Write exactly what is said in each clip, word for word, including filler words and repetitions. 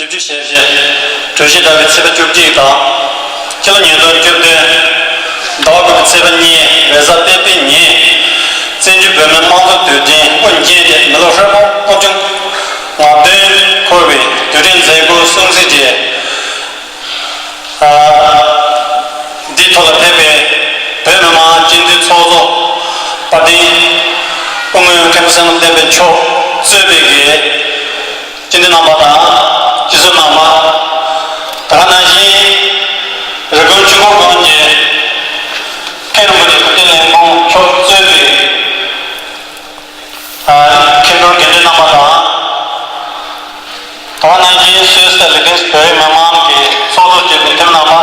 ཞིབ་འཇུག་ཞལ་བཞེས། གྲོས་གཞི་བསྒྲགས་པའི་ཚེས་པ་བཅུ་གཅིག་དང་། ཕྱི་ལོ་ཉིས་སྟོང་བཅུ་བདུན་ཟླ་བ་དགུ་པའི་ཚེས་པ་གཉིས་རེས་གཟའ་སྤེན་པའི་ཉིན། བཙན་བྱོལ་བོད་མིའི་དམངས་གཙོ་དུས་དྲན་དབུ་འབྱེད་དེ་མི་ལོ་ཧྲིལ་པོ་དབུ་བྱུང་ང་བདུན་འཁོར་བའི་དུས་དྲན་མཛད་སྒོའི་སྲུང་བརྩི་བཅས། འདིའི་ཐོག་ལ་ཕེབས་པའི་བོད་མི་མང་སྤྱི་འཐུས་ཚོགས་གཙོ་དཔལ་ལྡན་སྐུ་ངོ་མཁན་པོ་བསོད་ནམས་བསྟན་འཕེལ་མཆོག་གཙོས་པའི་གི་སྤྱི་འཐུས་རྣམ་པ་དང་སྤྱི་ཟུར་རྣམ་པ། ད་ག་ནང་བཞིན་རི་ཀོན་ཆུ་འགོ་དགོན་གྱི་མཁན་རིན་པོ་ཆེ་ཐུབ་བསྟན་ལེགས་མཐོང་མཆོག་གཙོས་པའི་མཁན་སྒྲོལ་དགེ་འདུན་རྣམ་པ་དང་། ད་ག་ནང་བཞིན་སུད་སི་དང་ལི་ཀན་སི་བོད་རིགས་མི་མང་གི་ཚོགས་གཙོ་བཅས་མི་མཐུན་རྣམ་པ།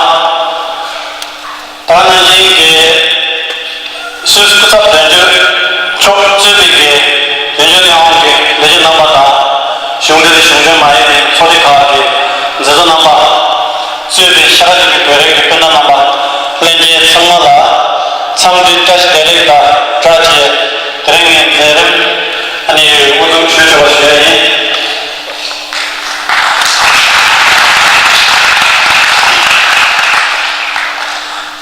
ད་ག་ནང་བཞིན་གྱི་སུད་སི་སྐུ་ཚབ་དོན་གཅོད་མཆོག་གཙོས་པའི་གི་དོན་གཅོད་ལས་ཁུངས་ཀྱི་ལས་བྱེད་རྣམ་པ་དང་། གཞུང་འབྲེལ་གཞུང་འབྲེལ་མ་ཡིན་པའི་ཚོགས་སྡེ་ཁག་གི་མཛད་གཙོ་རྣམ་པ། གཙོས་པའི་ཤར་ཕྱོགས་ཀྱི་བོད་རིགས་ཀྱི་སྤུན་ཟླ་རྣམ་པ། ལྷན་རྒྱས་ཚང་མ་ལ་འཚམས་འདྲི་བཀྲ་ཤིས་བདེ་ལེགས་དང་སྦྲགས་ཀྱིས། དེ་རིང་ངའི་མཛད་རིམ་ཨ་ནི་དབུ་འཛུགས་ཞུ་ཆོག་པ་ཞུ་ཡ་ཡིན།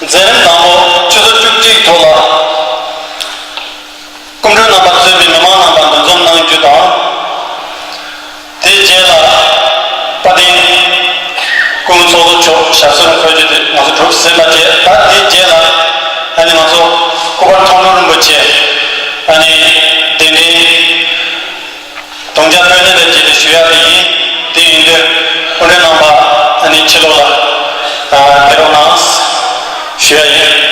མཛད་རིམ་དང་པོ་ཆུ་ཚོད་བཅུ་གཅིག་ཐོག་ལ། སྐུ་མགྲོན་རྣམ་པ་གཙོས་པའི་མི་མང་རྣམ་པ་འདུ་འཛོམས་གནང་རྒྱུ་དང་། དེའི་རྗེས་ལ་དཔལ་ལྡན་སྐུ་ངོ་ཚོགས་གཙོ་མཆོག་ཞབས་སོར་འཁོད་རྒྱུ་དེ་ང་ཚོ་གྲུབ་ཟིན་པ་བཅས། ད་དེའི་རྗེས་ལ་ཨ་ནི་ང་ཚོ་སྐུ་པར་མཐོང་གྲོལ་རིན་པོ་ཆེ་ཨ་ནི་གདན་འདྲེན་དུང་རྒྱ་སྤོས་སྣེ་ལ་བརྒྱུད་དེ་ཞུ་ཡག་དེ་ཡིན། དེ་ཡིན་དུས་སྐུ་མགྲོན་རྣམ་པ་ཨ་ནི་ཕྱི་ལོགས་ལ་ཕེབས་རོགས་གནང་ཞུ་ཡ་ཡིན།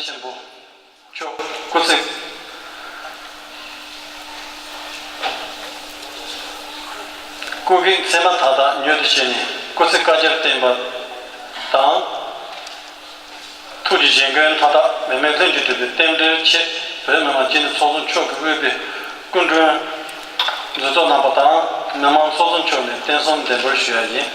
ཆེན་པོ་མཆོག་སྐུ་ཚེ། སྐུ་གེགས་མཚན་མ་མཐའ་དག་མྱུར་དུ་ཞི་ནས་སྐུ་ཚེ་བསྐལ་བརྒྱར་བརྟན་པ་དང་། ཐུགས་ཀྱི་བཞེད་དགོངས་མཐའ་དག་འབད་མེད་ལྷུན་གྱིས་གྲུབ་པའི་རྟེན་འབྲེལ་ཆེད། བོད་མི་མང་སྤྱི་འཐུས་ཚོགས་གཙོ་མཆོག་གིས་དབུས་པའི་སྐུ་མགྲོན་འདུ་ཚོགས་རྣམ་པ་དང་མི་མང་ཚོགས་གཙོ་མཆོག་ནས་རྟེན་གསུམ་གདན་འབུལ་ཞུ་ཡ་ཡིན།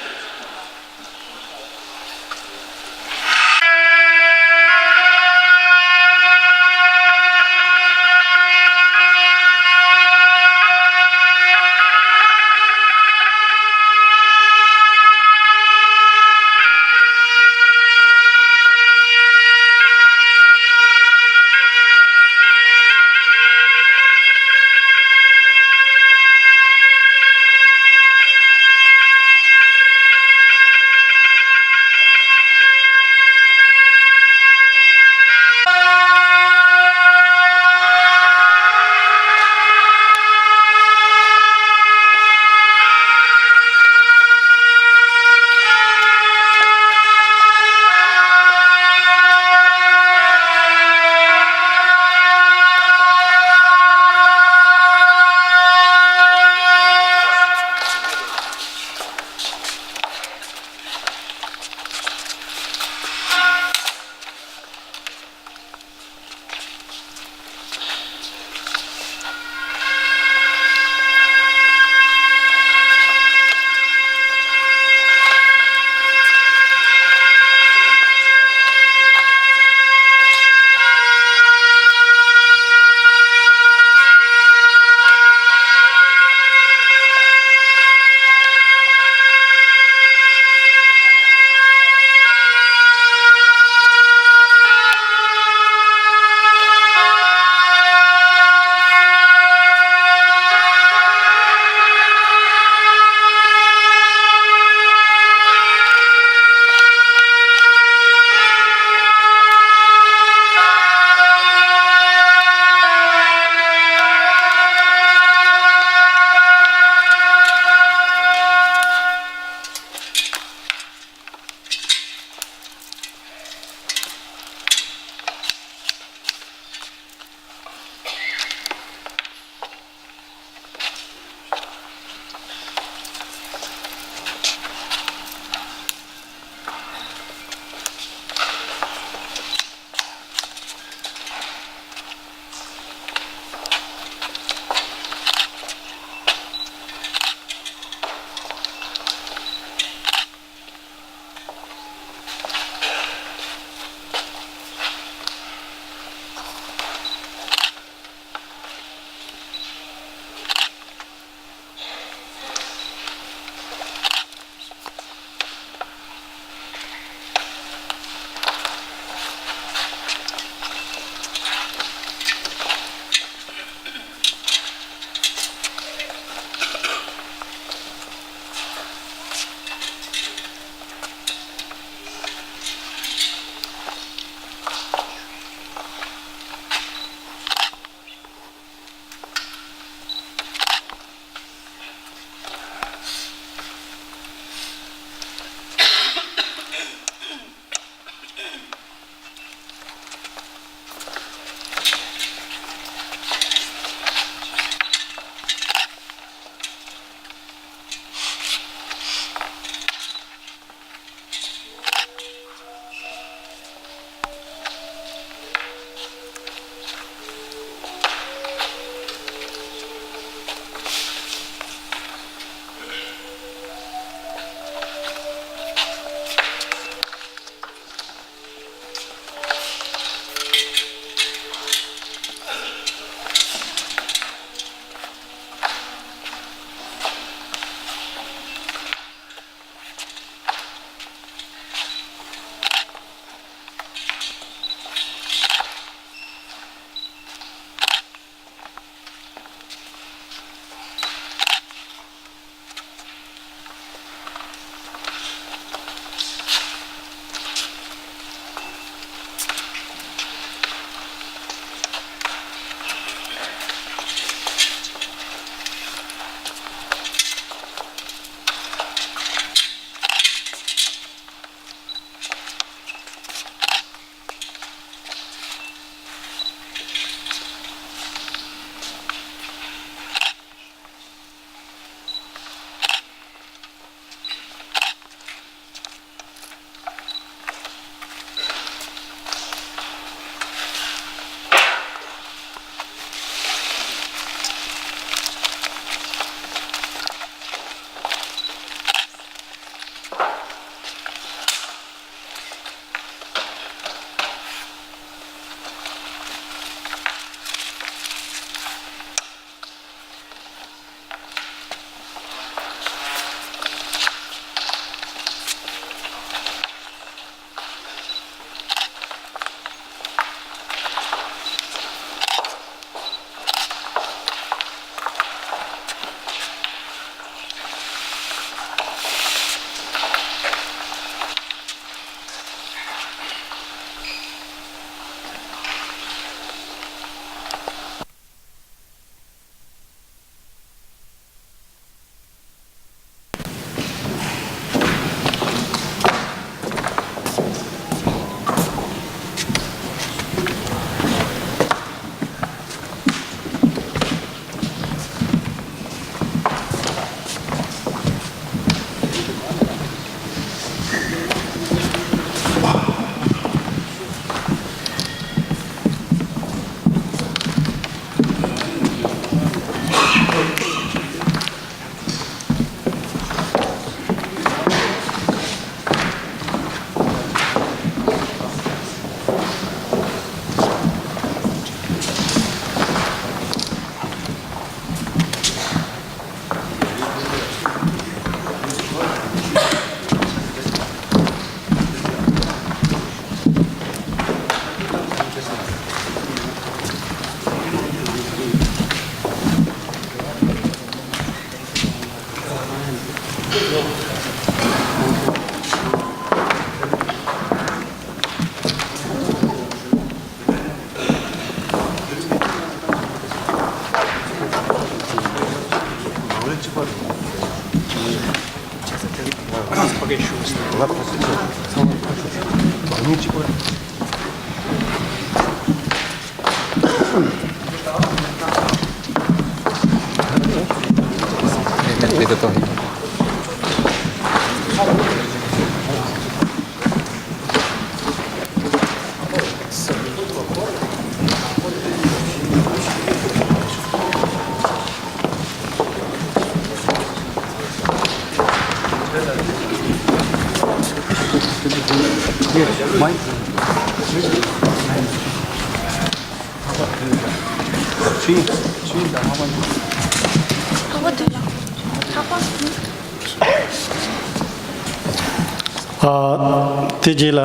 ཨ། དེ་རྗེས་ལ།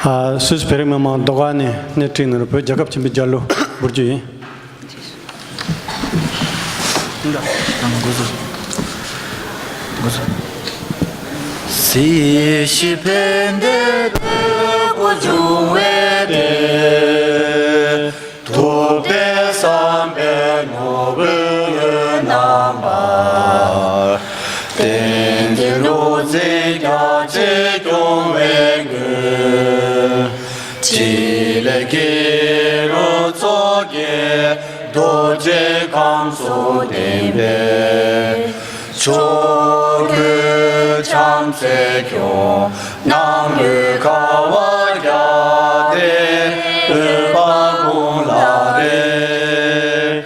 ཨ། སུད་སི་བོད་རིགས་མི་མང་ལྡོག་ཁང་ནས་སྣེ་ཁྲིད་གནང་བའི་བོད་རྒྱལ་ཁབ་ཆེན་པོའི་རྒྱལ་གླུ་འབུལ་རྒྱུ་ཡིན། སྲིད་ཞི་ཕན་བདེ་ལེགས་འབྱུང་བའི་དེ། ཐུབ་བསྟན་བསམ་པའི་ནོར་བུའི་རྣམ་པ། བསྟན་འཛིན་བློ་གསལ་རྒྱ་ཆེ་སྐྱོང་བའི་མགོན། ཕྲིན་ལས་ཀྱི་རོལ་ཚོགས་ཀྱིས། རྡོ་རྗེ་ཁམས་སུ་ལྡན་པའི། ཕྱོགས་ཀུན་བྱམས་བརྩེས་སྐྱོང་། རྣམ་གཡོ་ཁ་བ་བརྒྱ་སྟོན། འོད་དཔག་ཀུན་ལ་རེག་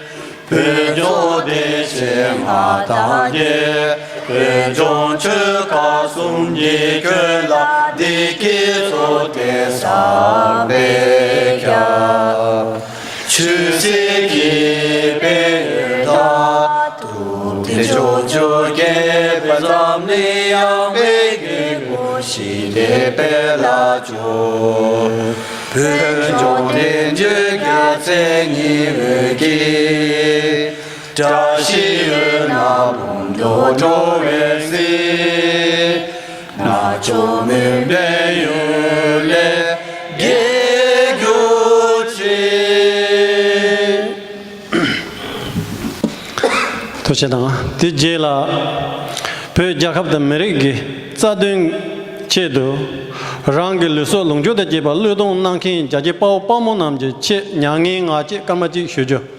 བོད་ལྗོངས་བདེ་ཞིང་མངའ་ཐང་རྒྱས། བོད་ལྗོངས་ཆོལ་ཁ་གསུམ་གྱི་ཁྱོན་ལ། བདེ་སྐྱིད་འཚོ་བདེ་བསམ་པའི་ཁྱབ། ཆོས་སྲིད་ཀྱི་དཔལ་ཡོན་དང་། ཐུབ་བསྟན་ཕྱོགས་བཅུར་རྒྱས་པ། འཛམ་གླིང་ཡངས་པའི་རྒྱལ་པོ་ཞི་བདེའི་དཔལ་ལ་སྤྱོད། བོད་ལྗོངས་བདེ་འབྱོར་རྒྱལ་མཚན་ཉི་འོད་ཀྱིས། བཀྲ་ཤིས་འོད་སྣང་འབུམ་དུ་འགྲོ་བའི་གཟིས། རྣལ་འབྱོར་མུན་པའི་གཡུལ་ལས་རྒྱལ་གྱུར་ཅིག། ཐུགས་རྗེ་གནང་། དེ་རྗེས་ལ། བོད་རྒྱལ་ཁབ་དང་མི་རིགས་ཀྱི་རྩ་དོན་ཆེད་དུ། རང་གི་ལུས་སྲོག་ལོངས་སྤྱོད་དང་བཅས་པ་བློས་གཏོང་གནང་མཁན་རྒྱལ་གཅེས་དཔའ་བོ་དཔའ་མོ་རྣམས་ཀྱི་ཆེད། མྱ་ངན་ངག་བཅད་སྐར་མ་གཅིག་ཞུ་རྒྱུ།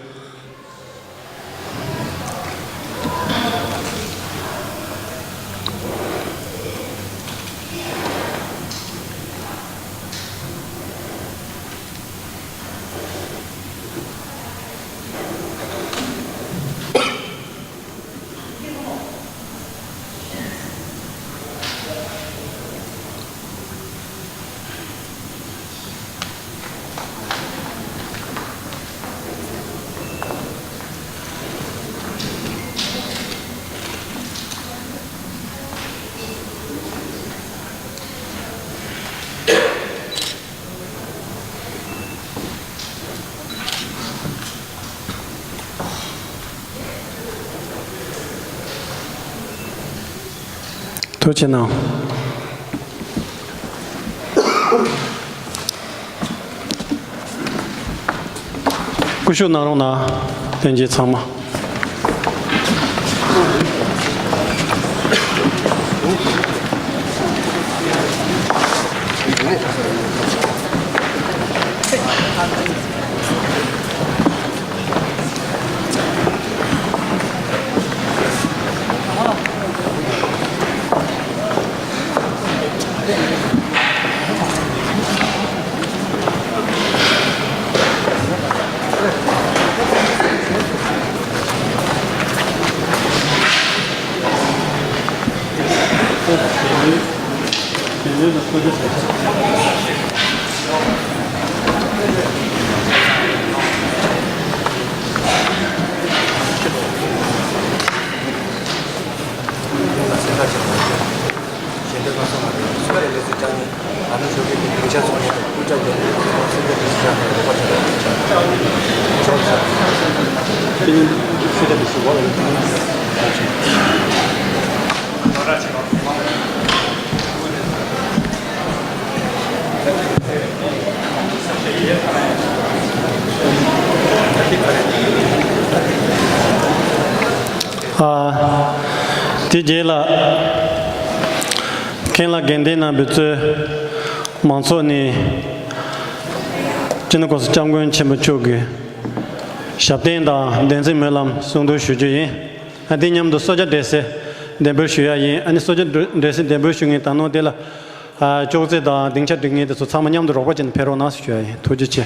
ཐུགས་རྗེ་གནང་། སྐུ་ཞབས་ནང་རོགས་གནང་། ལྷན་རྒྱས་ཚང་མ། ཨ། དེ་རྗེས་ལ། མཁན་བླ་དགེ་ལྡན་རྣམ་པའི་གཙོས་མང་ཚོགས་ནས་སྤྱི་ནོར་༸གོང་ས་༸སྐྱབས་མགོན་ཆེན་པོ་མཆོག་གི་ཞབས་བརྟན་དང་བདེན་ཚིག་སྨོན་ལམ་གསུང་འདོན་ཞུ་རྒྱུ་ཡིན། ཨ་དེ་མཉམ་དུ་གསོལ་ཇ་འབྲས་སིལ་འདེགས་འབུལ་ཞུ་ཡ་ཡིན། ཨ་ནི་གསོལ་ཇ་འབྲས་སིལ་འདེགས་འབུལ་ཞུ་མཁན་དང་ནང་དེ་ལ་ཨ་ཅོག་ཙེ་དང་སྡིངས་ཆ་སྒྲིག་མཁན་དེ་ཚོ་ཚང་མ་མཉམ་དུ་རོགས་པ་བྱས་ནས་ཕེབས་རོགས་གནང་ཞུ་ཡ་ཡིན། ཐུགས་རྗེ་ཆེ།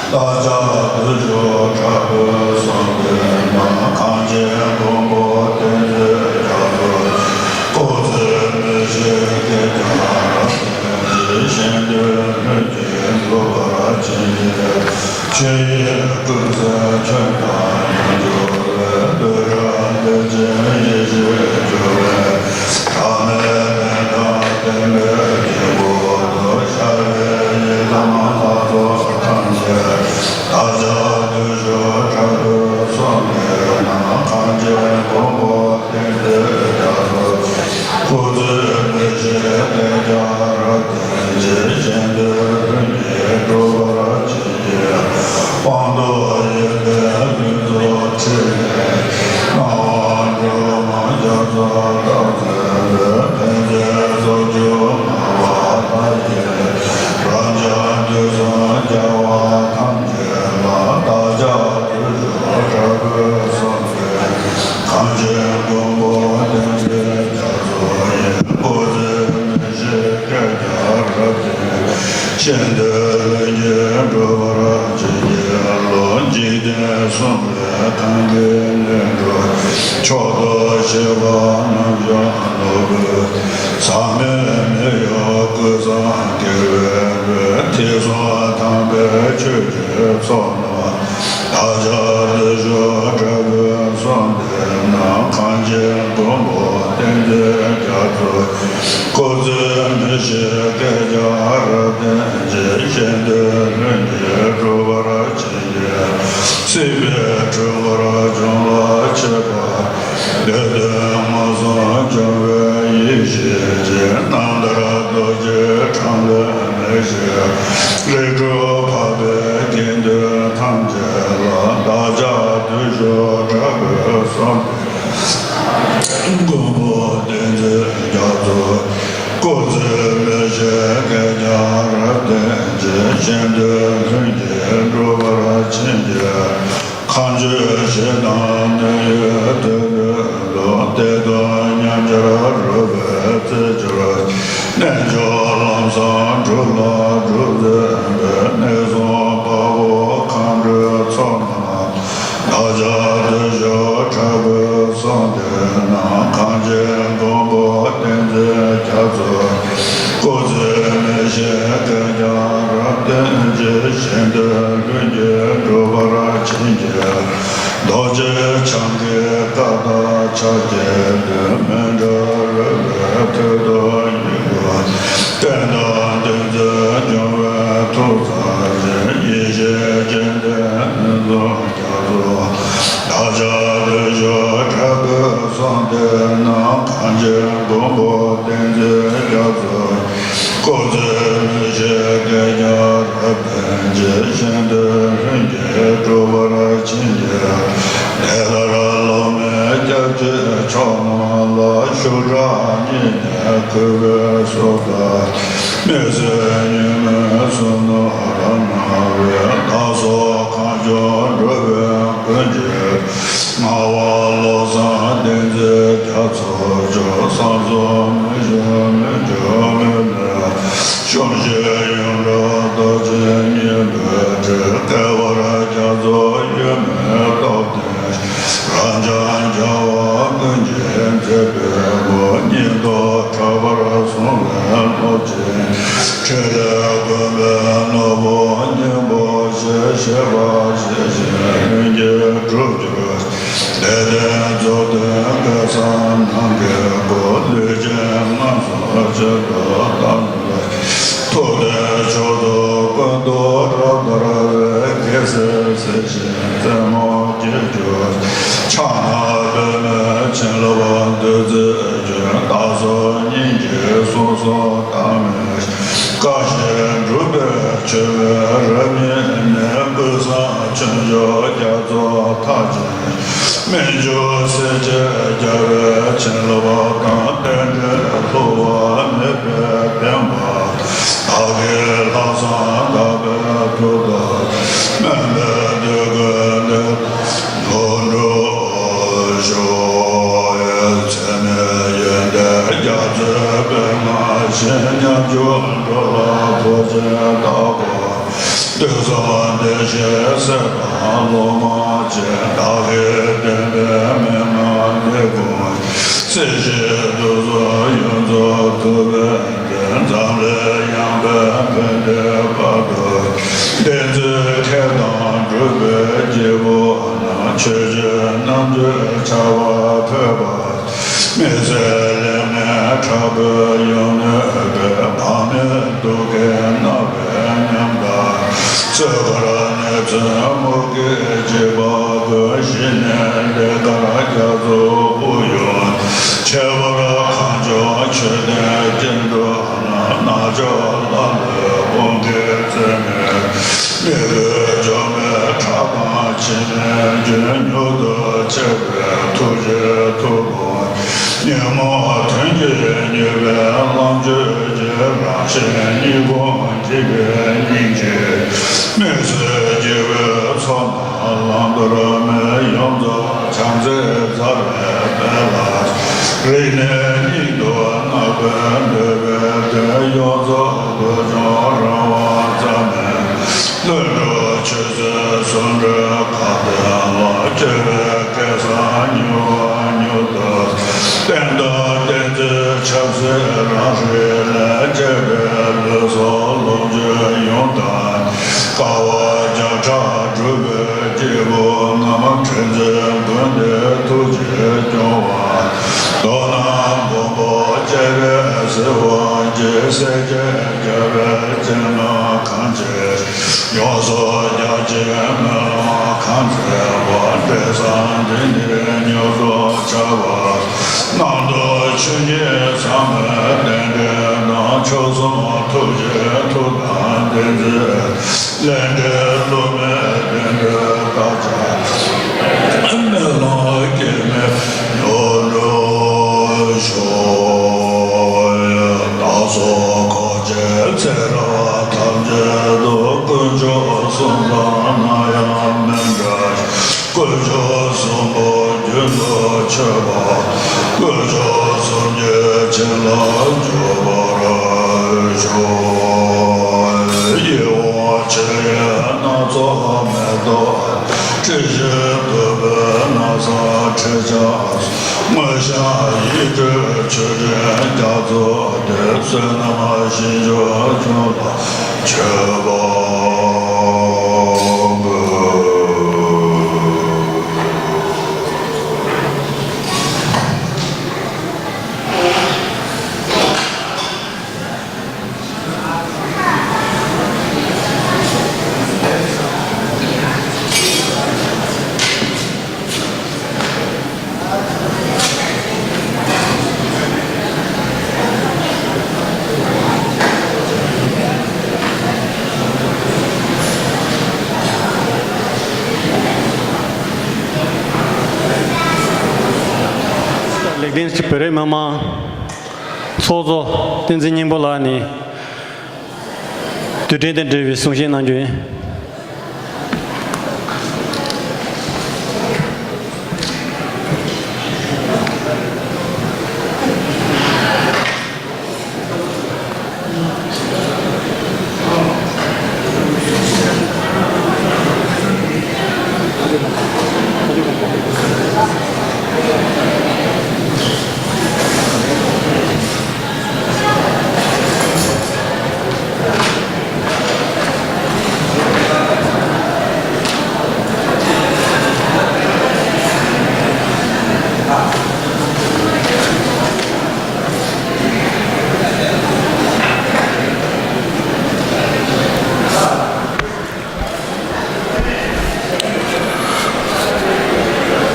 བདག་ཅག་བདུད་ཕྲག་དོག་གསུམ་སྟོན་མཁན། གངས་ཅན་མགོན་པོ་བསྟན་འཛིན་རྒྱ་མཚོ། སྐུ་ཚེ་མི་ཤིགས་བསྐལ་བརྒྱར་བརྟན་ཅིང་། གཞན་དོན་ལྷུན་གྱིས་འགྲུབ་པར་བྱིན་གྱིས་རློབས། ཆོས་ཀྱི་ཀུན་མཚན་ཁྱོད་དང་མཉམ་འགྲོ་བའི། བློ་བྲལ་བདེ་ཆེན་ཡེ་ཤེས་སྦྱོར་བའི། ཐ་མལ་པའི་དང་བསྟན་པའི་དཀྱིལ་འཁོར་དུ། ཤར་བའི་ཡི་དམ་ལྷ་ཚོགས་ཐམས་ཅད། བདག་ཅག་བདུད་ཕྲག་དོག་གསུམ་སྟོན་མཁན། གངས་ཅན་མགོན་པོ་བསྟན་འཛིན་རྒྱ་མཚོ། སྐུ་ཚེ་མི་ཤིགས་བསྐལ་བརྒྱར་བརྟན་ཅིང་། གཞན་དོན་ལྷུན་གྱིས་འགྲུབ་པར་བྱིན་གྱིས་རློབས། དབང་ཐོབ་ཡོན་ཏན་ཕུན་ཚོགས་ཁྲི་ལས། སྣང་བ་འབྲུ་མ་རྒྱ་མཚོ་རབ་མཛེས་པའི། ཕན་མཛད་རྫོགས་བཅུ་མངའ་བ་ལྷ་ཡི། རབ་འབྱམས་དུས་གསུམ་རྒྱལ་བ་ཐམས་ཅད་ལ། བདག་ཅག་བདུད་ཕྲག་དོག་གསུམ་སྟོན་མཁན། གངས་ཅན་མགོན་པོ་བསྟན་འཛིན་རྒྱ་མཚོ་ཡི། སྐུ་ཚེ་མི་ཤིགས་བསྐལ་བརྒྱར་བརྟན། གཞན་དོན་ལྷུན་གྱིས་འགྲུབ་པར་བྱིན་གྱིས་རློབས། འཇིག་རྟེན་གསུམ་པའི་གང་གི་ནུས་འགྲོ། མཆོག་ཏུ་གཤེགས་པ་རྣམ་བཞི་ནོར་བུ། ཟག་མེད་མི་གཡོ་ཀུན་བཟང་རྒྱལ་བའི་དཔལ། ཐེག་གསུམ་དམ་པའི་ཆོས་ཀྱི་ཚོགས་རྣམས། བདག་ཅག་བདུད་ཕྲག་དོག་གསུམ་སྟོན་མཁན། གངས་ཅན་མགོན་པོ་བསྟན་འཛིན་རྒྱ་མཚོ། སྐུ་ཚེ་མི་ཤིགས་བསྐལ་བརྒྱར་བརྟན་ཅིང་། གཞན་དོན་ལྷུན་གྱིས་འགྲུབ་པར་བྱིན་གྱིས། སྲིད་པའི་འཁྲུལ་འཁོར་འབྱུང་བ་མཆེད་པ། བདུད་འདུལ་མངོན་སུམ་འབྱུང་བའི་ཡེ་ཤེས་ཀྱི། རྣམ་ཐར་རྡོ་རྗེ་འཕྲང་ལས་མི་ཤིགས། རིགས་དྲུག་འཕགས་པའི་དགེ་འདུན་ཐམས་ཅད་ལ། བདག་ཅག་བདུད་ཕྲག་དོག་གསུམ་སྟོན་མཁན། མགོན་པོ་བསྟན་འཛིན་རྒྱ་མཚོ། སྐུ་ཚེ་མི་ཤིགས་བསྐལ་བརྒྱར་བརྟན་ཅིང་། གཞན་དོན་ལྷུན་གྱིས་འགྲུབ་པར་བྱིན་གྱིས། ཁམས་ཆོས་ཞི་དང་གནས་ཡུལ་དུད་འགྲོའི་གདུང་། བདེ་སྟོང་ཉམས་ཆག་རུལ་པའི་རྩད་གཅོད། རྣལ་འབྱོར་ལམ་བཟང་སྒྲུབ་ལ་སྒྲུབ་འཛིན་པའི། གནས་གསུམ་དཔའ་བོ་མཁའ་འགྲོའི་ཚོགས་རྣམས། བདག་ཅག་བདུད་ཕྲག་དོག་གསུམ་སྟོན་མཁན། གངས་ཅན་མགོན་པོ་བསྟན་འཛིན་རྒྱ་མཚོ། སྐུ་ཚེ་མི་ཤིགས་བསྐལ་བརྒྱར་བརྟན་ཅིང་། གཞན་དོན་ལྷུན་གྱིས་འགྲུབ་པར་བྱིན་གྱིས། རྡོ་རྗེ་འཆང་གི་བཀའ་དང་ཕྱག་རྒྱའི་མདུན། མི་འབྲལ་རོལ་པའི་ཐོད་དུ་ཉི་ཤུ། རྟེན་དང་གདུང་འཛིན་འབྱུང་བའི་ཐུགས་མཚན་ཅན། ཡེ་ཤེས་སྤྱན་ལྡན་ཕུན་ཚོགས་རྒྱ་མཚོ། བདག་ཅག་བདུད་ཕྲག་དོག་གསུམ་སྟོན་མཁན། གངས་ཅན་མགོན་པོ་བསྟན་འཛིན་རྒྱ་མཚོ། སྐུ་ཚེ་མི་ཤིགས་བསྐལ་བརྒྱར་བརྟན་ཅིང་། གཞན་དོན་ལྷུན་གྱིས་འགྲུབ་པར་བྱིན་གྱིས། དེ་ལྟར་སློབ་མའི་སྐྱབས་ཀྱི་མཆོག་རྣམས་ལ། ཤུགས་དྲག་ཉིད་ནས་གུས་པས་གསོལ་བ། མི་བཟོད་ཉོན་མོངས་གསུམ་རྣམས་རབ་སྣང་བའི། བདག་སོགས་གང་བྱུང་འགྲོ་བའི་ཀུན་གྱི། ངག་དབང་བློ་བཟང་བསྟན་འཛིན་རྒྱ་མཚོ་མཆོག། བསམ་གཟུགས་མི་འབྱུང་མི་འགྱུར་མི་མེད། གཤོམ་གཤེད་ཡོངས་གྲོལ་རྡོ་རྗེ་སྙིང་པོའི་དྲིན། བདེ་བར་རྒྱ་མཚོ་ཡུལ་མེད་རྟོགས་ལྡན། རབ་འབྱམས་རྒྱལ་བ་ཀུན་གྱི་མཛད་པའི་སྐུ། སྙིང་སྟོབས་དྲག་པོར་བཟུང་བའི་སློབ་ཆེན། ཕྲིན་ལས་བཀོད་པའི་ནོར་བུ་སྙིང་པོ་ཞེས་བྱ་བ་ཞེས་བྱའི་ལྷུན་གྱིས་གྲུབ་གྱུར། དད་ལྡན་རྫོགས་ལྡན་སྐལ་བཟང་ནམ་མཁའི་སྐུ། ལུས་ཅན་ངན་སོང་གཅིག་ཏུ་བརྟགས་ནས། ཐུབ་བསྟན་མཆོག་ཏུ་ཀུན་ཏུ་རབ་དར་བའི། རྒྱལ་སྲས་སྲས་བཞིའི་རྩེ་མོ་ རྩེ་གཅིག་བདག་སོགས་སྙིང་རྗེ་གསུང་སོགས་བདག་མེད་ཞིང་། བཀའ་བཞིན་སྒྲུབ་པའི་ཆོས་པའི་རབ་གཉིས་ནི། ཀུན་བཟང་ཆོས་མཆོག་རྒྱ་མཚོ་མཐའ་ཅན། སྨན་ལྗོངས་སྲས་བཅས་རྒྱལ་བའི་བྱིན་རླབས་དང་། རྟེན་འབྲེལ་བསླུ་བ་མེད་པའི་བདེན་པ་དང་། བདག་གིས་ལྷག་བསམ་དག་པའི་ཐུགས་དང་། སྨོན་པའི་འདོད་དགུ་འདི་ལུ་འགྲུབ་ཤོག། ཚད་མེད་ཡོན་ཏན་རྒྱ་མཚོའི་པདྨ་བཞིན། ཉམ་ཆུང་འགྲོ་ལ་བུ་ཆེན་བདག་གོ། འདོད་གསུམ་བདེ་གཤེགས་སྲས་དང་སློབ་མ་བཅས། བདག་གིས་བསྟན་པའི་མན་ངག་འདི་ཀུན། སྲིད་ཞིའི་དུག་གསུམ་ཡོངས་རྫོགས་ཐུབ་པའི་མགོན། འཛམ་གླིང་ཡངས་པའི་ཕན་བདེའི་བར་དུ། བསྟན་འཛིན་མཁས་དང་གྲུབ་པའི་སྐྱེས་བུ་རྣམས། ཆོས་ཀྱི་རྣམ་དཔྱོད་ཆར་པ་ཕོད་པ། མི་བཟད་ལས་ངན་དྲག་པོས་ཡོངས་གནོད་པའི། བག་མེད་དུག་གིས་མནར་བའི་ཉམ་ཐག་ཚེ་འཁོར་ནད་མཚོན་མུ་གེས་འཇིགས་པ་ཀུན། ཞི་གནས་ལས་དཀར་རྒྱ་མཚོ་དབུགས་དབྱུང་། ཁྱད་པར་གངས་ལྗོངས་ཆོས་ལྡན་སྐྱེ་འགྲོ་རྣམས། རྣལ་འབྱོར་ལ་ལུས་དབང་གིས་རྩོལ་མེད། མི་བསྐྱོད་འགྱུར་མེད་ཁྲག་དང་ཕྱི་མའི་རྒྱུན། མྱུར་དུ་ཆད་པའི་ཐུགས་རྗེའི་མཐུ་དཔུང་། ཉོན་མོངས་དོན་གྱིས་མྱོས་པའི་ལམ་གྱོད་ཀྱི། རང་གཞན་གཉིས་ཀུན་འཇིག་པའི་སྙིང་རྗེ། མི་བཟོད་སྐྱེ་བོའི་ཚོགས་རྣམས་བླང་དོར་མེད། ཡོངས་རྫོགས་བྱམས་བརྩེས་མཛའ་བའི་དཔལ་ལ། རིག་གནས་སྙིང་དུ་བརྣག་པའི་འདོད་པའི་དོན། ཡོངས་རྫོགས་བོད་ལྗོངས་རང་དབང་རྩ་མེད། ལྷུན་གྲུབ་ཆོས་སྲིད་ཟུང་འབྲེལ་དགའ་ལྡན་ལ། སྤྱོད་པའི་སྐལ་བཟང་མྱུར་བ་མྱུར་དུ། བསྟན་དང་བསྟན་འཛིན་ཆབ་སྲིད་རང་རིགས་ལས། བཅས་པའི་ལུས་སྲོག་ལོངས་སྤྱོད་ཡོངས་དག་ནས། དཀའ་བ་བརྒྱ་ཕྲག་སྒྲུབ་པའི་སྐྱེས་བུ་རྣམས། མཁྲེགས་འཛིན་ཀུན་ལྡན་ཐུགས་རྗེས་སྐྱོང་བ། མདོར་ན་མགོན་པོ་སྤྱན་རས་གཟིགས་དབང་གིས། སྲས་བཅས་རྒྱལ་བའི་སྤྱན་སྔར་གང་མཇལ། ཡོངས་སུ་རྒྱ་ཆེའི་སྨོན་ལམ་གང་མཛད་པ། འབྲས་བཟང་འདི་ཉིད་མྱུར་དུ་ཆགས་པ། རྣམ་རྟོག་ཆོས་ཉིད་ཚང་བའི་རྟེན་འབྲེལ་དང་། མཆོག་གསུམ་ཐུགས་རྗེའི་མཐུ་དང་ལྡན་ཚེ། ལས་འབྲས་བསླུ་མེད་བདེན་པའི་བདག་ཅག་སྨོན་ལམ་སྐྱེ་མེད་མྱུར་འགྲུབ་ཤོག། བདག་སོགས་འཁོར་བཅས་ཚེ་རབས་ཐམས་ཅད་དུ། དཀོན་མཆོག་གསུམ་དང་ནམ་ཡང་མི་འབྲལ་ཞིང་། དཀོན་མཆོག་གསུམ་པོ་རྒྱུན་དུ་མཆོད་པ། དཀོན་མཆོག་གསུམ་གྱི་བྱིན་རླབས་འཇུག་པར་ཤོག། ཡིད་འོང་མཆོད་ཡོན་སྣ་ཚོགས་མེ་ཏོག་དང་། དྲི་ཞིམ་བདུག་སྤོས་ན་བཟའ་ཕྲེང་ཕྱག་མཚན། མངོན་ཤེས་ཡིད་སྤྲུལ་མཆོད་སྤྲིན་རྒྱ་མཚོ་སྟེ། བསོད་ནམས་ཞིང་སྐྱོང་ལ་མཆོད་པ་འབུལ། ལེགས་ལྡན་བོད་རིགས་མི་མང་ཚོགས་གཙོ་བསྟན་འཛིན་སྙིང་པོ་ལགས་ནས། དུས་དྲན་དང་འབྲེལ་བའི་གསུང་བཤད་གནང་རྒྱུ་ཡིན།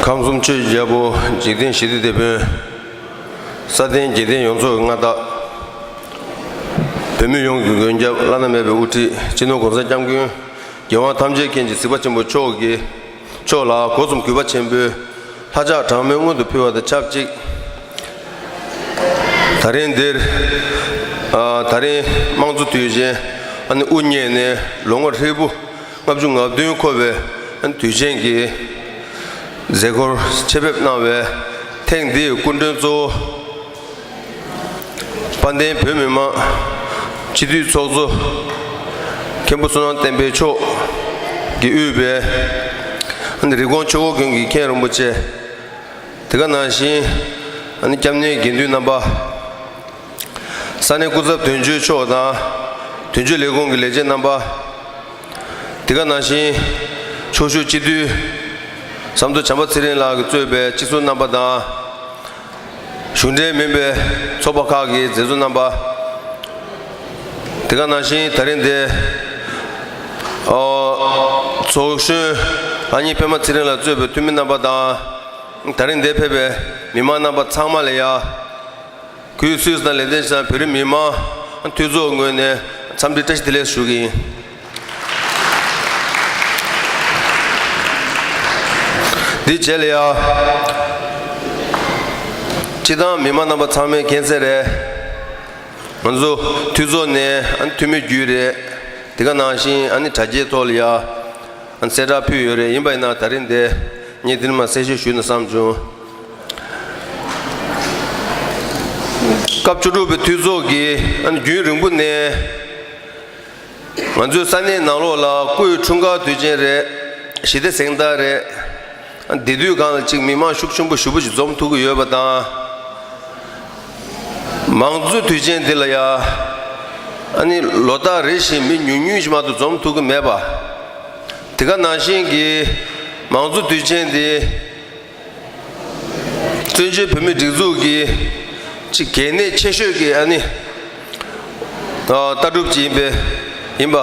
ཁམས་གསུམ་ཆོས་ཀྱི་རྒྱལ་པོ་འཇིག་རྟེན་ཞི་བདེའི་དེད་དཔོན། སྲ་བརྟན་རྒྱལ་བརྟན་ཡོངས་རྫོགས་ཀྱི་མངའ་བདག་བོད་མི་ཡོངས་ཀྱི་མགོན་སྐྱབས་བླ་ན་མེད་པའི་དབུ་ཁྲིད་སྤྱི་ནོར་༸གོང་ས་༸སྐྱབས་མགོན་རྒྱལ་དབང་ཐམས་ཅད་མཁྱེན་ཅིང་གཟིགས་པ་ཆེན་པོ་མཆོག་གི་མཆོག་ལ་སྒོ་གསུམ་གུས་པ་ཆེན་པོས་ལྷ་ཕྱག་གྲངས་མེད་སྔོན་དུ་ཕུལ་བ་དང་ཆབས་ཅིག་ད་རིང་འདིར་ཨ་ད་རིང་དམངས་གཙོ་དུས་ཆེན་ཨ་ནི་དབུ་བརྙེས་ནས་ལོ་ངོ་ཧྲིལ་པོ་ལྔ་བཅུ་ང་བདུན་འཁོར་བའི་ཨ་ནི་དུས་ཆེན་གྱི་མཛད་སྒོར་ཆེད་ཕེབས་གནང་བའི་ཐེངས་འདིའི་སྐུ་མགྲོན་གཙོ་བོ་དཔལ་ལྡན་བོད་མི་མང་སྤྱི་འཐུས་ཚོགས་གཙོ་མཁན་པོ་བསོད་ནམས་བསྟན་འཕེལ་མཆོག་གིས་དབུས་པའི་ཨ་ནི་རི་ཀོན་ཆོས་འཁོར་དགོན་གྱི་མཁན་རིན་པོ་ཆེ། དེ་ག་ནང་བཞིན་ཨ་ནི་སྐྱབས་གནས་དགེ་འདུན་རྣམ་པ། ས་གནས་སྐུ་ཚབ་དོན་གཅོད་མཆོག་དང་དོན་གཅོད་ལས་ཁུངས་ཀྱི་ལས་བྱེད་རྣམ་པ། དེ་ག་ནང་བཞིན་ཕྱོགས་བཞུགས་སྤྱི་འཐུས་ཟམ་གདོང་བྱམས་པ་ཚེ་རིང་ལགས་ཀྱིས་གཙོས་པའི་སྤྱི་ཟུར་རྣམ་པ་དང་གཞུང་འབྲེལ་མིན་པའི་ཚོགས་པ་ཁག་གི་མཛད་གཙོ་རྣམ་པ། དེ་ག་ནང་བཞིན་ད་རིང་འདིར་ཨོ་ཚོགས་གཞོན་ཨ་ཉི་པད་མ་ཚེ་རིང་ལགས་གཙོས་པའི་འཐུས་མི་རྣམ་པ་དང་། ད་རིང་འདིར་ཕེབས་པའི་མི་མང་རྣམ་པ་ཚང་མ་ལ་ཡང་། གུས་སུད་སི་དང་ལེགས་ལྡན་ཕྱི་ནང་བོད་རིགས་མི་མང་འཐུས་ཚོགས་ངོས་ནས་འཚམས་འདྲི་བཀྲ་ཤིས་བདེ་ལེགས་ཞུ་གི་ཡིན། འདི་རྗེས་ལ་ཡང་། སྤྱི་བཏང་མི་མང་རྣམ་པ་ཚང་མས་མཁྱེན་གསལ་རེད། ང་ཚོ་འཐུས་ཚོགས་ནས་ཨ་ནི་འཐུས་མི་བརྒྱུད་རེད། དེ་ག་ནང་བཞིན་ཨ་ནི་དྲ་རྒྱའི་ཐོག་ལ་ཡང་། གསལ་བསྒྲགས་ཕུལ་ཡོད་རེད། ཡིན་པ་ཡིན་ན་ད་རིང་འདི་ངས་འདིར་མར་གསལ་བཤད་ཞུས་ན་བསམ་བྱུང་། སྐབས་བཅུ་དྲུག་པའི་འཐུས་ཚོགས་ཀྱིས་རྒྱུན་རིང་པོ་ནས་ང་ཚོའི་ས་གནས་ནང་ལོགས་ལ་སྐུའི་འཁྲུངས་སྐར་དུས་ཆེན་རེད། ཞི་བདེ་གཟེངས་རྟགས་རེད། དེ་དུས་སྒང་ལ་ཅིག་མི་མང་ཤུགས་ཆེན་པོ་ཞེ་པོ་ཅིག་འཛོམས་ཐུབ་ཀྱི་ཡོད་པ་དང་། མང་གཙོའི་དུས་ཆེན་འདི་ལ་ཡ། ཨ་ནི་ལོ་ལྟར་རེ་བཞིན་མི་ཉུང་ཉུང་ཞིག་མ་གཏོགས་འཛོམས་ཐུབ་ཀྱི་མེད་པ། དེ་ག་ནང་བཞིན་གྱི་མང་གཙོ་དུས་ཆེན་འདི་བཙན་བྱོལ་བོད་མིའི་སྒྲིག་འཛུགས་ཀྱི་ཅིག་གལ་གནད་ཆེ་ཤོས་ཀྱི་ཨ་ནི་ཨ་ལྟ་གྲུབ་ཅིག་ཡིན་པས་ཡིན་པ་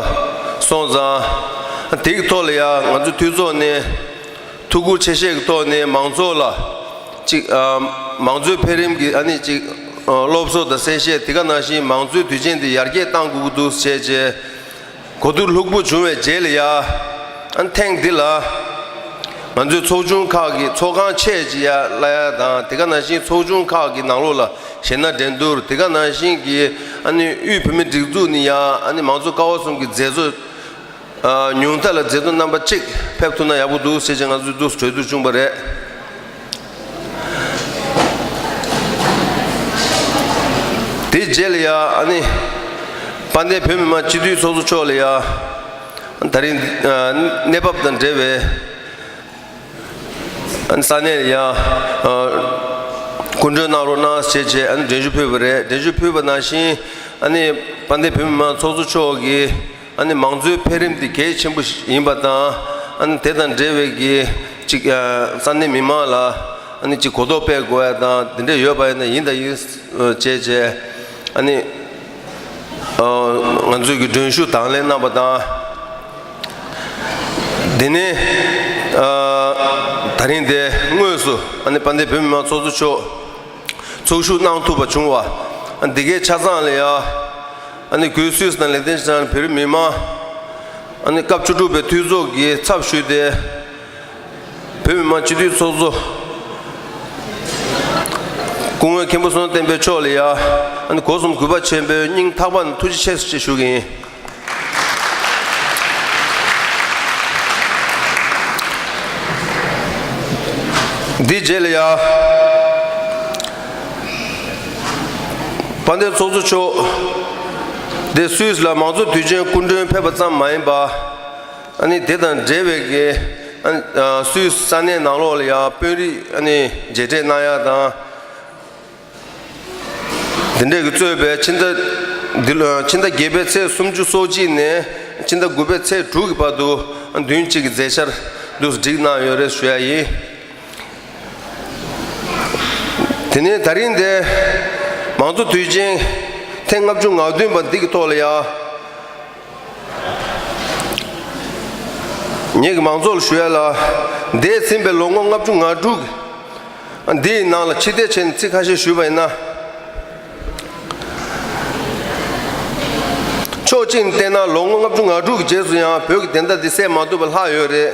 སོང་ཙང་། དེ་གི་ཐོག་ལ་ཡ་ང་ཚོ་འཐུས་ཚོགས་ནས། ཐུགས་ཁུར་ཆེ་བཞེས་ཀྱི་ཐོག་ནས་མང་ཚོགས་ལ་ཅིག་ཨ་མང་གཙོའི་འཕེལ་རིམ་གྱི་ཨ་ནི་ཅིག་ཨ་སློབ་གསོ་དང་གསལ་བཤད། དེ་ག་ནང་བཞིན་མང་གཙོའི་དུས་ཆེན་འདི་ཡར་རྒྱས་གཏང་དགོས་ཀྱི་འདུག་བྱས་རྗེས། གོ་བསྡུར་ལྷུག་པོ་བྱུང་བའི་རྗེས་ལ་ཡ། ཨ་ནི་ཐེངས་འདི་ལ་ང་ཚོའི་ཚོགས་ཆུང་ཁག་གི་ཚོགས་ཁང་ཆེད་ཅིག་ཡ་གླ་ཡ་དང་། དེ་ག་ནང་བཞིན་ཚོགས་ཆུང་ཁག་གི་ནང་ལོགས་ལ་ཞེད་སྣང་འགྲན་བསྡུར། དེ་ག་ནང་བཞིན་གྱི་ཨ་ནི་དབུས་བོད་མིའི་སྒྲིག་འཛུགས་ནས་ཡ་ཨ་ནི་མང་གཙོ་ཀ་བ་གསུམ་གྱི་མཛད་གཙོ། ཨ་ཉུང་མཐའ་ལ་མཛད་གཙོ་རྣམ་པ་གཅིག་ཕེབས་ཐུབ་ན་ཡག་པོ་འདུག་ཟེར་བྱས་ང་ཚོས་འདུག་གྲོས་བསྡུར་བྱུང་བ་རེད། དེའི་རྗེས་ལ་ཡ་ཨ་ནི་དཔལ་ལྡན་བོད་མི་མང་སྤྱི་འཐུས་ཚོགས་གཙོ་མཆོག་ལ་ཡ་ད་རིང་ཨ་གནས་བབ་དང་འབྲེལ་བའི་ཨ་ནི་ས་གནས་ལ་ཡ་ཨ་སྐུ་མགྲོན་གནང་རོགས་གནང་ཞེས་བྱས་ཨ་ནི་སྒྲོན་ཞུ་ཕུལ་བ་རེད། སྒྲོན་ཞུ་ཕུལ་བ་ནང་བཞིན་ཨ་ནི་དཔལ་ལྡན་བོད་མི་མང་ཚོགས་གཙོ་མཆོག་གིས་ཨ་ནི་མང་གཙོའི་འཕེལ་རིམ་འདི་གལ་ཆེན་པོ་ཞིག་ཡིན་པ་དང་། ཨ་ནི་དེ་དང་འབྲེལ་བའི་གི་ཅིག་ཨ་ས་གནས་མི་མང་ལ་ཨ་ནི་ཅིག་གོ་རྟོགས་སྤེལ་དགོས་ཡ་དང་དེ་འདྲ་ཡོད་པ་ཡིན་ན་ཡིན་དང་ཡིན་བྱས་བྱས་ཨ་ནི་ཨ་ང་ཚོས་གི་སྒྲོན་ཞུ་དང་ལེན་གནང་བ་དང་། དེ་ནས་ཨ་ད་རིང་དེ་དངོས་སུ་ཨ་ནི་དཔལ་ལྡན་བོད་མི་མང་ཚོགས་གཙོ་མཆོག་ཚོགས་ཞུགས་གནང་ཐུབ་པ་བྱུང་བ། འདི་གའི་ཆ་ཚང་ལ་ཡ། ཨ་ནི་གུས་སུད་སི་དང་ལེགས་ལྡན་ཕྱི་ནང་བོད་རིགས་མི་མང་། ཨ་ནི་སྐབས་བཅུ་དྲུག་པའི་འཐུས་ཚོགས་ཀྱི་ཚབ་ཞུས་ཏེ། བོད་མི་མང་སྤྱི་འཐུས་ཚོགས་གཙོ། སྐུ་ངོ་མཁན་པོ་བསོད་ནམས་བསྟན་འཕེལ་མཆོག་ལ་ཡ། ཨ་ནི་སྒོ་གསུམ་གུས་པ་ཆེན་པོས་སྙིང་ཐག་པ་ནས་ཐུགས་རྗེ་ཆེ་ཞེས་ཞུ་གི་ཡིན། འདི་རྗེས་ལ་ཡ། དཔལ་ལྡན་ཚོགས་གཙོ་མཆོག་འདི་སུད་སི་ལ་མང་གཙོ་དུས་ཆེན་སྐུ་མགྲོན་ཕེབས་པ་ཙམ་མ་ཡིན་པ། ཨ་ནི་དེ་དང་འབྲེལ་བའི་གི་ཨ་ནི་སུད་སི་ས་གནས་ནང་ལོགས་ལ་ཡ་དཔོན་རིགས་ཨ་ནི་མཇལ་འཕྲད་གནང་ཡ་དང་། དེ་འདྲས་ཀྱིས་གཙོས་པའི་ཕྱི་ཟླ་འདི་ལོ་ཕྱི་ཟླ་བརྒྱད་པའི་ཚེས་སུམ་ཅུ་སོ་གཅིག་ནས་ཕྱི་ཟླ་དགུ་པའི་ཚེས་དྲུག་གི་བར་དུ་བདུན་གཅིག་གི་མཛད་འཆར་འདུག་སྒྲིག་གནང་ཡོད་རེད་ཞུ་ཡ་ཡིན། དེ་ནས་ད་རིང་འདི་མང་གཙོ་དུས་ཆེན་ཐེངས་ལྔ་བཅུ་ང་བདུན་པ་འདི་གི་ཐོག་ལ་ཡ། ངེད་ཀྱི་མང་ཚོགས་ལ་ཞུ་ཡ་ལ། འདས་ཟིན་པའི་ལོ་ངོ་ལྔ་བཅུ་ང་དྲུག་གི་འདིའི་ནང་ལ་ཕྱི་བལྟས་བྱས་ནས་ཚིག་ཁ་ཤས་ཞུས་པ་ཡིན་ན། ཕྱོགས་གཅིག་ནས་བལྟས་ན་ལོ་ངོ་ལྔ་བཅུ་ང་དྲུག་གི་རྗེས་སུ་ཡང་བོད་ཀྱི་བདེན་མཐའ་འདི་གསལ་མ་ཐུབ་པ་ལྷག་ཡོད་རེད།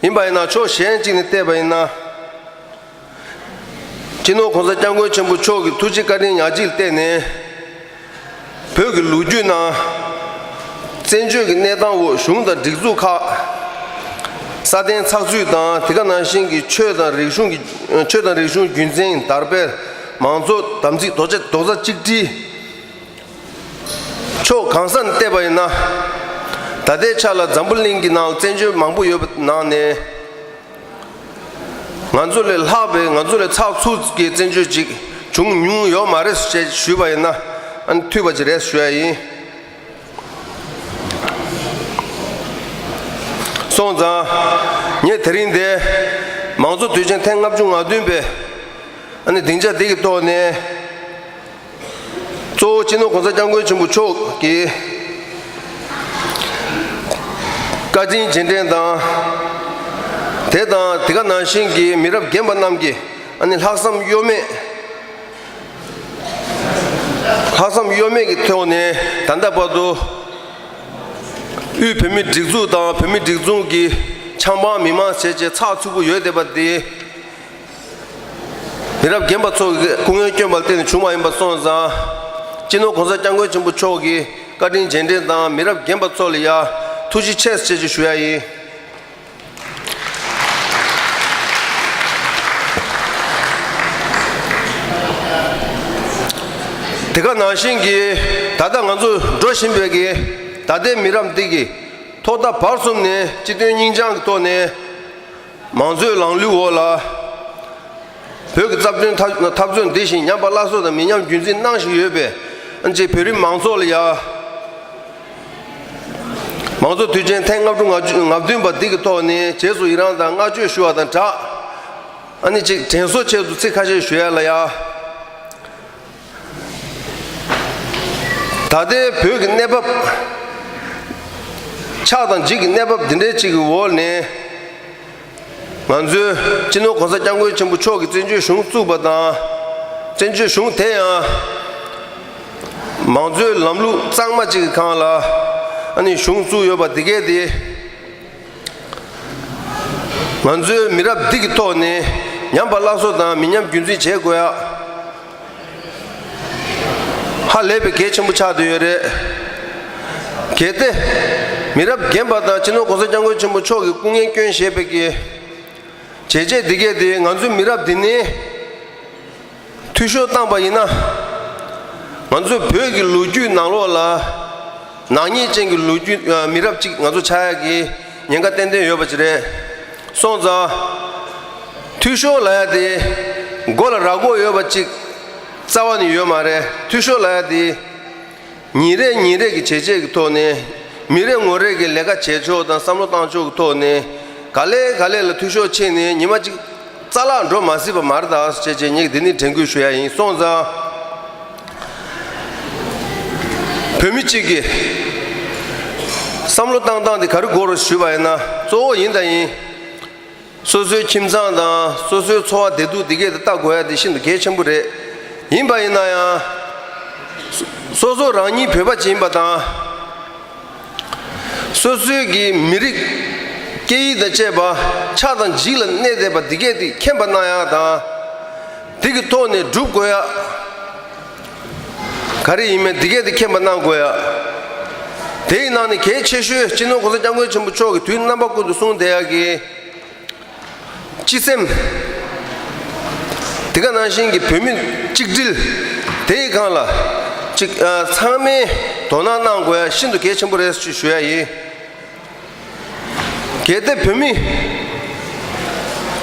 ཡིན་པ་ཡིན་ན་ཕྱོགས་གཞན་གཅིག་ནས་བལྟས་པ་ཡིན་ན། སྤྱི་ནོར་༸གོང་ས་༸སྐྱབས་མགོན་ཆེན་པོ་མཆོག་གི་ཐུགས་རྗེ་བཀའ་དྲིན་ཡར་རྒྱས་ལ་བརྟེན་ནས། བོད་ཀྱི་ལོ་རྒྱུས་ནང་བཙན་བྱོལ་གྱི་གནས་སྟངས་འོག་གཞུང་དང་སྒྲིག་འཛུགས་ཁག་སྲ་བརྟན་ཚགས་ཚུད་དང་དེ་ག་ནང་བཞིན་གྱི་ཆོས་དང་རིག་གཞུང་གི་ཆོས་དང་རིག་གཞུང་རྒྱུན་འཛིན་དར་སྤེལ་མང་གཙོ་དམ་ཚིག་རྡོག་རྩ་རྡོག་རྩ་གཅིག་སྒྲིལ། ཕྱོགས་གང་ས་ནས་བལྟས་པ་ཡིན་ན། ད་ལྟའི་ཆ་ལ་འཛམ་བུ་གླིང་གི་ནང་བཙན་བྱོལ་མང་པོ་ཡོད་པའི་ནང་ནས། ང་ཚོ་ལས་ལྷག་པའི་ང་ཚོ་ལས་ཚགས་ཚུད་ཀྱི་བཙན་བྱོལ་ཅིག་བྱུང་མྱོང་ཡོད་མ་རེད་ཅེས་ཞུས་པ་ཡིན་ན། ཨ་ནི་འཐུས་པ་ཅིག་རེད་ཞུ་ཡ་ཡིན། སོང་ཙང་། ངས་དེ་རིང་འདིར་མང་གཙོ་དུས་ཆེན་ཐེངས་ལྔ་བཅུ་ང་བདུན་པའི་ཨ་ནི་སྡིངས་ཆ་འདི་གི་ཐོག་ནས། གཙོ་བོ་སྤྱི་ནོར་༸གོང་ས་༸སྐྱབས་མགོན་ཆེན་པོ་མཆོག་གི་བཀའ་དྲིན་རྗེས་དྲན་དང་། དེ་དང་དེ་ག་ནང་བཞིན་གྱི་མི་རབས་རྒན་པ་རྣམས་ཀྱི་ཨ་ནི་ལྷག་བསམ་གཡོ་མེད། ལྷག་བསམ་གཡོ་མེད་ཀྱི་ཐོག་ནས་ད་ལྟ་བར་དུ་དབུས་བོད་མིའི་སྒྲིག་འཛུགས་དང་བོད་མིའི་སྒྲིག་འཛུགས་ཀྱི་ཆབ་འབངས་མི་མང་བྱས་རྗེས་ཚགས་ཚུད་པོ་ཡོད་བསྡད་པ་དེ། མི་རབས་རྒན་པ་ཚོ་གི་སྐུ་ངལ་བསྐྱོན་པར་བརྟེན་ནས་བྱུང་བ་ཡིན་པ་སོང་ཙང་། སྤྱི་ནོར་༸གོང་ས་༸སྐྱབས་མགོན་ཆེན་པོ་མཆོག་གི་བཀའ་དྲིན་རྗེས་དྲན་དང་མི་རབས་རྒན་པ་ཚོ་ལ་ཡ་ཐུགས་རྗེ་ཆེ་ཟེར་ཅེས་ཞུ་ཡ་ཡིན། དེ་ག་ནང་བཞིན་གྱི་ད་ལྟ་ང་ཚོ་འགྲོ་བཞིན་པའི་གི་ད་ལྟའི་མི་རབས་འདི་གི་ཐོག་མཐའ་བར་གསུམ་ནས་སྤྱི་དོན་སྙིང་བཅངས་ཀྱི་ཐོག་ནས། མང་གཙོའི་ལམ་ལུགས་འོག་ལ། བོད་ཀྱི་རྩ་དོན་འཐབ་འཐབ་རྩོད་འདི་བཞིན་ཉམས་པ་སླར་གསོ་དང་མི་ཉམས་རྒྱུན་འཛིན་གནང་བཞིན་ཡོད་པས། ཨ་ནི་བོད་རིགས་མང་ཚོགས་ལ་ཡ། མང་གཙོ་དུས་ཆེན་ཐེངས་ལྔ་བཅུ་ང་བདུན་པ་འདི་གི་ཐོག་ནས་རྗེས་སུ་ཡི་རང་དང་བསྔགས་བརྗོད་ཞུ་བ་དང་སྦྲགས། ཨ་ནི་ཅིག་དྲན་གསོ་ཆེད་དུ་ཚིག་ཁ་ཤས་ཞུ་ཡ་ལ་ཡ། ད་ལྟའི་བོད་ཀྱི་གནས་བབ། ཆགས་དང་འཇིག་གི་གནས་བབ་འདི་འདྲའི་ཅིག་གི་འོག་ནས། ང་ཚོའི་སྤྱི་ནོར་༸གོང་ས་༸སྐྱབས་མགོན་ཆེན་པོ་མཆོག་གིས་བཙན་བྱོལ་གཞུང་བཙུགས་པ་དང་། བཙན་བྱོལ་གཞུང་དེ་ཡང་མང་གཙོའི་ལམ་ལུགས་གཙང་མ་ཅིག་གི་སྒང་ལ་ཨ་ནི་གཞུང་བཙུགས་ཡོད་པ་འདི་གས་དེ། ང་ཚོའི་མི་རབས་འདི་གི་ཐོག་ནས་ཉམས་པ་སླར་གསོ་དང་མི་ཉམས་རྒྱུན་འཛིན་བྱེད་དགོས་ཡ། ཧ་ལས་པའི་གལ་ཆེན་པོ་ཆགས་བསྡད་ཡོད་རེད། གལ་ཏེ། མི་རབས་རྒན་པ་དང་སྤྱི་ནོར་༸གོང་ས་༸སྐྱབས་མགོན་ཆེན་པོ་མཆོག་གི་སྐུ་ངལ་བསྐྱོན་བཞེས་པའི་གི་བྱས་རྗེས་འདི་གས་དེ་ང་ཚོའི་མི་རབས་འདི་ནས་འཐུས་ཤོར་བཏང་པ་ཡིན་ན། ང་ཚོའི་བོད་ཀྱི་ལོ་རྒྱུས་ནང་ལོགས་ལ་ནག་ཉེས་ཅན་གྱི་ལོ་རྒྱུས་མི་རབས་ཅིག་ང་ཚོ་ཆགས་ཡག་གི་ཉེན་ཁ་ཏན་ཏན་ཡོད་པ་ཅིག་རེད། སོང་ཙང་། འཐུས་ཤོར་ལབ་ཡ་དེ་མགོ་ལ་རྭ་ཅོ་ཡོད་པ་ཅིག་རྩ་བ་ནས་ཡོད་མ་རེད། འཐུས་ཤོར་ལབ་ཡ་དེ། ཉིན་རེ་ཉིན་རེ་གི་བྱས་རྗེས་ཀྱི་ཐོག་ནས། མི་རེ་ངོ་རེ་གི་ལས་ཀ་བྱེད་ཕྱོགས་དང་བསམ་བློ་བཏང་ཕྱོགས་ཀྱི་ཐོག་ནས། ག་ལེ་ག་ལེ་ལ་འཐུས་ཤོར་ཕྱིན་ནས་ཉི་མ་གཅིག་རྩ་བརླག་འགྲོ་མ་སྲིད་པ་མ་རེད་ད་ཟེར་བྱས་ངས་འདི་ནས་དྲན་སྐུལ་ཞུ་ཡ་ཡིན། སོང་ཙང་། བོད་མི་གཅིག་གི་བསམ་བློ་བཏང་སྟངས་དེ་ག་རེ་དགོས་རེད་ཞུས་པ་ཡིན་ན། གཙོ་བོ་ཡིན་དང་ཡིན། སོ་སོའི་ཁྱིམ་ཚང་དང་སོ་སོའི་འཚོ་བ་བདེ་སྡུག་འདི་གས་དེ་ལྟ་དགོས་ཡ་དེ་ཤིན་ཏུ་གལ་ཆེན་པོ་རེད། ཡིན་པ་ཡིན་ན་ཡང་། སོ་སོ་རང་ཉིད་བོད་པ་ཅིག་ཡིན་པ་དང་། སོ་སོའི་གི་མི་རིགས་སྐད་ཡིག་དང་བཅས་པ་ཆགས་དང་འཇིག་ལ་གནས་བསྡད་པ་འདི་གས་དེ་མཁྱེན་པ་གནང་ཡ་དང་། འདི་གི་ཐོག་ནས་སྒྲུབ་དགོས་ཡ། ག་རེ་ཡིན་མིན་འདི་གས་དེ་མཁྱེན་པ་གནང་དགོས་ཡ། དེའི་ནང་ནས་གལ་ཆེ་ཤོས་སྤྱི་ནོར་༸གོང་ས་༸སྐྱབས་མགོན་ཆེན་པོ་མཆོག་གིས་དུས་རྣམ་པ་ཀུན་ཏུ་གསུངས་བསྡད་ཡ་གི། སྤྱི་སེམས། དེ་ག་ནང་བཞིན་གྱི་བོད་མི་གཅིག་སྒྲིལ། དེའི་སྒང་ལ། གཅིག་ཨ། ཚང་མས་དོ་སྣང་གནང་དགོས་ཡ་ཤིན་ཏུ་གལ་ཆེན་པོ་རེད་ཞུ་ཞུ་ཡ་ཡིན། གལ་ཏེ་བོད་མི་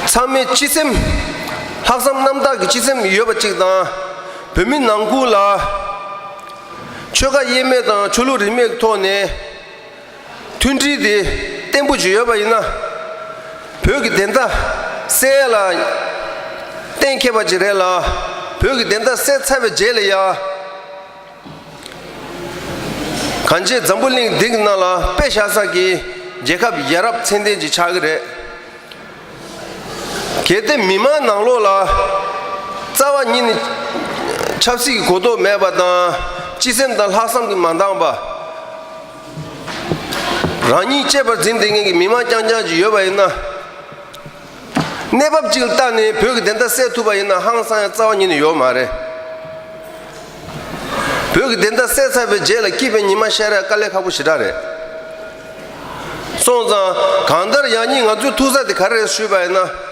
ཚང་མས་སྤྱི་སེམས། ལྷག་བསམ་རྣམ་དག་གི་སྤྱི་སེམས་ཡོད་པ་གཅིག་དང་། བོད་མི་ནང་ཁུལ་ལ་ཆོལ་ཁ་དབྱེ་མེད་དང་ཆོས་ལུགས་རིས་མེད་ཀྱི་ཐོག་ནས། མཐུན་སྒྲིལ་དེ་བརྟན་པོ་ཅིག་ཡོད་པ་ཡིན་ན། བོད་ཀྱི་བདེན་མཐའ་གསལ་ལ་གཏན་འཁེལ་བ་ཅིག་རེད་ལ། བོད་ཀྱི་བདེན་མཐའ་གསལ་ཚར་བའི་རྗེས་ལ་ཡ། གང་ཅི་འཛམ་བུ་གླིང་འདི་གི་ནང་ལ་དཔེ་བཞག་ས་གི་རྒྱལ་ཁབ་ཡ་རབས་ཚད་ལྡན་ཅིག་ཆགས་ཀྱི་རེད། གལ་ཏེ་མི་མང་ནང་ལོགས་ལ་རྩ་བ་ཉིད་ནས་ཆབ་སྲིད་ཀྱི་གོ་རྟོགས་མེད་པ་དང་། སྤྱི་སེམས་དང་ལྷག་བསམ་གྱིས་མ་འདང་བ། རང་ཉིད་གཅེས་པར་འཛིན་བསྡད་མཁན་གྱི་མི་མང་རྐྱང་རྐྱང་ཅིག་ཡོད་པ་ཡིན་ན། གནས་བབ་ཅིག་ལ་བལྟས་ནས་བོད་ཀྱི་བདེན་མཐའ་གསལ་ཐུབ་པ་ཡིན་ན་ཧང་སང་ཡང་རྩ་བ་ཉིད་ནས་ཡོད་མ་རེད། བོད་ཀྱི་བདེན་མཐའ་གསལ་ཚར་བའི་རྗེས་ལ་སྐྱིད་པའི་ཉི་མ་ཤར་ཡ་དཀའ་ལས་ཁག་པོ་ཞེ་དྲག་རེད། སོང་ཙང་གང་ལྟར་ཡང་སྙིང་ང་ཚོའི་ཐུག་ས་དེ་ག་རེ་རེད་ཞུས་པ་ཡིན་ན།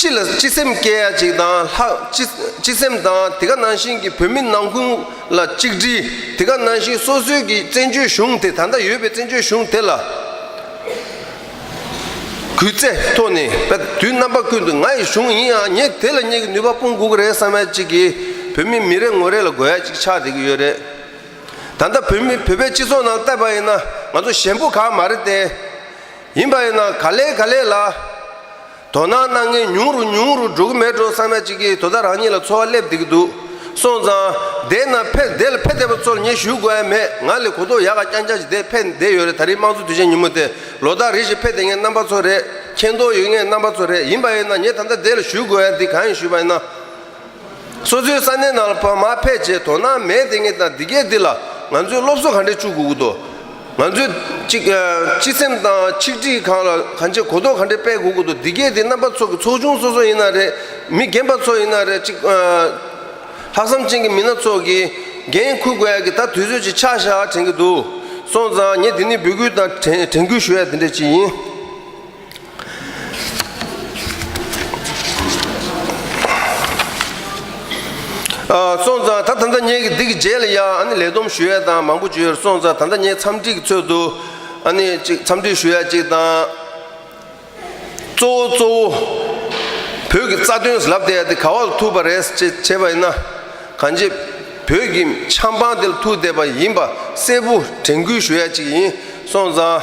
སྤྱི་ལ་སྤྱི་སེམས་སྐྱེ་ཡ་ཅིག་དང་ལྷག་སྤྱི་སྤྱི་སེམས་དང་དེ་ག་ནང་བཞིན་གྱི་བོད་མི་ནང་ཁུལ་ལ་གཅིག་སྒྲིལ། དེ་ག་ནང་བཞིན་སོ་སོའི་གི་བཙན་བྱོལ་གཞུང་དེ་ད་ལྟ་ཡོད་པའི་བཙན་བྱོལ་གཞུང་དེ་ལ་གུས་བརྩི་ཐོག་ནས་དཔེ་དུས་རྣམ་པ་ཀུན་ཏུ་ང་ཡི་གཞུང་ཡིན་ཡང་ངས་དེ་ལ་ངེད་ཀྱི་ནུས་པ་སྤུངས་དགོས་ཀྱི་རེད་བསམ་ཡ་ཅིག་གི་བོད་མི་མི་རེ་ངོ་རེ་ལ་དགོས་ཡ་ཅིག་ཆགས་བསྡད་ཀྱི་ཡོད་རེད། ད་ལྟ་བོད་མི་བོད་པའི་སྤྱི་ཚོགས་ནང་བལྟས་པ་ཡིན་ན་ང་ཚོ་ཞན་པོ་གང་མ་རེད་དེ། ཡིན་པ་ཡིན་ན་ག་ལེ་ག་ལེ་ལ། དོ་སྣང་གནང་མཁན་ཉུང་རུ་ཉུང་རུ་འགྲོ་གི་མེད་འགྲོ་བསམ་ཡ་ཅིག་གིས་དོ་བདག་རང་ཉིད་ལ་ཚོར་བ་སླེབས་བསྡད་ཀྱི་འདུག་སོང་ཙང་དེ་ན་ཕེབས་དེ་ལ་ཕེབས་བསྡད་པ་ཚོར་ངས་ཞུ་དགོས་ཡ་མེད། ང་ལས་གོ་རྟོགས་ཡག་ག་རྐྱང་རྐྱང་ཞིག་དེ་ཕེབས་བསྡད་ཡོད་རེད། ད་རིང་དམངས་གཙོ་དུས་ཆེན་ཉིན་མོ་དེ་ལོ་ལྟར་རེ་བཞིན་ཕེབས་བསྡད་མཁན་རྣམ་པ་ཚོ་རེད། མཁྱེན་རྟོགས་ཡོད་མཁན་རྣམ་པ་ཚོ་རེད། ཡིན་པ་ཡིན་ན་ངས་ད་ལྟ་དེ་ལ་ཞུ་དགོས་ཡ་འདི་གང་ཡིན་ཞུས་པ་ཡིན་ན། སོ་སོའི་ས་གནས་ནང་ལ་ཕར་མར་ཕེབས་བྱས་དོ་སྣང་མེད་དེ་ངས་ད་འདི་གས་འདི་ལ་ང་ཚོས་སློབ་གསོ་ག་འདྲས་བཅུག་དགོས་ཀྱི་འདུག་ང་ཚོས་གཅིག་ཨ། སྤྱི་སེམས་དང་ཆིག་སྒྲིལ་སྒང་ལ་གང་ཅི་གོ་རྟོགས་ག་འདྲས་སྤེལ་དགོས་ཀྱི་འདུག་འདི་གས་འདི་རྣམ་པ་ཚོ་གི་ཚོགས་ཆུང་སོ་སོ་ཡིན་ན་རེད། མི་རྒན་པ་ཚོ་ཡིན་ན་རེད། གཅིག་ཨ། ལྷག་བསམ་ཅན་གྱི་མི་སྣ་ཚོ་གིས་འགན་འཁུར་དགོས་ཡ་གི་ད་དུས་ཚོད་ཅིག་ཆགས་བཞག་དྲན་གྱི་འདུག་སོང་ཙང་ངས་འདི་ནས་འབོད་སྐུལ་དང་དྲན་དྲན་སྐུལ་ཞུ་ཡ་དེ་འདྲས་ཅིག་ཡིན། ཨ། སོང་ཙང་ད་ད་ལྟ་ངེད་ཀྱི་འདི་གི་རྗེས་ལ་ཡ་ཨ་ནི་ལས་བསྡོམས་ཞུ་ཡ་དང་མང་པོ་བརྗོད་ཡོད། སོང་ཙང་ད་ལྟ་ངས་འཚམས་འདྲི་གི་ཚུལ་དུ་ཨ་ནི་ཅིག་འཚམས་འདྲི་ཞུ་ཡ་ཅིག་དང་། གཙོ་བོ་གཙོ་བོ་བོད་ཀྱི་རྩ་དོན་ལབ་བསྡད་ཡ་དེ་ག་བ་ལ་ཐུག་པ་རེད་ཅེས་བྱས་པ་ཡིན་ན། གང་ཅི་བོད་ཀྱི་ཆབ་འབངས་དེ་ལ་ཐུག་བསྡད་པ་ཡིན་པ་གསལ་པོ་དྲན་སྐུལ་ཞུ་ཡ་ཅིག་ཡིན། སོང་ཙང་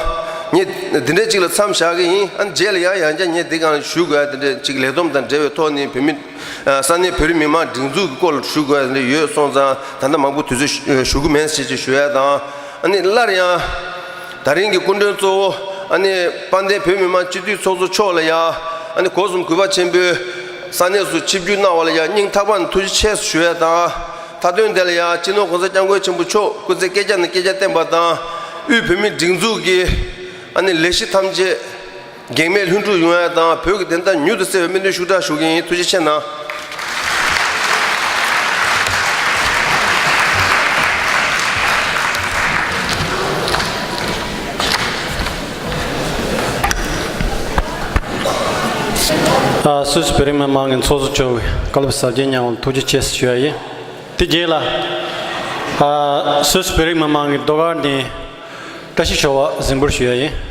ངས་འདི་འདྲས་ཅིག་ལ་མཚམས་བཞག་གི་ཡིན། ཨ་ནི་རྗེས་ལ་ཡང་ཡང་བསྐྱར་ངས་འདི་སྒང་ལ་ཞུ་དགོས་ཡ་དེ་འདྲས་ཅིག་ལས་བསྡོམས་དང་འབྲེལ་བའི་ཐོག་ནས་བོད་མི་ས་གནས་བོད་རིགས་མི་མང་སྒྲིག་འཛུགས་ཀྱི་སྐོར་ལ་ཞུ་དགོས་ཡ་དེ་འདྲས་ཡོད། སོང་ཙང་ད་ལྟ་མང་པོ་དུས་ཚོད་ཞུ་གི་མེད་ཟེར་ཅིག་ཞུ་ཡ་དང་། ཨ་ནི་སླར་ཡང་ད་རིང་གི་སྐུ་མགྲོན་གཙོ་བོ་ཨ་ནི་དཔལ་ལྡན་བོད་མི་མང་སྤྱི་འཐུས་ཚོགས་གཙོ་མཆོག་ལ་ཡ་ཨ་ནི་སྒོ་གསུམ་གུས་པ་ཆེན་པོས་ས་གནས་སུ་ཆིབས་བསྒྱུར་གནང་བ་ལ་ཡ་སྙིང་ཐག་པ་ནས་ཐུགས་རྗེ་ཆེ་ཞུ་ཡ་དང་། མཐའ་དོན་དེ་ལ་ཡང་སྤྱི་ནོར་༸གོང་ས་༸སྐྱབས་མགོན་ཆེན་པོ་མཆོག་སྐུ་ཚེ་བསྐལ་བརྒྱ་ནས་བསྐལ་བརྒྱ་བརྟན་པ་དང་། དབུས་བོད་མིའི་སྒྲིག་འཛུགས་ཀྱི་ཨ་ནི་ལས་གཞི་ཐམས་ཅད་གེགས་མེད་ལྷུན་གྲུབ་ཡོང་ཡ་དང་། བོད་ཀྱི་བདེན་མཐའ་མྱུར་དུ་གསལ་བའི་སྨོན་འདུན་ཤུགས་དྲག་ཞུ་གི་ཡིན། ཐུགས་རྗེ་ཆེ་གནང་། ཨ། སུད་སི་བོད་རིགས་མི་མང་གི་ཚོགས་གཙོ་མཆོག་གིས་བཀའ་སློབ་ཟབ་རྒྱས་གནང་བ་ལ་ཐུགས་རྗེ་ཆེ་ཞུ་ཡ་ཡིན། དེ་རྗེས་ལ། ཨ། སུད་སི་བོད་རིགས་མི་མང་གི་ཟློས་གར་འདི་བཀྲ་ཤིས་ཞོ་བ་གཟིགས་འབུལ་ཞུ་ཡ་ཡིན།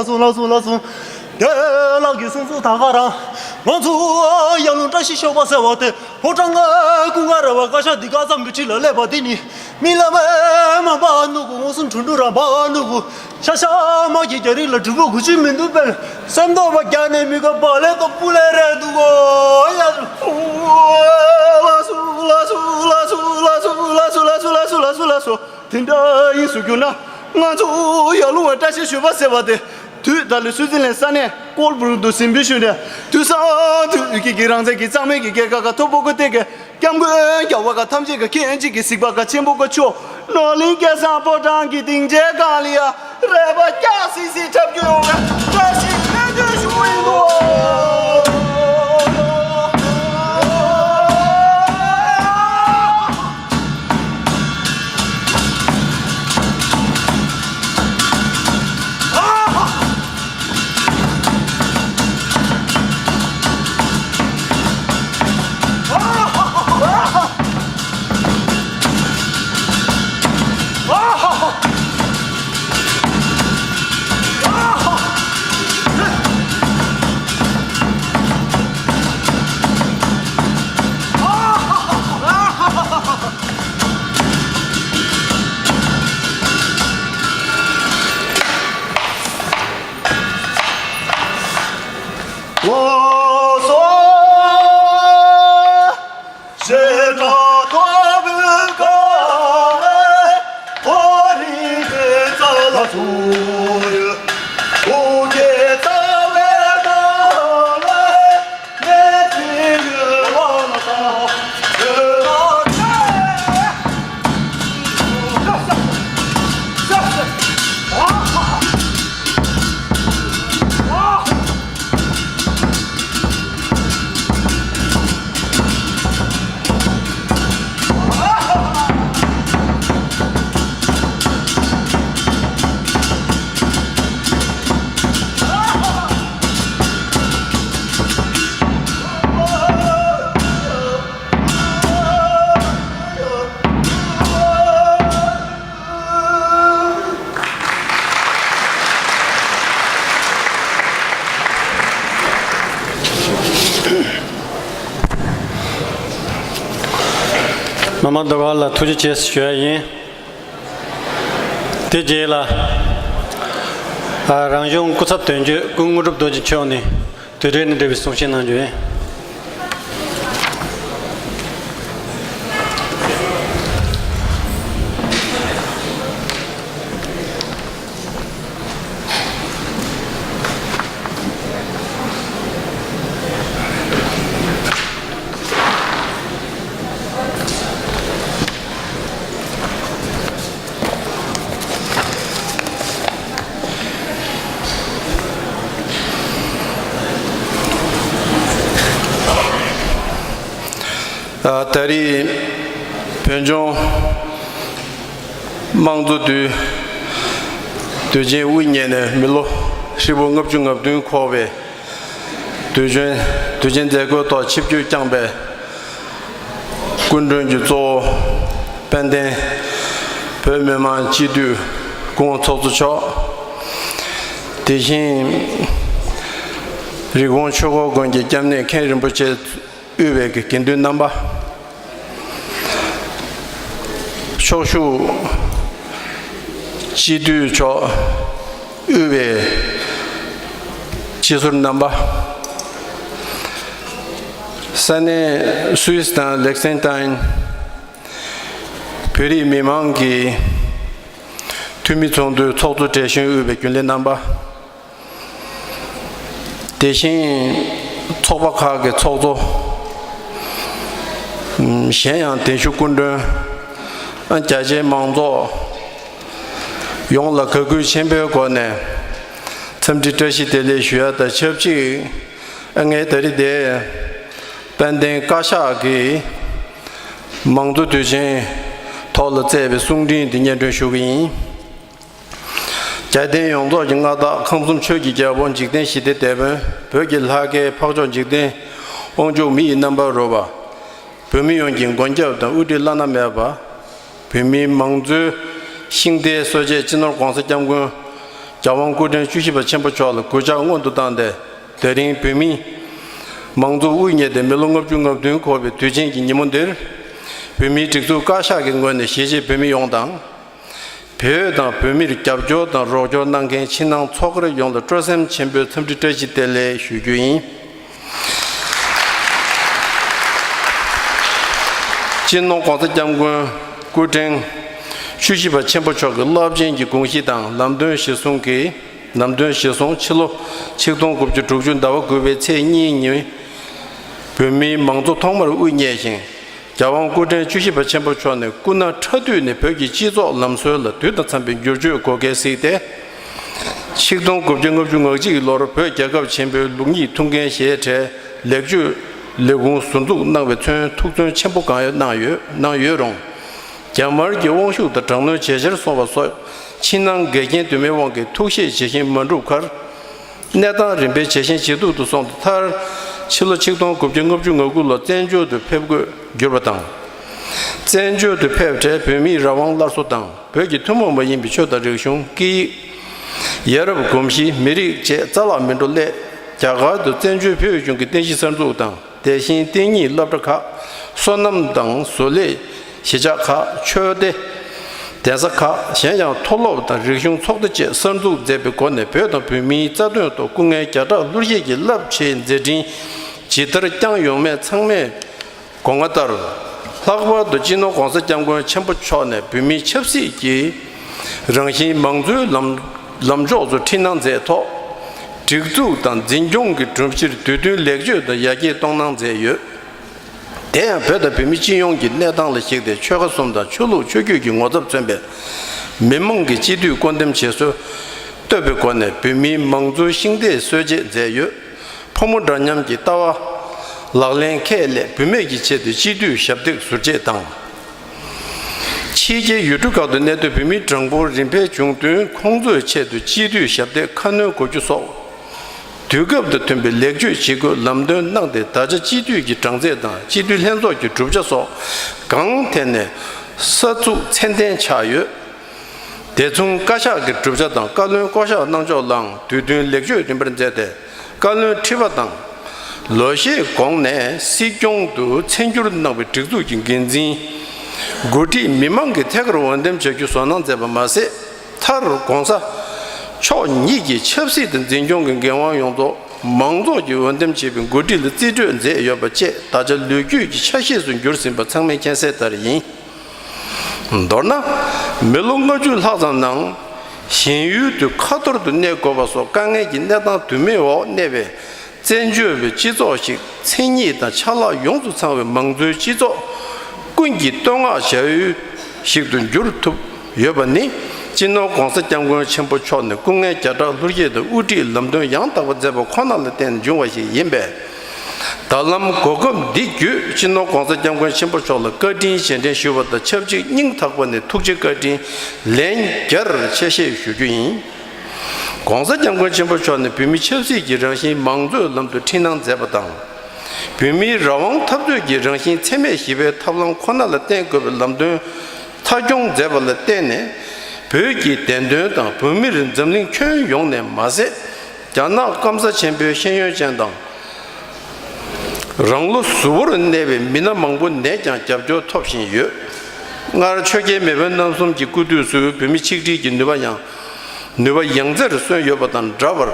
ལགས་སོ་ལགས་སོ་ལགས་སོ། དེ་ལགས་ཀྱི་གསུང་གསུང་ད་ག་རང་། ང་ཚོ་ཡར་ཀླུང་བཀྲ་ཤིས་ཤོག་པ་ཟེར་བ་དེ་ཕོ་བྲང་ང་ཀུན་དགའ་ར་བ་བཀའ་ཤག་འདི་ག་ཙམ་གྱི་འཁྲིས་ལ་སླེབས་པ་དེ་ནི། མི་ལ་མ་མ་པ་ནུ་གུ་ངོ་སུ་འཁྲུན་འཁྲུན་ར་པ་ནུ་གུ། ཤ་ཤ་མ་གི་རྒྱ་རིགས་ལ་གྲུ་པོ་དགུ་བཅུ་མི་འདུག་པས། སེམས་རྟོགས་པ་རྒྱ་ནས་མི་དགོས་པ་ལས་ཏོ་པུ་ལས་རེད་འདུག་གོ། ཡ། ལགས་སོ་ལགས་སོ། དེ་འདྲ་ཡིན་སུ་གྱུར་ན། ང་ཚོ་ཡར་ཀླུང་བ་བཀྲ་ཤིས་ཞོལ་པ་ཟེར་བ་དེ། དུས་ད་ལོ་སུའུ་ཙི་ལན་ས་གནས་ཀོལ་སྦུག་ཏུ་གཟིམ་དཔོན་ཞུས་ནས། དུས་སང་དུས་དབུས་ཀྱི་གི་རང་བཙན་གྱི་གཙང་མའི་གི་རྒྱལ་ཁ་ག་ཐོབ་པོ་གོ་སྟེ་གི། སྐྱབས་མགོན་རྒྱལ་བ་ག་ཐམས་ཅད་ག་མཁྱེན་ཅིག་གི་གཟིགས་པ་ག་ཆེན་པོ་ག་ཆོ། ནོར་གླིང་སྐལ་བཟང་ཕོ་བྲང་གི་སྡིངས་ཆའི་སྒང་ལ་ཡ། རེ་བ་སྐྱག་སིག་སིག་འཁྲབ་རྒྱུ་ཡོང་བའི་བཀྲ་ཤིས་སྨོན་འདུན་ཞུ་ཡིན་དོ། མ་མ་རྡོ་ཁ་ལ་ཐུགས་རྗེ་ཆེ་ཞུ་ཡ་ཡིན། དེ་རྗེས་ལ། ཨ། རང་གཞུང་སྐུ་ཚབ་དོན་གཅོད་སྐུ་དངོས་གྲུབ་རྡོ་རྗེ་མཆོག་ནས་དུས་དྲན་ནས་འབྲེལ་བའི་གསུང་བཤད་གནང་རྒྱུ་ཡིན། ད་རེས་བོད་ལྗོངས་དམངས་གཙོ་དུས་དུས་ཆེན་དབུ་བརྙེས་ནས་མི་ལོ་ཧྲིལ་པོ་ལྔ་བཅུ་ང་བདུན་འཁོར་བའི་དུས་ཆེན། དུས་ཆེན་མཛད་སྒོའི་ཐོག་ཆིབས་བསྒྱུར་བསྐྱངས་པའི་སྐུ་མགྲོན་གྱི་གཙོ་བོ་དཔལ་ལྡན་བོད་མི་མང་སྤྱི་འཐུས་སྐུ་ངོ་ཚོགས་གཙོ་མཆོག་དེ་བཞིན་རི་ཀོན་ཆོས་འཁོར་དགོན་གྱི་སྐྱབས་གནས་མཁན་རིན་པོ་ཆེ་དབུས་པའི་དགེ་འདུན་རྣམ་པ། ཕྱོགས་བཞུགས་སྤྱི་འཐུས་མཆོག་དབུས་པའི་སྤྱི་ཟུར་རྣམ་པ། ས་གནས་སུད་སི་དང་ལེག་སེན་ཏན། བོད་རིགས་མི་མང་གི་འཐུས་མི་ཚོགས་འདུའི་ཚོགས་གཙོ་གྲས་གཞོན་དབུས་པའི་རྒྱུན་ལས་རྣམ་པ། དེ་བཞིན་ཚོགས་པ་ཁག་གི་ཚོགས་གཙོ། གཞན་ཡང་གདན་ཞུ་སྐུ་མགྲོན། རྒྱ་ཆེའི་མང་ཚོགས་ཡོངས་ལ་དགའ་གུས་ཆེན་པོའི་སྒོ་ནས་འཚམས་འདྲི་བཀྲ་ཤིས་བདེ་ལེགས་ཞུ་ཡ་དང་ཆབས་ཅིག་ངས་ད་རེས་དེ་དཔལ་ལྡན་བཀའ་ཤག་གི་མང་གཙོ་དུས་ཆེན་ཐོག་ལ་བསྩལ་བའི་གསུང་འཕྲིན་འདི་སྙན་སྒྲོན་ཞུ་གི་ཡིན། རྒྱལ་བསྟན་ཡོངས་རྫོགས་ཀྱི་མངའ་བདག་ཁམས་གསུམ་ཆོས་ཀྱི་རྒྱལ་པོ་འཇིག་རྟེན་ཞི་བདེའི་དེད་དཔོན། བོད་ཀྱི་ལྷ་སྐལ་འཕགས་མཆོག་འཇིག་རྟེན་དབང་ཕྱུག་མི་ཡི་རྣམ་པར་རོལ་པ། བོད་མི་ཡོངས་ཀྱི་མགོན་སྐྱབས་དང་དབུ་ཁྲིད་བླ་ན་མེད་པ། བོད་མིའི་མང་གཙོའི་ཤིང་རྟའི་སྲོལ་འབྱེད་སྤྱི་ནོར་༧གོང་ས་༧སྐྱབས་མགོན་རྒྱལ་དབང་སྐུ་ཕྲེང་བཅུ་བཞི་པ་ཆེན་པོ་མཆོག་ལ་གུས་ཕྱག་སྔོན་དུ་བཏང་སྟེ། དེ་རིང་བོད་མིའི་མང་གཙོ་དབུ་བརྙེས་ཏེ་མི་ལོ་ལྔ་བཅུ་ང་བདུན་འཁོར་བའི་དུས་ཆེན་གྱི་ཉིན་མོ་འདིར། བོད་མིའི་སྒྲིག་འཛུགས་བཀའ་ཤག་གི་ངོས་ནས་གཞིས་བྱེས་བོད་མི་ཡོངས་དང་། བོད་དང་བོད་མིར་རྒྱབ་སྐྱོར་དང་རོགས་སྐྱོར་གནང་མཁན་ཕྱི་ནང་ཚོགས་སྒེར་ཡོངས་ལ་སྤྲོ་སེམས་ཆེན་པོས་འཚམས་འདྲི་བཀྲ་ཤིས་བདེ་ལེགས་ཞུ་རྒྱུ་ཡིན། སྤྱི་ནོར་༧གོང་ས་༧སྐྱབས་མགོན་སྐུ་ཕྲེང་བཅུ་བཞི་པ་ཆེན་པོ་མཆོག་གི་རླབས་ཆེན་གྱི་དགོངས་གཞི་དང་ལམ་སྟོན་གཞིར་བཟུང་གིས། ལམ་སྟོན་གཞིར་བཟུང་ཕྱི་ལོ་ཆིག་སྟོང་དགུ་བརྒྱ་དྲུག་ཅུ་ཟླ་བ་དགུ་པའི་ཚེས་གཉིས་ཉིན། བོད་མིའི་མང་གཙོ་ཐོག་མར་དབུ་བརྙེས་ཤིང་། རྒྱལ་དབང་སྐུ་ཕྲེང་བཅུ་བཞི་པ་ཆེན་པོ་མཆོག་ནས་སྐུ་ན་ཕྲ་དུས་ནས་བོད་ཀྱི་སྤྱི་ཚོགས་ལམ་སྲོལ་ལ་དུས་དང་འཚམ་པའི་བསྒྱུར་བཅོས་དགོས་གལ་གཟིགས་ཏེ། ཆིག་སྟོང་དགུ་བརྒྱ་ལྔ་བཅུ་ང་གཅིག་ལོར་བོད་རྒྱལ་ཁབ་ཆེན་པོའི་ལུགས་གཉིས་ཐུགས་འགན་བཞེས་གྲས་ལེགས་བཅོས་ལས་ཁུངས་ཟུར་འཛུགས་གནང་བས་མཚོན་ཐུགས་བརྩོན་ཆེན་པོ་གང་ཡོད་གནང་ཡོད་གནང་ཡོད་རུང་། རྒྱ་དམར་གྱི་དབང་ཤུགས་དང་དྲག་གནོན་ཇེ་ཆེར་སོང་བ་སོགས་ཕྱི་ནང་འགལ་རྐྱེན་དུ་མའི་དབང་གིས་ཐུགས་བཞེད་ཇི་བཞིན་མ་འགྲུབ་ཁར། གནས་སྟངས་རིམ་པས་ཇེ་ཞན་ཇེ་སྡུག་ཏུ་སོང་སྟེ་མཐར་ཕྱི་ལོ་ཆིག་སྟོང་དགུ་བརྒྱ་ལྔ་བཅུ་ང་དགུ་ལོར་བཙན་བྱོལ་དུ་ཕེབས་དགོས་གྱུར་པ་དང་། བཙན་བྱོལ་དུ་ཕེབས་འཕྲལ་བོད་མིའི་རང་དབང་སླར་གསོ་དང་བོད་ཀྱི་ཐུན་མོང་མ་ཡིན་པའི་ཆོས་དང་རིག་གཞུང་། སྐད་ཡིག་ཡ་རབས་གོམས་གཤིས། མི་རིགས་བཅས་རྩ་བརླག་མི་འགྲོ་སླད། རྒྱ་གར་དུ་བཙན་བྱོལ་བོད་གཞུང་གི་རྟེན་གཞི་གསར་འཛུགས་དང་། དེ་བཞིན་གཏན་ཉིད་སློབ་གྲྭ་ཁག་སོ་ནམ་དང་བཟོ་ལས་གཞིས་ཆགས་ཁག་ཆོས་སྡེ། གདན་ས་ཁག་གཞན་ཡང་མཐོ་སློབ་དང་རིག་གཞུང་ཚོགས་སྡེ་བཅས་གསར་འཛུགས་མཛད་པའི་སྒོ་ནས་བོད་དང་བོད་མིའི་རྩ་དོན་ཐོག་སྐུ་ངལ་བརྒྱ་ཕྲག་ལྷུར་བཞེས་ཀྱི་རླབས་ཆེའི་མཛད་འཕྲིན་ཇི་ལྟར་བསྐྱངས་ཡོང་མེད་ཚང་མས་དགོངས་པ་ལྟར། ལྷག་པར་དུ་སྤྱི་ནོར་༧གོང་ས་༧སྐྱབས་མགོན་ཆེན་པོ་མཆོག་ནས་བོད་མིའི་ཆབ་སྲིད་ཀྱི་རང་བཞིན་མང་གཙོའི་ལམ་ལམ་ཕྱོགས་སུ་ཁྲིད་གནང་མཛད་ཐོག་སྒྲིག་འཛུགས་དང་འཛིན་སྐྱོང་གི་སྒྲུབ་གཞིར་དུས་མཐུན་ལེགས་བཅོས་དང་ཡར་རྒྱས་གཏོང་གནང་མཛད་ཡོད། དེ་ཡང་བོད་དང་བོད་མི་སྤྱི་ཡོངས་ཀྱི་གནས་སྟངས་ལ་གཞིགས་ཏེ་ཆོལ་ཁ་གསུམ་དང་ཆོས་ལུགས་ཆོས་བརྒྱུད་ཀྱི་ངོ་ཚབ་མཚོན་པའི་མི་མང་གི་སྤྱི་འཐུས་བསྐོ་འདེམས་བྱེད་སྲོལ་བཏོད་པའི་སྒོ་ནས་བོད་མིའི་མང་གཙོའི་ཤིང་རྟའི་སྲོལ་འབྱེད་མཛད་ཡོད། ཕོ་མོ་འདྲ་མཉམ་གྱི་ལྟ་བ་ལག་ལེན་ཁས་ལེན་བུད་མེད་ཀྱི་ཆེད་དུ་སྤྱི་འཐུས་ཞབས་སྟེགས་ཟུར་བཅད་དང་། ཕྱི་རྒྱལ་ཡུལ་གྲུ་ཁག་ཏུ་གནས་སྡོད་བོད་མིའི་གྲངས་འབོར་རིམ་འཕེལ་བྱུང་དོན་ཁོང་ཚོའི་ཆེད་དུ་སྤྱི་འཐུས་ཞབས་སྟེགས་ཁ་སྣོན་དགོས་རྒྱུ་སོགས། དུས་སྐབས་དང་མཐུན་པའི་ལེགས་བཅོས་བྱེད་དགོས་ལམ་སྟོན་གནང་སྟེ། ད་ཆ་སྤྱི་འཐུས་ཀྱི་གྲངས་ཚད་དང་སྤྱི་འཐུས་ལྷན་ཚོགས་ཀྱི་གྲུབ་ཆ་སོགས་གང་ཐད་ནས་གསར་བཙུགས་ཚད་ལྡན་ཆགས་ཡོད། དེ་མཚུངས་བཀའ་ཤག་གི་གྲུབ་ཆ་དང་བཀའ་བློན་བསྐོ་གཞག་གནང་ཕྱོགས་ལའང་དུས་བསྟུན་ལེགས་བཅོས་རིམ་པར་མཛད་དེ། བཀའ་བློན་ཁྲི་པ་དང་། ལོ་ཤས་གོང་ནས་སྲིད་སྐྱོང་དུ་ཚད་འགྱུར་གནང་བའི་སྒྲིག་འཛུགས་ཀྱི་འགན་འཛིན། འགོ་ཁྲིད་མི་མང་གིས་ཐད་ཀར་འོས་འདེམས་བྱ་རྒྱུ་བཟོ་གནང་མཛད་པ་མ་ཟད། མཐར་༧གོང་ས་མཆོག་ཉིད་ཀྱིས་ཆབ་སྲིད་དང་འཛིན་སྐྱོང་གི་འགན་དབང་ཡོངས་རྫོགས་མང་ཚོགས་ཀྱིས་འོས་འདེམས་བྱས་པའི་འགོ་ཁྲིད་ལ་རྩིས་སྤྲོད་མཛད་ཡོད་པ་བཅས་ད་ཆ་ལོ་རྒྱུས་ཀྱི་ཆ་ཤས་སུ་གྱུར་ཟིན་པ་ཚང་མས་མཁྱེན་གསལ་ལྟར་ཡིན། མདོར་ན། མི་ལོ་ལྔ་བཅུ་ལྷག་ཙམ་ནང་གཞན་ཡུལ་དུ་ཁ་ཐོར་དུ་གནས་དགོས་པ་སོགས་དཀའ་ངལ་གྱི་གནས་སྟངས་དུ་མའི་འོག་གནས་པའི་བཙན་བྱོལ་བའི་སྤྱི་ཚོགས་ཤིག་མཚན་ཉིད་དང་ཆ་ལག་ཡོངས་སུ་ཚང་བའི་མང་གཙོའི་སྤྱི་ཚོགས་ཀུན་གྱི་བསྟོད་བསྔགས་བྱ་ཡུལ་ཞིག་ཏུ་འགྱུར་ཐུབ་ཡོད་པ་ནི། སྤྱི་ནོར་༧གོང་ས་༧སྐྱབས་མགོན་ཆེན་པོ་མཆོག་ནས་སྐུ་ངལ་བརྒྱ་ཕྲག་ལྷུར་བཞེས་དང་དབུ་ཁྲིད་ལམ་སྟོན་ཡང་དག་པ་མཛད་པ་ཁོ་ན་ལ་བརྟེན་འབྱུང་བ་ཞིག་ཡིན་པས། ད་ལམ་གོ་སྐབས་འདི་བརྒྱུད་སྤྱི་ནོར་༧གོང་ས་༧སྐྱབས་མགོན་ཆེན་པོ་མཆོག་ལ་བཀའ་དྲིན་རྗེས་དྲན་ཞུ་བ་དང་ཆབས་ཅིག་སྙིང་ཐག་པ་ནས་ཐུགས་རྗེ་བཀའ་དྲིན་ལན་བརྒྱར་ཆེ་བཞེས་ཞུ་རྒྱུ་ཡིན། ༧གོང་ས་༧སྐྱབས་མགོན་ཆེན་པོ་མཆོག་ནས་བོད་མི་ཆབ་སྲིད་ཀྱི་རང་བཞིན་མང་གཙོའི་ལམ་དུ་ཁྲིད་གནང་མཛད་པ་དང་། བོད་མིའི་རང་དབང་འཐབ་རྩོད་ཀྱི་རང་བཞིན་འཚེ་མེད་ཞི་བའི་ཐབས་ལམ་ཁོ་ན་ལ་བརྟེན་དགོས་པའི་ལམ་སྟོན་མཐའ་འཁྱོངས་མཛད་པ་ལ་བརྟེན་ནས། བོད་ཀྱི་བདེན་དོན་དང་བོད་མིར་འཛམ་གླིང་ཁྱོན་ཡོངས་ནས་མ་ཟད། རྒྱ་ནག་སྐམ་ས་ཆེན་པོའི་ཤེས་ཡོན་ཅན་དང་། རང་ལོ་གཟུ་བོར་གནས་པའི་མི་སྣ་མང་པོ་ནས་ཀྱང་རྒྱབ་སྐྱོར་ཐོབ་བཞིན་ཡོད། སྔར་ཆོས་རྒྱལ་མེས་དབོན་རྣམ་གསུམ་གྱི་སྐུ་དུས་སུ་བོད་མི་ཆིག་སྒྲིལ་གྱི་ནུས་པ་ཡང་ནུས་པ་ཡང་རྩེར་སོན་ཡོད་པ་དང་འདྲ་བར།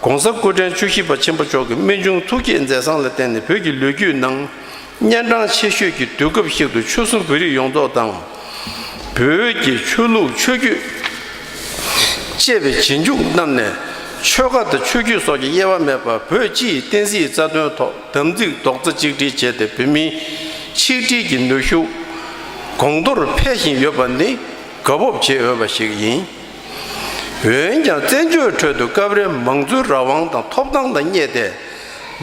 ༧གོང་ས་སྐུ་ཕྲེང་བཅུ་བཞི་པ་ཆེན་པོ་མཆོག་གི་རྨད་བྱུང་ཐུགས་བསྐྱེད་མཛད་བཟང་ལ་བརྟེན་ནས་བོད་ཀྱི་ལོ་རྒྱུས་ནང་། གཉན་འཕྲང་ཆེ་ཤོས་ཀྱི་དུས་སྐབས་ཤིག་ཏུ་ཆོལ་གསུམ་བོད་རིགས་ཡོངས་རྫོགས་དང་ བོད་ཀྱི་ཆོས་ལུགས་ཆོས་བརྒྱུད་ཅེས་པའི་རྗེས་འཇུག་རྣམས་ནས་ཆོལ་ཁ་དང་ཆོས་བརྒྱུད་སོགས་ཀྱི་དབྱེ་བ་མེད་པར་བོད་སྤྱི་ཡི་བསྟན་སྲིད་རྩ་དོན་ཐོག་དམ་ཚིག་རྡོག་རྩ་གཅིག་སྒྲིལ་བྱས་ཏེ་བོད་མིའི་ཆིག་སྒྲིལ་གྱི་ནུས་ཤུགས་གོང་མཐོར་འཕེལ་བཞིན་ཡོད་པ་ནི་དགའ་སྤོབས་བྱེད་འོས་པ་ཞིག་ཡིན། འོན་ཀྱང་བཙན་བྱོལ་ཁྲོད་དུ་སྐབས་རེ་མང་གཙོའི་རང་དབང་དང་ཐོབ་ཐང་ལ་བསྙད་དེ།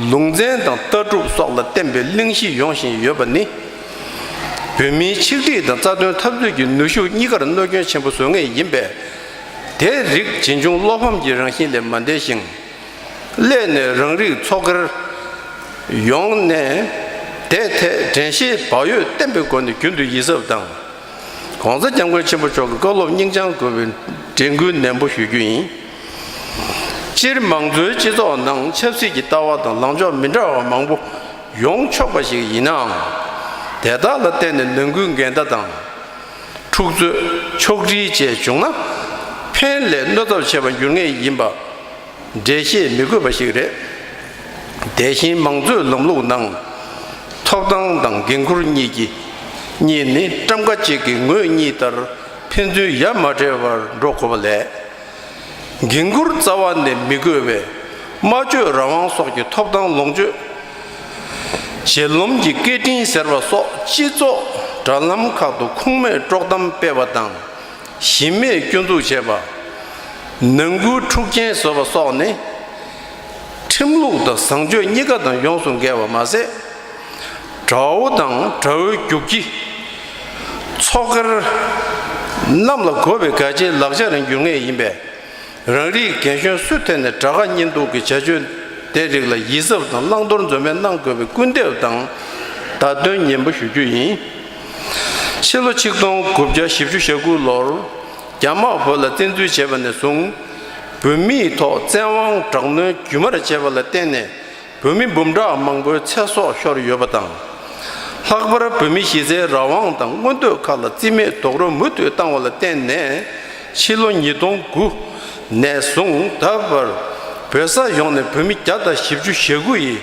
ལུང་ཚན་དང་ལྟ་གྲུབ་སོགས་ལ་བརྟེན་པའི་གླེང་གཞི་ཡོང་བཞིན་ཡོད་པ་ནི། བོད་མིའི་ཆིག་སྒྲིལ་དང་རྩ་དོན་འཐབ་རྩོད་ཀྱི་ནུས་ཤུགས་གཉིས་ཀར་གནོད་སྐྱོན་ཆེན་པོ་བཟོ་ངེས་ཡིན་པས། དེ་རིགས་ཇི་བྱུང་བློ་ཕམ་གྱི་རང་བཞིན་ལས་མ་འདས་ཤིང་། སླད་ནས་རང་རིགས་ཚོགས་སྒེར་ཡོངས་ནས་དེ་ཐད་དྲན་ཤེས་བག་ཡོད་བརྟན་པོའི་སྒོ་ནས་རྒྱུན་དུ་ཡིད་གཟབ་དང་། ༸གོང་ས་༸སྐྱབས་མགོན་ཆེན་པོ་མཆོག་གི་བཀའ་སློབ་སྙིང་བཅངས་དགོས་པའི་དྲན་སྐུལ་ནན་པོ་ཞུ་རྒྱུ་ཡིན། སྤྱིར་མང་གཙོའི་སྤྱི་ཚོགས་ནང་ཆབ་སྲིད་ཀྱི་ལྟ་བ་དང་ལངས་ཕྱོགས་མི་འདྲ་བ་མང་པོ་ཡོང་ཆོག་པ་ཞིག་ཡིན་ནའང་། དེ་དག་ལ་བརྟེན་ནས་ནང་ཁུལ་འགལ་ཟླ་དང་། འཁྲུག་རྩོད། ཕྱོགས་སྒྲིལ་བཅས་བྱུང་ན། ཕན་ལས་གནོད་ཚབས་ཆེ་བར་འགྱུར་ངེས་ཡིན་པ། འགྲེལ་བཤད་མི་དགོས་པ་ཞིག་རེད། དེ་བཞིན་མང་གཙོའི་ལམ་ལུགས་ནང་། ཐོབ་ཐང་དང་འགན་ཁུར་གཉིས་ཀྱི་གཉིས་ནི་ཊམ་ཀ་གཅིག་གི་ངོས་གཉིས་ལྟར་ཕན་ཚུན་ཡ་མ་བྲལ་བར་འགྲོ་དགོས་པ་ལས། འགན་ཁུར་རྩ་བ་ནས་མི་དགོས་པའི་སྨྲ་བརྗོད་རང་དབང་སོགས་ཀྱི་ཐོབ་ཐང་ལོངས་སྤྱོད། བརྗེ་ལམ་གྱི་སྐད་འཕྲིན་ཟེར་བ་སོགས་སྤྱི་ཚོགས་དྲ་ལམ་ཁག་ཏུ་ཁུངས་མེད་དཀྲོག་གཏམ་སྤེལ་བ་དང་། གཞི་མེད་སྐྱོན་འཛུགས་བྱས་པ། ནང་ཁུལ་འཁྲུག་རྐྱེན་བཟོ་བ་སོགས་ནི། ཁྲིམས་ལུགས་དང་བཟང་སྤྱོད་གཉིས་ཀ་དང་ཡོངས་སུ་འགལ་བ་མ་ཟད། དགྲ་བོ་དང་དགྲ་བོའི་རྒྱུག་ཁྱི། ཚོགས་སྒེར་རྣམས་ལ་དགོས་པའི་འགལ་རྐྱེན་ལག་ཆ་རང་འགྱུར་ངེས་ཡིན་པས། རང་རིགས་རྒན་གཞོན་སུ་ཐད་ནས་དགྲ་དགའ་གཉེན་སྡུག་གི་བྱ་སྤྱོད་དེ་རིགས་ལ་ཡིད་གཟབ་དང་བླང་དོར་འཛོལ་མེད་གནང་དགོས་པའི་སྐུལ་འདེབས་དང་བརྡ་སྟོན་ནན་པོ་ཞུ་རྒྱུ་ཡིན། ཕྱི་ལོ་ཆིག་སྟོང་དགུ་བརྒྱ་བཞི་བཅུ་ཞེ་དགུ་ལོར་རྒྱ་དམག་བོད་ལ་བཙན་འཛུལ་བྱས་པ་ནས་བཟུང་། བོད་མིའི་ཐོག་བཙན་དབང་དྲག་གནོན་རྒྱུན་མར་བྱས་པ་ལ་བརྟེན་ནས། བོད་མི་འབུམ་ཕྲག་མང་པོའི་ཚེ་སྲོག་ཤོར་ཡོད་པ་དང་། ལྷག་པར་བོད་མི་གཞི་རྩའི་རང་དབང་དང་མངོན་འདོད་ཁག་ལ་རྩིས་མེད་རྡོག་རོལ་མུ་མཐུད་བཏང་བ་ལ་བརྟེན་ནས། ཕྱི་ལོ་ཉིས་སྟོང་དགུ་ནས་བཟུང་ད་བར། བོད་ས་ཡོངས་ནས་བོད་མི་བརྒྱ་དང་བཞི་བཅུ་ཞེ་དགུ་ཡིས་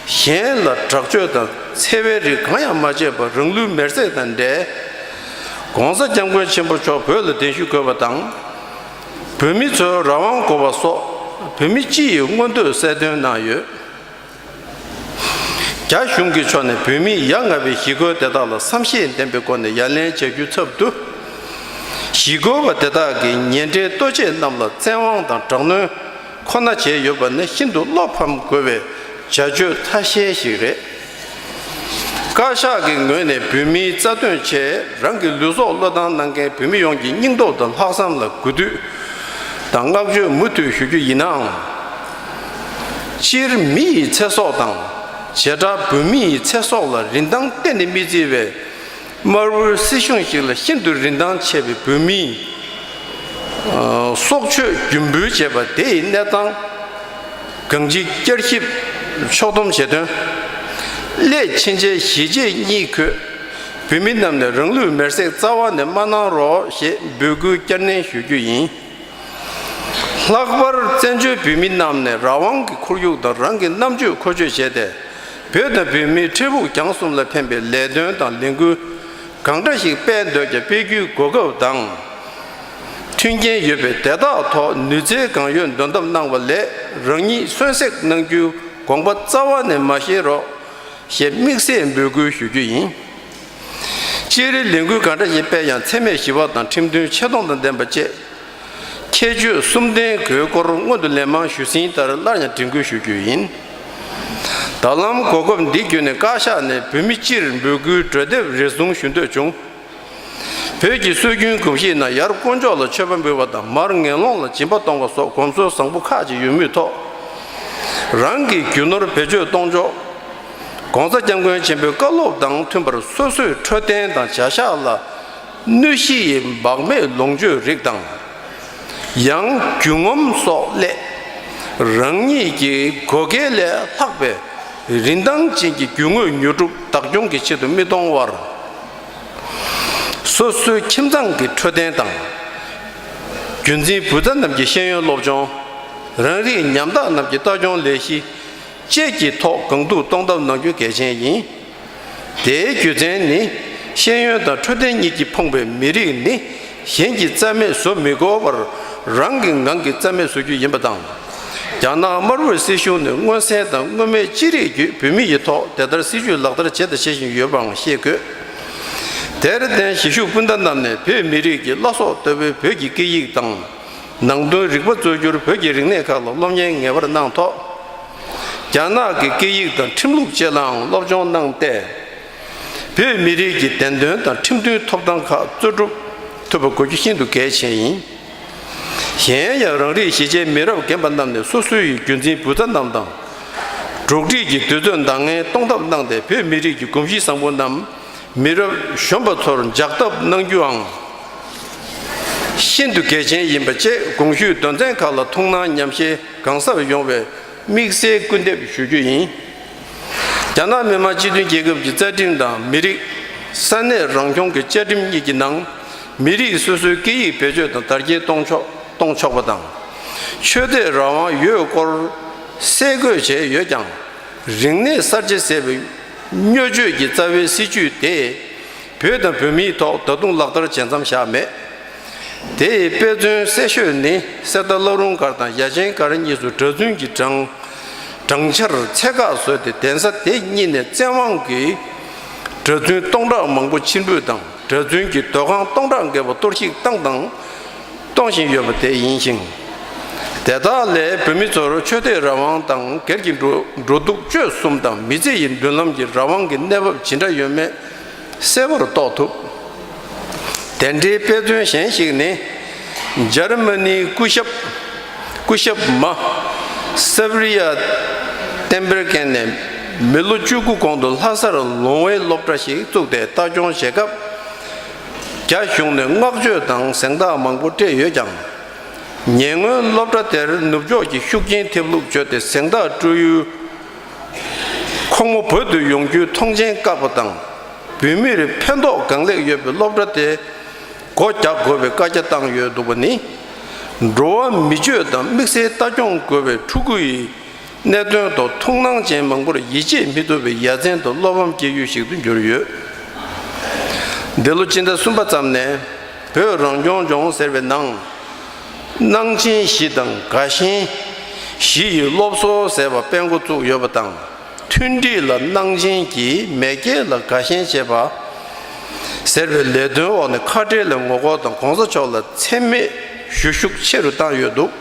གཞན་ལ་དྲག་སྤྱོད་དང་འཚེ་བའི་རིགས་གང་ཡང་མ་བྱས་པར་རང་ལུས་མེར་སྲེག་དང་འབྲེལ། ༸གོང་ས་༸སྐྱབས་མགོན་ཆེན་པོ་མཆོག་བོད་ལ་གདན་ཞུ་དགོས་པ་དང་། བོད་མི་ཚོའི་རང་དབང་དགོས་པ་སོགས་བོད་མི་སྤྱི་ཡི་མངོན་འདོད་གསལ་སྟོན་གནང་ཡོད། རྒྱ་གཞུང་གི་ཕྱོགས་ནས་བོད་མིས་ཡ་ང་བའི་ཞི་རྒོལ་དེ་དག་ལ་བསམ་ཤེས་ལྡན་པའི་སྒོ་ནས་ཡ་ལན་བྱ་རྒྱུའི་ཚབ་ཏུ། ཞི་རྒོལ་བ་དེ་དག་གིས་ཉེ་འབྲེལ་ལྟོ་ཆས་རྣམས་ལ་བཙན་དབང་དང་དྲག་གནོན་ཁོ་ན་བྱས་ཡོད་པ་ནི་ཤིན་ཏུ་བློ་ཕམ་དགོས་པའི་བྱ་སྤྱོད་ཐ་ཤལ་ཞིག་རེད། བཀའ་ཤག་གི་ངོས་ནས་བོད་མིའི་རྩ་དོན་ཆེད་རང་གི་ལུས་སྲོག་བློས་བཏང་གནང་མཁན་བོད་མི་ཡོངས་ཀྱི་སྙིང་སྟོབས་དང་ལྷག་བསམ་ལ་གུས་འདུད་དང་བསྔགས་བརྗོད་མུ་མཐུད་ཞུ་རྒྱུ་ཡིན་ནའང་། སྤྱིར་མི་ཡི་ཚེ་སྲོག་དང་། བྱེ་བྲག་བོད་མི་ཡི་ཚེ་སྲོག་ལ་རིན་ཐང་གཏན་ནས་མི་བརྩི་བའི་དམར་པོའི་སྲིད་གཞུང་ཞིག་ལ་ཤིན་ཏུ་རིན་ཐང་ཆེ་བའི་བོད་མིའི་སྲོག་གཅོད་རྒྱུ་འབུལ་བྱས་པ་དེ་ཡི་གནས་སྟངས་གང་ཅིའི་བསྐྱར་ཞིབ་ཕྱོགས་བསྡོམས་བྱེད་དོན། སླད་ཕྱིན་ཆད་གཞིས་བྱེས་གཉིས་འཁོད་བོད་མི་རྣམས་ནས་རང་ལུས་མེར་སྲེག་རྩ་བ་ནས་མ་གནང་རོགས་ཞེས་འབོད་སྐུལ་བསྐྱར་ནན་ཞུ་རྒྱུ་ཡིན། ལྷག་པར་བཙན་བྱོལ་བོད་མི་རྣམས་ནས་རང་དབང་གི་ཁོར་ཡུག་དང་རང་གི་རྣམ་དཔྱོད་མཁོ་སྤྱོད་བྱས་ཏེ། བོད་དང་བོད་མིའི་འཕྲལ་ཕུགས་རྒྱང་གསུམ་ལ་ཕན་པའི་ལས་དོན་དང་ལས་འགུལ་གང་འདྲ་ཞིག་སྤེལ་འདོད་ཀྱང་སྤེལ་རྒྱུའི་གོ་སྐབས་དང་། མཐུན་རྐྱེན་ཡོད་པས་དེ་དག་ཐོག་ནུས་རྩལ་གང་ཡོད་འདོན་ཐབས་གནང་བ་ལས་རང་ཉིད་གསོན་བསྲེགས་གནང་རྒྱུའི་དགོངས་པ་རྩ་བ་ནས་མ་བཞེས་རོགས་ཞེས་དམིགས་བསལ་འབོད་སྐུལ་ཞུ་རྒྱུ་ཡིན། སྤྱིར་ལས་འགུལ་གང་འདྲ་ཞིག་སྤེལ་ཡང་འཚེ་མེད་ཞི་བ་དང་ཁྲིམས་མཐུན་ཆེ་མཐོང་དང་ལྡན་པ་བཅས། ཁྱད་ཆོས་གསུམ་ལྡན་དགོས་སྐོར་སྔོན་དུ་ལན་མང་ཞུས་ཟིན་ལྟར་སླར་ཡང་དྲན་སྐུལ་ཞུ་རྒྱུ་ཡིན། ད་ལམ་གོ་སྐབས་འདི་བརྒྱུད་ནས་བཀའ་ཤག་ནས་བོད་མི་སྤྱིར་འབོད་སྐུལ་གྲོས་འདེབས་རེ་ཟུང་ཞུ་འདོད་བྱུང་། བོད་ཀྱི་སྲོལ་རྒྱུན་གོམས་གཤིས་ནང་ཡར་དཀོན་མཆོག་ལ་མཆོད་པ་འབུལ་བ་དང་མར་ངན་སློང་ལ་སྦྱིན་པ་གཏོང་བ་སོགས་གོམས་སྲོལ་བཟང་པོ་ཁག་ཅིག་ཡོད་མུས་ཐོག་རང་གི་རྒྱུ་ནོར་བེད་སྤྱོད་གཏོང་ཕྱོགས། ༸གོང་ས་༸སྐྱབས་མགོན་ཆེན་པོའི་བཀའ་སློབ་དང་མཐུན་པར་སོ་སོའི་འཕྲོད་བསྟེན་དང་བྱ་གཞག་ལ་གནོད་གཞི་ཡི་འབག་མེད་ལོངས་སྤྱོད་རིགས་དང་། ཡང་རྒྱུ་ངོམ་སོགས་སླད་རང་ཉིད་ཀྱི་བགོ་སྐལ་ལས་ལྷག་པའི་རིན་ཐང་ཅན་གྱི་རྒྱུ་དངོས་ཉོ་སྒྲུབ་བདག་སྐྱོང་གི་ཆེད་དུ་མི་གཏོང་བར། སོ་སོའི་ཁྱིམ་ཚང་གི་འཕྲོད་བསྟེན་དང་། རྒྱུན་འཛིན་བུ་ཚ་རྣམས་ཀྱི་ཤེས་ཡོན་སློབ་སྦྱོང་། རང་རིགས་ཉམ་ཐག་རྣམས་ཀྱི་ལྟ་སྐྱོང་ལས་གཞི་བཅས་ཀྱི་ཐོག་གང་ཐུབ་གཏོང་ཐབས་གནང་རྒྱུ་གལ་ཆེན་ཡིན། དེའི་རྒྱུ་མཚན་ནི། ཤེས་ཡོན་དང་འཕྲོད་བསྟེན་གཉིས་ཀྱིས་ཕོངས་པའི་མི་རིགས་ནི་གཞན་གྱིས་རྩ་མེད་བཟོ་མི་དགོས་པར་རང་གི་ངང་གིས་རྩ་མེད་བཟོ་རྒྱུ་ཡིན་པ་དང་། རྒྱ་ནག་དམར་པོའི་སྲིད་གཞུང་ནས་མངོན་གསལ་དང་མངོན་མེད་ཅི་རིགས་བརྒྱུད་བོད་མི་ཡི་ཐོག་དེ་ལྟར་སྲིད་ཇུས་ལག་བསྟར་བྱས་དང་བྱེད་བཞིན་ཡོད་པའང་ཤེས་དགོས། དེར་བརྟེན་གཞིས་བཞུགས་སྤུན་ཟླ་རྣམས་ནས་བོད་མི་རིགས་ཀྱི་བླ་སྲོག་ལྟ་བུའི་བོད་ཀྱི་སྐད་ཡིག་དང་། ནང་དོན་རིག་པ་གཙོ་གྱུར་བོད་ཀྱི་རིག་གནས་ཁག་ལ་སློབ་གཉེར་ངེས་པར་གནང་ཐོག་རྒྱ་ནག་གི་སྐད་ཡིག་དང་ཁྲིམས་ལུགས་བཅས་ལའང་སློབ་སྦྱོང་གནང་སྟེ། བོད་མི་རིགས་ཀྱི་བདེན་དོན་དང་ཁྲིམས་མཐུན་ཐོབ་ཐང་ཁག་རྩོད་སྒྲུབ་ཐུབ་པ་དགོས་རྒྱུ་ཤིན་ཏུ་གལ་ཆེ་ཡིན། གཞན་ཡང་རང་རིགས་གཞིས་བྱེས་མི་རབས་རྒན་པ་རྣམས་ནས་སོ་སོའི་རྒྱུན་འཛིན་བུ་ཚ་རྣམས་དང་། འགྲོགས་འདྲིས་ཀྱི་དུས་ཚོད་འདང་ངེས་གཏོང་ཐབས་གནང་སྟེ་བོད་མི་རིགས་ཀྱི་གོམས་གཤིས་བཟང་པོ་རྣམས། མི་རབས་གཞོན་པ་ཚོར་འཇགས་ཐབས་གནང་རྒྱུའང་ཤིན་ཏུ་གལ་ཆེན་ཡིན་པ་བཅས་གོང་ཞུས་དོན་ཚན་ཁག་ལ་ཐུགས་སྣང་ཉམས་བཞེས་གང་ཟབ་ཡོང་བའི་དམིགས་བསལ་སྐུལ་འདེབས་ཞུ་རྒྱུ་ཡིན། རྒྱ་ནག་མི་དམངས་སྤྱི་མཐུན་རྒྱལ་ཁབ་ཀྱི་རྩ་ཁྲིམས་དང་མི་རིགས། ས་གནས་རང་སྐྱོང་གི་བཅའ་ཁྲིམས་གཉིས་ཀྱི་ནང་། མི་རིགས་སོ་སོའི་སྐད་ཡིག་བེད་སྤྱོད་དང་དར་རྒྱས་གཏོང་ཆོག་གཏོང་ཆོག་པ་དང་། ཆོས་དད་རང་དབང་ཡོད་སྐོར་གསལ་འགོད་བྱས་ཡོད་ཀྱང་། རིག་གནས་གསར་བརྗེ་ཟེར་བའི་མཉོས་སྤྱོད་ཀྱི་རྩ་བའི་སྲིད་ཇུས་དེ། བོད་དང་བོད་མིའི་ཐོག་ད་དུང་ལག་བསྟར་བྱེད་མཚམས་བཞག་མེད། དེ་ཡི་དཔེ་མཚོན་གསལ་ཤོས་ནི་གསེར་རྟ་བླ་རུང་སྒར་དང་ཡ་ཆེན་སྒར་གཉིས་སུ་གྲྭ་བཙུན་གྱི་གྲངས་གྲངས་ཆར་ཚད་བཀག་བཟོས་ཏེ། གདན་ས་དེ་གཉིས་ནས་བཙན་དབང་གིས་གྲྭ་བཙུན་སྟོང་ཕྲག་མང་པོ་ཕྱིར་འབུད་དང་། གྲྭ་བཙུན་གྱི་སྡོད་ཁང་སྟོང་ཕྲག་བརྒལ་བ་གཏོར་བཤིག་བཏང་དང་གཏོང་བཞིན་ཡོད་པ་དེ་ཡིན་ཞིང་། དེ་དག་ལས་བོད་མི་ཚོར་ཆོས་དད་རང་དབང་དང་སྒེར་གྱི་འགྲོ་འགྲོ་འདུག་སྤྱོད་གསུམ་དང་མི་ཚེ་ཡི་མདུན་ལམ་གྱི་རང་དབང་གི་གནས་བབ་ཇི་འདྲ་ཡོད་མེད་གསལ་པོར་རྟོགས་ཐུབ། དེ་འདྲའི་དཔེ་མཚོན་གཞན་ཞིག་ནི། འཇར་མ་ནིའི་སྐུ་ཞབས་སྐུ་ཞབས་མ་སབ་རི་ཡ་ཏེན་བེར་ཀེན་ནས་མི་ལོ་བཅུ་དགུ་གོང་དུ་ལྷ་སར་ལོང་བའི་སློབ་གྲྭ་ཞིག་བཙུགས་ཏེ་ལྟ་སྐྱོང་བྱེད་སྐབས། རྒྱ་གཞུང་ནས་བསྔགས་བརྗོད་དང་གཟེངས་རྟགས་མང་པོ་སྤྲད་ཡོད་ཀྱང་། ཉེ་སྔོན་སློབ་གྲྭ་དེར་ནུབ་ཕྱོགས་ཀྱི་ཤུགས་རྐྱེན་ཐེབས་ལུགས་བརྗོད་དེ་གཟེངས་རྟགས་སྤྲོད་ཡུལ། ཁོང་མོ་བོད་དུ་ཡོང་རྒྱུའི་མཐོང་མཆན་བཀག་པ་དང་། བོད་མིར་ཕན་ཐོགས་གང་ལེགས་ཡོད་པའི་སློབ་གྲྭ་དེ་སྒོ་རྒྱག་དགོས་པའི་བཀའ་རྒྱ་བཏང་ཡོད་འདུག་པ་ནི། འགྲོ་བ་མི་ཆོས་དང་དམིགས་བསལ་ལྟ་སྐྱོང་དགོས་པའི་ཕྲུ་གུ་ཡི་གནད་དོན་ཐོག་ཐུགས་སྣང་ཅན་མང་པོར་ཡིད་ཆེས་མི་ཐུབ་པའི་ཡ་མཚན་དང་བློ་ཕམ་སྐྱེ་ཡུལ་ཞིག་ཏུ་གྱུར་ཡོད། འདི་ལོ་སྤྱི་ཟླ་གསུམ་པ་ཙམ་ནས་བོད་རང་སྐྱོང་ལྗོངས་ཟེར་བའི་ནང་། གནང་ཆེན་བཞི་དང་དགའ་ཞེན་བཞི་ཡི་སློབ་གསོ་ཟེར་བ་སྤེལ་འགོ་བཙུགས་ཡོད་པ་དང་། མཐུན་སྒྲིལ་ལ་གནང་ཆེན་གྱིས་མེས་རྒྱལ་ལ་དགའ་ཞེན་བྱེད་པ་ཟེར་བའི་ལས་དོན་འོག་ནས་ཁ་བྲལ་ལས་ངོ་རྒོལ་དང་གོང་ས་མཆོག་ལ་མཚན་སྨད་ཞུ་ཤུགས་ཆེ་རུ་བཏང་ཡོད་འདུག་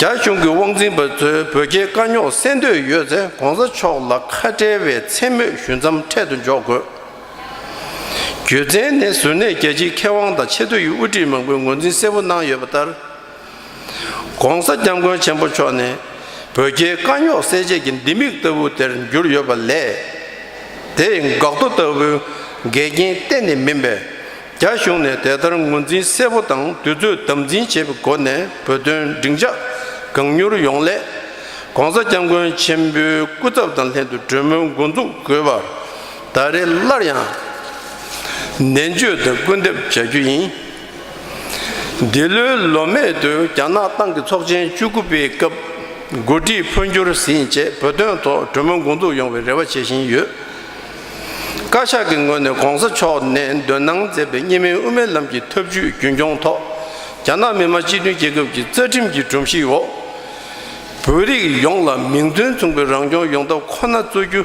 རྒྱ་གཞུང་གི་དབང་འཛིན་པ་ཚོས་བོད་རྒྱའི་དཀའ་རྙོག་སེལ་འདོད་ཡོད་ཚེ་གོང་ས་མཆོག་ལ་ཁ་བྲལ་བའི་མཚན་སྨད་ཞུ་མཚམས་འཕྲལ་དུ་འཇོག་དགོས། རྒྱུ་མཚན་ནི་གཟུར་གནས་རྒྱལ་སྤྱིའི་མཁས་དབང་དང་ཆེས་མཐོ་ཡི་དབུ་ཁྲིད་མང་པོས་ངོས་འཛིན་གསལ་པོ་གནང་ཡོད་པ་ལྟར། ༸གོང་ས་༸སྐྱབས་མགོན་ཆེན་པོ་མཆོག་ནས་བོད་རྒྱའི་དཀའ་རྙོག་སེལ་ཆེད་ཀྱི་ལྡེ་མིག་ལྟ་བུ་དེར་གྱུར་ཡོད་པ་ལས། དེ་འགག་རྡོ་ལྟ་བུའི་འགལ་རྐྱེན་གཏན་ནས་མིན་པས། རྒྱ་གཞུང་ནས་དེ་ལྟར་ངོས་འཛིན་གསལ་པོ་དང་དུས་ཚོད་དམ་འཛིན་བྱེད་པའི་སྒོ་ནས་བོད་དོན་སྡིངས་ཆ་གང་མྱུར་ཡོང་སླད། ༸གོང་ས་༸སྐྱབས་མགོན་ཆེན་པོའི་སྐུ་ཚབ་དང་ལྷན་དུ་གྲོས་མོལ་འགོ་འཛུགས་དགོས་པར་ད་རེས་སླར་ཡང་ནན་བརྗོད་དང་སྐུལ་འདེབས་བྱ་རྒྱུ་ཡིན། འདི་ལོའི་ལོ་སྨད་དུ་རྒྱ་ནག་ཏང་གི་ཚོགས་ཆེན་བཅུ་དགུ་པའི་སྐབས་འགོ་ཁྲིད་འཕོ་འགྱུར་ཟིན་རྗེས་བོད་དོན་ཐོག་གྲོས་མོལ་འགོ་འཛུགས་ཡོང་བའི་རེ་བ་བྱེད་བཞིན་ཡོད། བཀའ་ཤག་གི་ངོས་ནས་༸གོང་ས་མཆོག་ནས་འདོན་གནང་མཛད་པའི་གཉིས་སྨན་དབུ་མའི་ལམ་གྱི་ཐབས་ཇུས་རྒྱུན་འཁྱོངས་ཐོག་རྒྱ་ནག་མི་དམངས་སྤྱི་མཐུན་རྒྱལ་ཁབ་ཀྱི་རྩ་ཁྲིམས་ཀྱི་སྒྲོམ་གཞིའི་འོག་བོད་རིགས་ཡོངས་ལ་མིང་དོན་མཚུངས་པའི་རང་སྐྱོང་ཡོང་ཐབས་ཁོ་ན་རྩོད་རྒྱུ།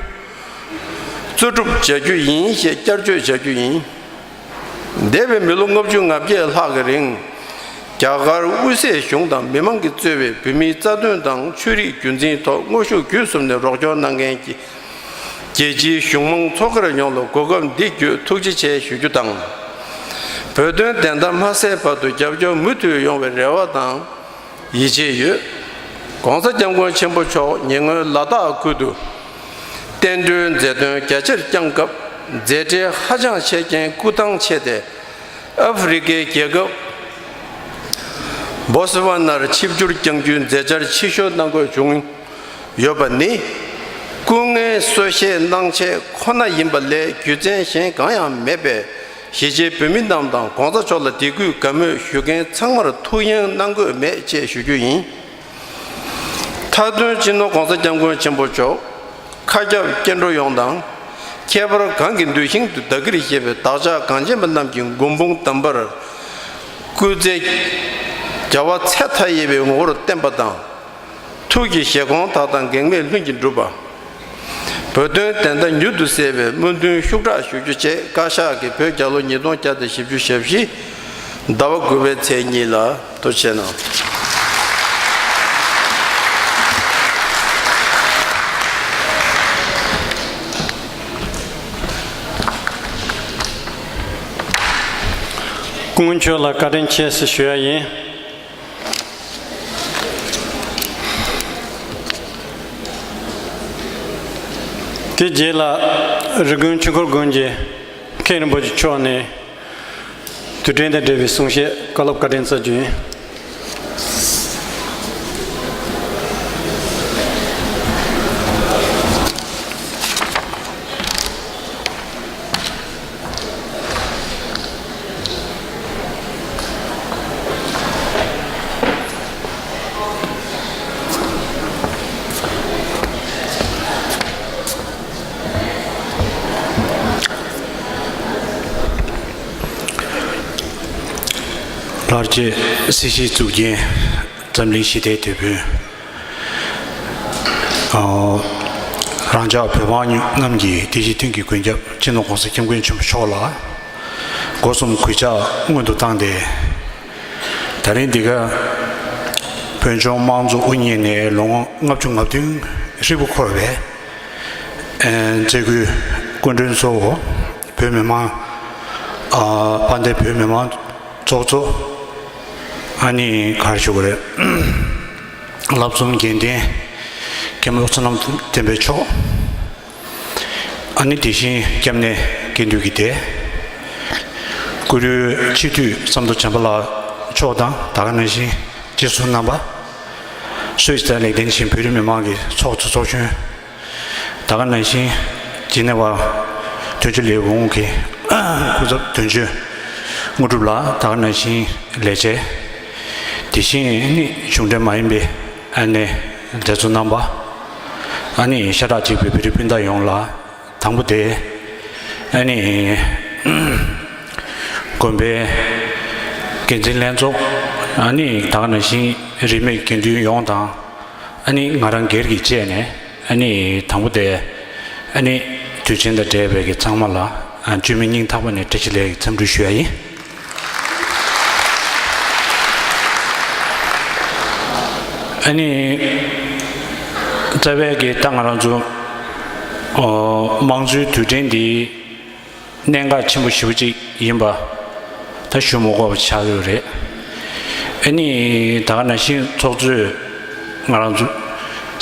རྩོད་སྒྲུབ་བྱ་རྒྱུ་ཡིན་ཞེས་བསྐྱར་བརྗོད་བྱ་རྒྱུ་ཡིན། འདས་པའི་མི་ལོ་ལྔ་བཅུ་ང་བརྒྱད་ལྷག་གི་རིང་། རྒྱ་གར་དབུས་སའི་གཞུང་དང་མི་མང་གིས་གཙོས་པའི་བོད་མིའི་རྩ་དོན་དང་ཆོས་རིག་རྒྱུན་འཛིན་ཐོག་དངོས་ཤུགས་བརྒྱུད་གསུམ་ནས་རོགས་སྐྱོར་གནང་མཁན་གྱི་རྒྱལ་སྤྱིའི་གཞུང་མང་ཚོགས་སྒེར་ཡོངས་ལ་གོ་སྐབས་འདི་བརྒྱུད་ཐུགས་རྗེ་ཆེ་ཞུ་རྒྱུ་དང་། བོད་དོན་བདེན་མཐའ་མ་གསལ་བར་དུ་རྒྱབ་སྐྱོར་མུ་མཐུད་ཡོང་བའི་རེ་བ་དང་། ཡིད་ཆེས་ཡོད། ༸གོང་ས་༸སྐྱབས་མགོན་ཆེན་པོ་མཆོག་ཉེ་སྔོན་ལ་དྭགས་ཁུལ་དུ་བསྟན་འགྲོའི་མཛད་དོན་རྒྱ་ཆེར་བསྐྱངས་སྐབས་མཛད་བྲེལ་ཧ་ཅང་ཆེ་རྐྱེན་སྐུ་ཐང་ཆད་དེ་ཨ་ཧྥེ་རི་ཁའི་རྒྱལ་ཁབ་བོ་སི་ཝ་ནར་ཆིབས་བསྒྱུར་བསྐྱང་རྒྱུའི་མཛད་འཆར་ཕྱིར་བཤོལ་གནང་དགོས་བྱུང་ཡོད་པ་ནི། སྐུ་ངལ་གསོ་བཞེས་གནང་ཆེད་ཁོ་ན་ཡིན་པ་ལས་རྒྱུ་མཚན་གཞན་གང་ཡང་མེད་པས། གཞིས་བྱེས་བོད་མི་རྣམས་དང་༸གོང་ས་མཆོག་ལ་དད་གུས་དགའ་མོས་ཞུ་མཁན་ཚང་མར་ཐུགས་གཡེང་གནང་དགོས་མེད་ཅེས་ཞུ་རྒྱུ་ཡིན། མཐའ་དོན་སྤྱི་ནོར་༸གོང་ས་༸སྐྱབས་མགོན་ཆེན་པོ་མཆོག་མཁའ་ཁྱབ་སྐྱེ་འགྲོ་ཡོངས་དང་ ཁྱད་པར་གང་གིས་འདུལ་ཞིང་དུ་བདག་གིར་བཞེད་པའི་བདག་ཅག་གངས་ཅན་པ་རྣམས་ཀྱི་མགོན་དཔུང་གདམས་པར་སྐུལ་མཛད། རྒྱལ་བ་ཚེ་མཐའ་ཡས་པའི་ངོ་བོར་བསྟན་པ་དང་། ཐུགས་ཀྱི་བཞེད་དགོངས་དག་དང་གེགས་མེད་ལྷུན་གྱིས་གྲུབ་པ། བོད་དོན་བདེན་མཐའ་མྱུར་དུ་གསལ་བའི་སྨོན་འདུན་ཤུགས་དྲག་ཞུ་རྒྱུ་བཅས་བཀའ་ཤག་གིས་བོད་རྒྱལ་ལོ་ཉིས་སྟོང་བརྒྱ་དང་བཞི་བཅུ་ཞེ་བཞི་ཟླ་བ་དགུ་པའི་ཚེས་གཉིས་ལ། ཐུགས་རྗེ་གནང་། སྐུ་ངོ་མཆོག་ལ་བཀའ་དྲིན་ཆེ་ཞེས་ཞུ་ཡ་ཡིན། དེ་རྗེས་ལ་རི་ཀོན་ཆོས་འཁོར་དགོན་གྱི་མཁན་རིན་པོ་ཆེ་མཆོག་ནས་དུས་དྲན་དང་འབྲེལ་བའི་གསུང་བཤད་བཀའ་སློབ་བཀའ་དྲིན་སྩལ་རྒྱུ་ཡིན། ལྷར་བཅས་སྲིད་ཞིའི་གཙུག་རྒྱན། འཛམ་གླིང་ཞི་བདེའི་དེད་དཔོན། ཨོ། རང་ཅག་བོད་འབངས་རྣམས་ཀྱི་བདེ་སྐྱིད་མཐུན་རྐྱེན་ཀུན་ཁྱབ་སྤྱི་ནོར་༸གོང་ས་༸སྐྱབས་མགོན་ཆེན་པོ་མཆོག་ལ་སྒོ་གསུམ་གུས་ཕྱག་སྔོན་དུ་བཏང་སྟེ། ད་རིང་འདི་ག་བོད་ལྗོངས་དམངས་གཙོ་དབུ་བརྙེས་ནས་ལོ་ངོ་ལྔ་བཅུ་ང་བདུན་ཧྲིལ་པོ་འཁོར་བའི་ཨེ་མཛད་སྒོའི་སྐུ་མགྲོན་གཙོ་བོ་བོད་མི་མང་། ཨ། དཔལ་ལྡན་བོད་མི་མང་ཚོགས་གཙོ། ཨ་ནི་ག་རེ་ཞུ་དགོས་རེད། བསླབ་ཚོམས་དགེ་ལྡན་མཁན་པོ་བསོད་ནམས་བསྟན་འཕེལ་མཆོག། ཨ་ནི་དེ་བཞིན་སྐྱབས་གནས་དགེ་འདུན་གྱི་སྡེ། བཀུར་འོས་སྤྱི་འཐུས་ཟམ་གདོང་བྱམས་པ་ལགས་མཆོག་དང་ད་ག་ནང་བཞིན་སྤྱི་ཟུར་རྣམ་པ། སུད་སི་དང་ལེགས་ལྡན་ཕྱིན་བོད་རིགས་མི་མང་གི་ཚོགས་གཙོ་ཚོགས་གཞོན། ད་ག་ནང་བཞིན་ཇི་ནི་ཝ་དོན་གཅོད་ལས་ཁུངས་ཀྱི་སྐུ་ཚབ་དོན་གཅོད་དངོས་གྲུབ་ལགས། ད་ག་ནང་བཞིན་ལས་བྱེད། དེ་བཞིན་ནི་གཞུང་འབྲེལ་མ་ཡིན་པའི་ཨ་ནེ་མཛད་གཙོ་རྣམ་པ། ཨ་ནི་ཤ་ཁྲག་གཅིག་པའི་བོད་རིགས་སྤུན་ཟླ་ཡོངས་ལ། དང་པོ་དེ་ཨ་ནི་དགོན་པའི་འགན་འཛིན་ལྷན་ཚོགས། ཨ་ནི་ད་ག་ནང་བཞིན་རིས་མེད་དགེ་འདུན་ཡོངས་དང་། ཨ་ནི་ང་རང་སྒེར་གྱི་བཅས་ནས་ཨ་ནི་དང་པོ་དེ་ཨ་ནི་དུས་ཆེན་དང་འབྲེལ་བའི་གི་ཚང་མ་ལ་ཨ་བཅོས་མིན་སྙིང་ཐག་པ་ནས་བཀྲ་ཤིས་བདེ་ལེགས་འཚམས་འདྲི་ཞུ་ཡ་ཡིན། ཨ་ནི་རྩ་བའི་གི་ད་ང་རང་ཚོ་ཨོ་དམངས་གཙོའི་དུས་དྲན་འདི་གནད་འགག་ཆེན་པོ་ཞེ་པོ་ཅིག་ཡིན་པ་ད་ཞུ་མ་དགོས་པ་ཆགས་ཡོད་རེད། ཨ་ནི་ད་ག་ནང་བཞིན་ཚོགས་གཙོས་ང་རང་ཚོ་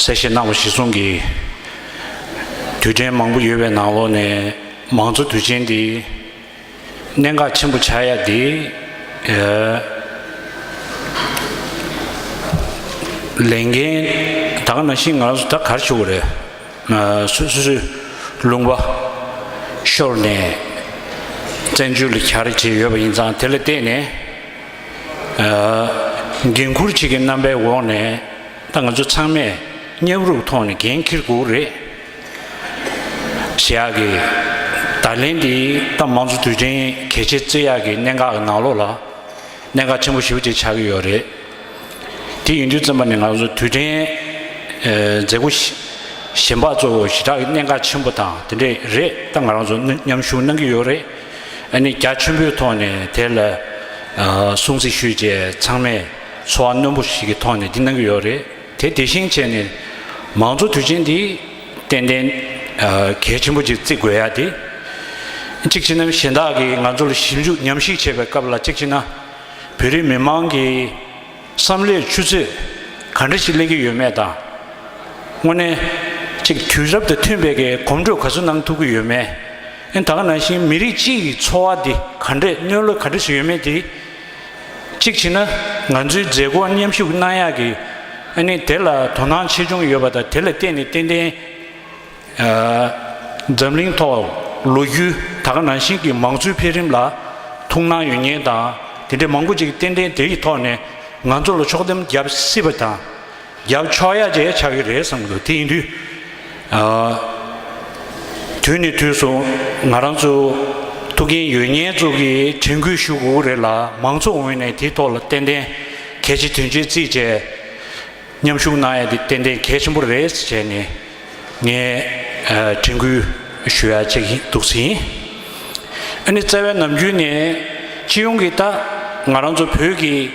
གསལ་བཤད་གནང་བ་གཞིར་བཟུང་གིས་དུས་དྲན་མང་པོ་ཡོད་པའི་ནང་ལོགས་ནས་དམངས་གཙོ་དུས་ཆེན་འདི་གནད་འགག་ཆེན་པོ་ཆགས་ཡ་འདི་ཨ་ལས་འགན་ད་ག་ནང་བཞིན་ང་རང་ཚོ་ད་ག་རེ་ཞུ་དགོས་རེད། ཨ་སོ་སོ་སོའི་ལུང་པ་ཤོར་ནས་བཙན་བྱོལ་ལ་གྱར་བྱས་ཡོད་པ་ཡིན་ཙང་། དེ་ལ་བརྟེན་ནས་ཨ་འགན་འཁུར་བྱེད་ཀྱི་རྣམ་པའི་འོག་ནས་ད་ང་ཚོ་ཚང་མས་མཉམ་རུབ་ཐོག་ནས་འགན་འཁྱེར་དགོས་རེད་ཞེས་ཡག་གི་བརྡ་ལན་འདི་ད་དམངས་གཙོ་དུས་དྲན་གལ་ཆེ་བརྩི་ཡག་གི་གནད་འགག་གི་ནང་ལོགས་ལ་གནད་འགག་ཆེན་པོ་ཞེ་པོ་ཅིག་ཆགས་ཀྱི་ཡོད་རེད། དེ་ཡིན་དུས་ཙམ་པ་ནས་ང་ཚོ་དུས་དྲན་ཨ་མཛད་སྒོ་གཞན་པ་གཙོ་བོ་ཞེ་དྲག་གི་གནད་འགག་ཆེན་པོ་དང་དེ་འདྲས་རེད། ད་ང་རང་ཚོ་མཉམ་ཞུགས་གནང་གི་ཡོད་རེད། ཨ་ནི་རྒྱ་ཆེན་པོའི་ཐོག་ནས་དེ་ལ་ཨ་སྲུང་བརྩི་ཞུས་བྱས་ཚང་མས་ཚོར་བ་རྣོན་པོ་ཞིག་གི་ཐོག་ནས་འདི་གནང་གི་ཡོད་རེད། དེ་དེ་བཞིན་བྱས་ནས་མང་གཙོ་དུས་ཆེན་འདི་ཏན་ཏན་ཨ་གལ་ཆེན་པོ་ཅིག་བརྩི་དགོས་ཡ་དེ། གཅིག་བྱས་ན་གཞན་དག་གིས་ང་ཚོ་ལ་ཞིབ་འཇུག་ཉམས་ཞིབ་བྱེད་པའི་སྐབས་ལ་གཅིག་བྱས་ན་བོད་རིགས་མི་མང་གི་བསམ་བློའི་ཆུ་ཚད་ག་འདྲ་ཞིག་ལེན་གྱི་ཡོད་མེད་དང་། དངོས་གནས་གཅིག་དུས་རབས་དང་མཐུན་པའི་གི་གོམ་བགྲོད་ག་ཚོད་གནང་ཐུབ་ཀྱི་ཡོད་མེད། ཨ་ནི་ད་ག་ནང་བཞིན་མི་རིགས་གཅིག་གི་འཚོ་བ་འདི་ག་འདྲས་གནས་ལུགས་ག་འདྲས་ཞིག་ཡོད་མེད་དེ། གཅིག་བྱས་ན་ང་ཚོའི་མཛད་སྒོ་མཉམ་ཞུགས་གནང་ཡག་གི་ཨ་ནི་དེ་ལ་དོ་སྣང་ཆེ་ཆུང་ཡོད་པ་དང་། དེ་ལ་བརྟེན་ནས་ཏན་ཏན་ཨ་འཛམ་གླིང་ཐོག་ལོ་རྒྱུས་ད་ག་ནང་བཞིན་གྱི་མང་གཙོའི་འཕེལ་རིམ་ལ་ཐུགས་སྣང་ཡོད་མཁན་དང་། དེ་འདྲའི་མང་པོ་ཅིག་ཏན་ཏན་དེ་ཡི་ཐོག་ནས་ང་ཚོ་ལ་ཕྱོགས་སྡོམ་བརྒྱབ་སྲིད་པ་དང་། རྒྱབ་ཕྱོགས་ཡ་བྱས་ཆགས་ཀྱི་རེད་བསམ་གྱི་འདུག་དེ་ཡིན་དུས་ཨ་ དུས་ནས་དུས་སུ་ང་རང་ཚོ་ཐུགས་འགན་ཡོད་མཁན་ཚོ་གིས་དྲན་སྐུལ་ཞུ་དགོས་ཀྱི་རེད་ལ། མང་ཚོགས་ངོས་ནས་དེའི་ཐོག་ལ་ཏན་ཏན་གལ་ཆེ་དོན་ཆེ་བརྩིས་བྱས། མཉམ་ཞུགས་གནང་ཡ་དེ་ཏན་ཏན་གལ་ཆེན་པོ་རེད་ཟེར་བྱས་ནས་ངས་ཨ་དྲན་སྐུལ་ཞུ་ཡ་ཅིག་འདུག་ཟིན། ཨ་ནི་རྩ་བའི་ནམ་རྒྱུན་ནས་སྤྱི་ཡོངས་ཀྱི་ད་ང་རང་ཚོ་བོད་ཀྱི་